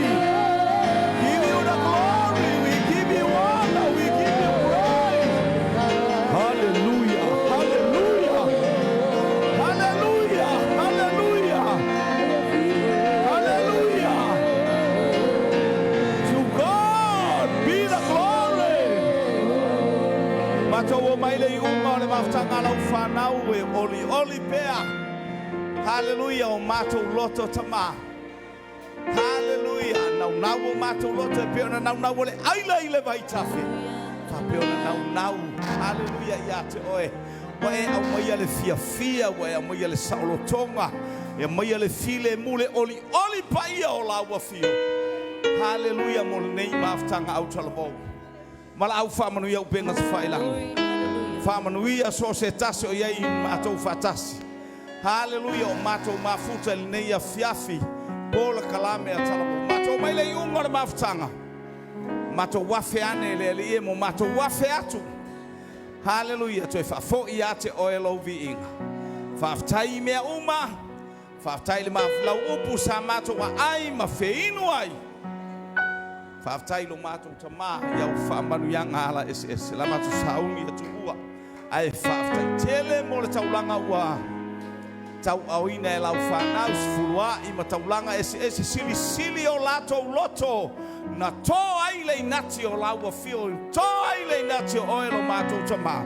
Give you the glory, we give you honor, we give you praise. Hallelujah, hallelujah, hallelujah, hallelujah, hallelujah. To God be the glory. Matou o mai le i uma o le mafutanga lau whanau e oli oli pea. Hallelujah o matou loto tama. Hallelujah. Nau nau o matou loto e peo na nau nau o le aila i le vaitafe. Fa peo na nau nau. Hallelujah ia te oe. Wa e au mai le fia fia, wa e au mai le saolotonga. E mai le file mule oli oli paia o la ua fio. Hallelujah mo lenei mafutanga au talavou. Mala au whaamanuia upenga te whailanga. Whaamanuia so se tasi o iai mātou whatasi. Hallelujah o mātou mafuta i lenei afiafi. Pola kalame a talamo. Mātou mai le iunga o le mafutanga. Mātou wafe ane le ali e mo mātou wafe atu. Hallelujah. Toe whaafo i ate oe lau viinga. Whaaftai mea uma. Whaaftai le mafulau upu sa mātou wa ai ma wheinu ai. Whaaftai lo mātou tamā i au whaamanuianga ala ese ese. La mātou sauni atu ua. Ai whaaftai tele mo le taulanga ua. Tau auina e lau whanau sifurua i mataulanga ese ese sili sili o lātou loto. Na tō ai le inati o lau fio. Tō ai le inati o oe lo mātou tamā.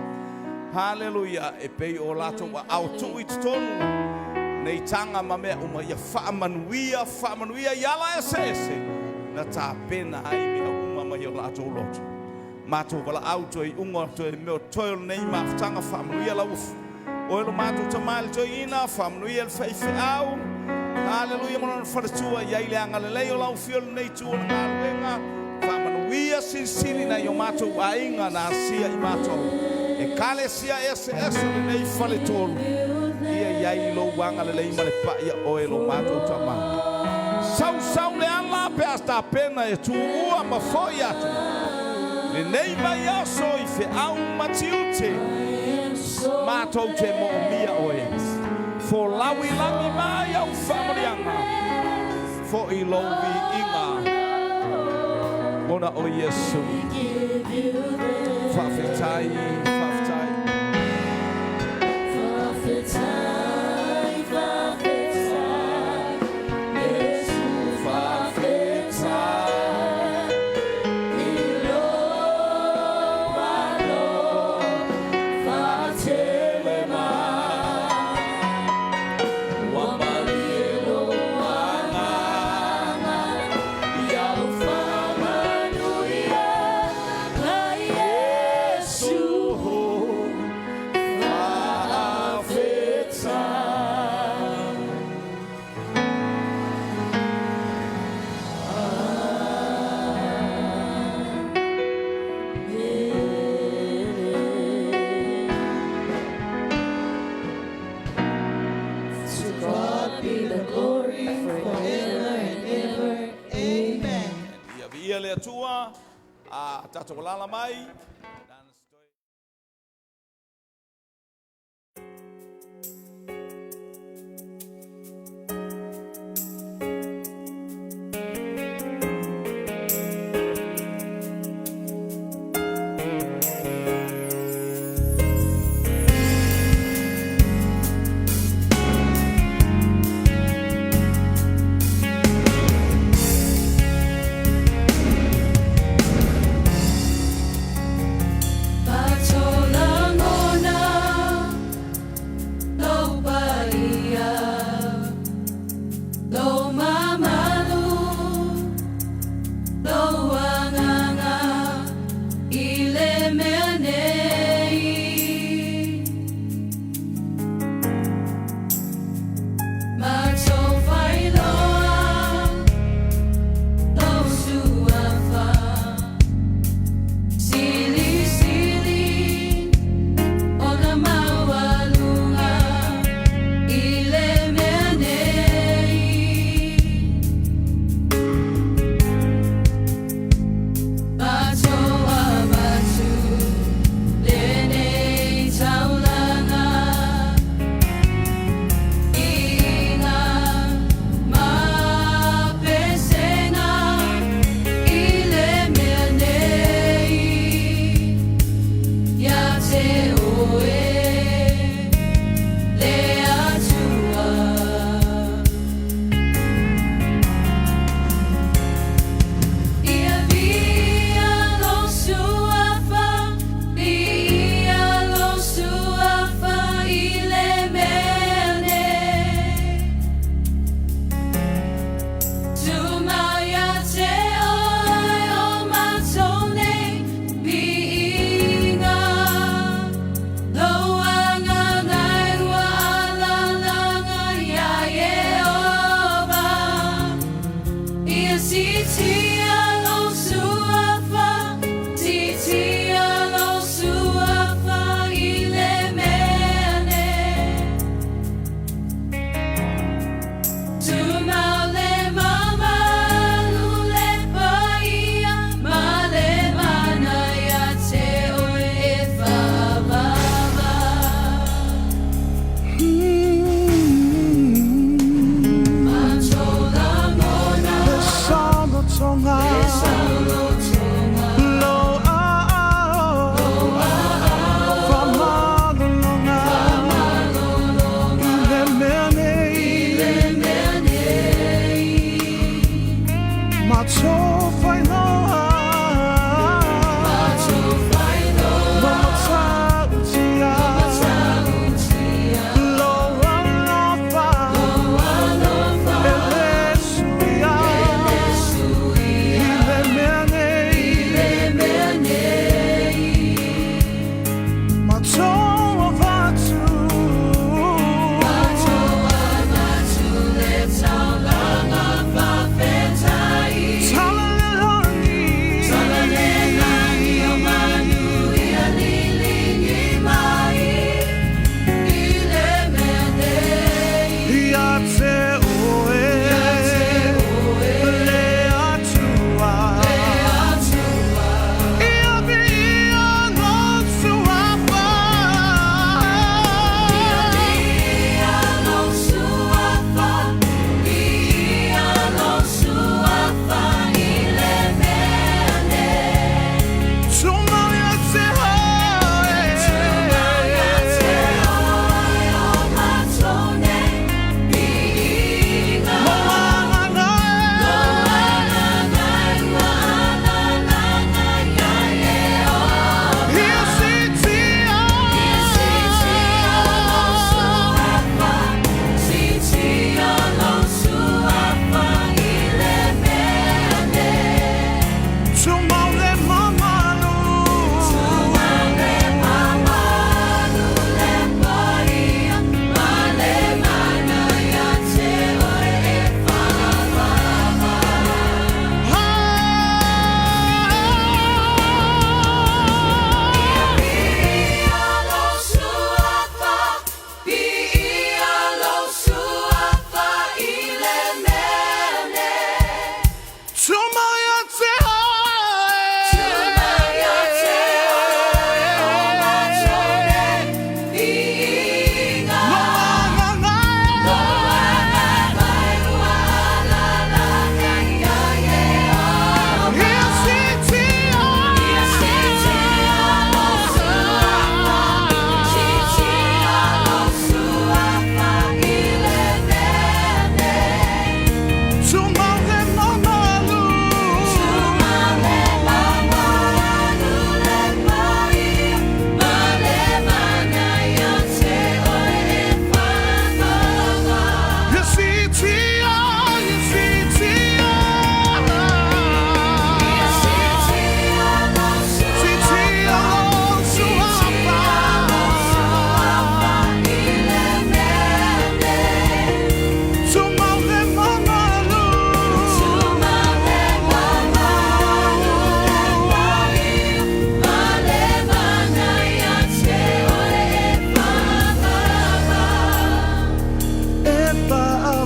Hallelujah. E pei o lātou wa au tui tonu. Nei tanga ma mea uma ia whaamanuia, whaamanuia i ala ese ese. Na tā pena ai mea uma mai o lātou loto. Mātou wala au toi unga toi meo toi o nei mafutanga whaamanuia lau Oe lo mātou tamā le toeina, whaamanuia le faifeau. Haleluia ma lona faletua i ai le agalelei o lau fio lenei tu o le galuega. Faamanuia silisili nai o matou aiga na asia i matou. E kalesia eseese lenei faletolu. Ia i ai lou agalelei ma le paia oe lo matou tamā. Sau sau le ala pe a tapena e tuua ma foi atu. Lenei vaiaso i feau ma tiute. Matou te moomia oe. Folau i lagi mai au faamanuiaga. Foi lou viiga. Ona o Iesu. Faafetai, faafetai. Faafetai, faafetai, Iesu, faafetai. I lou alofa tele mai. Ua malie lou agaga i au faamanuiaga, Iesu. Faafetai. To God be the glory forever and ever. Amen. Ia viia le Atua, a tatou alala mai. Thank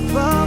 Papa.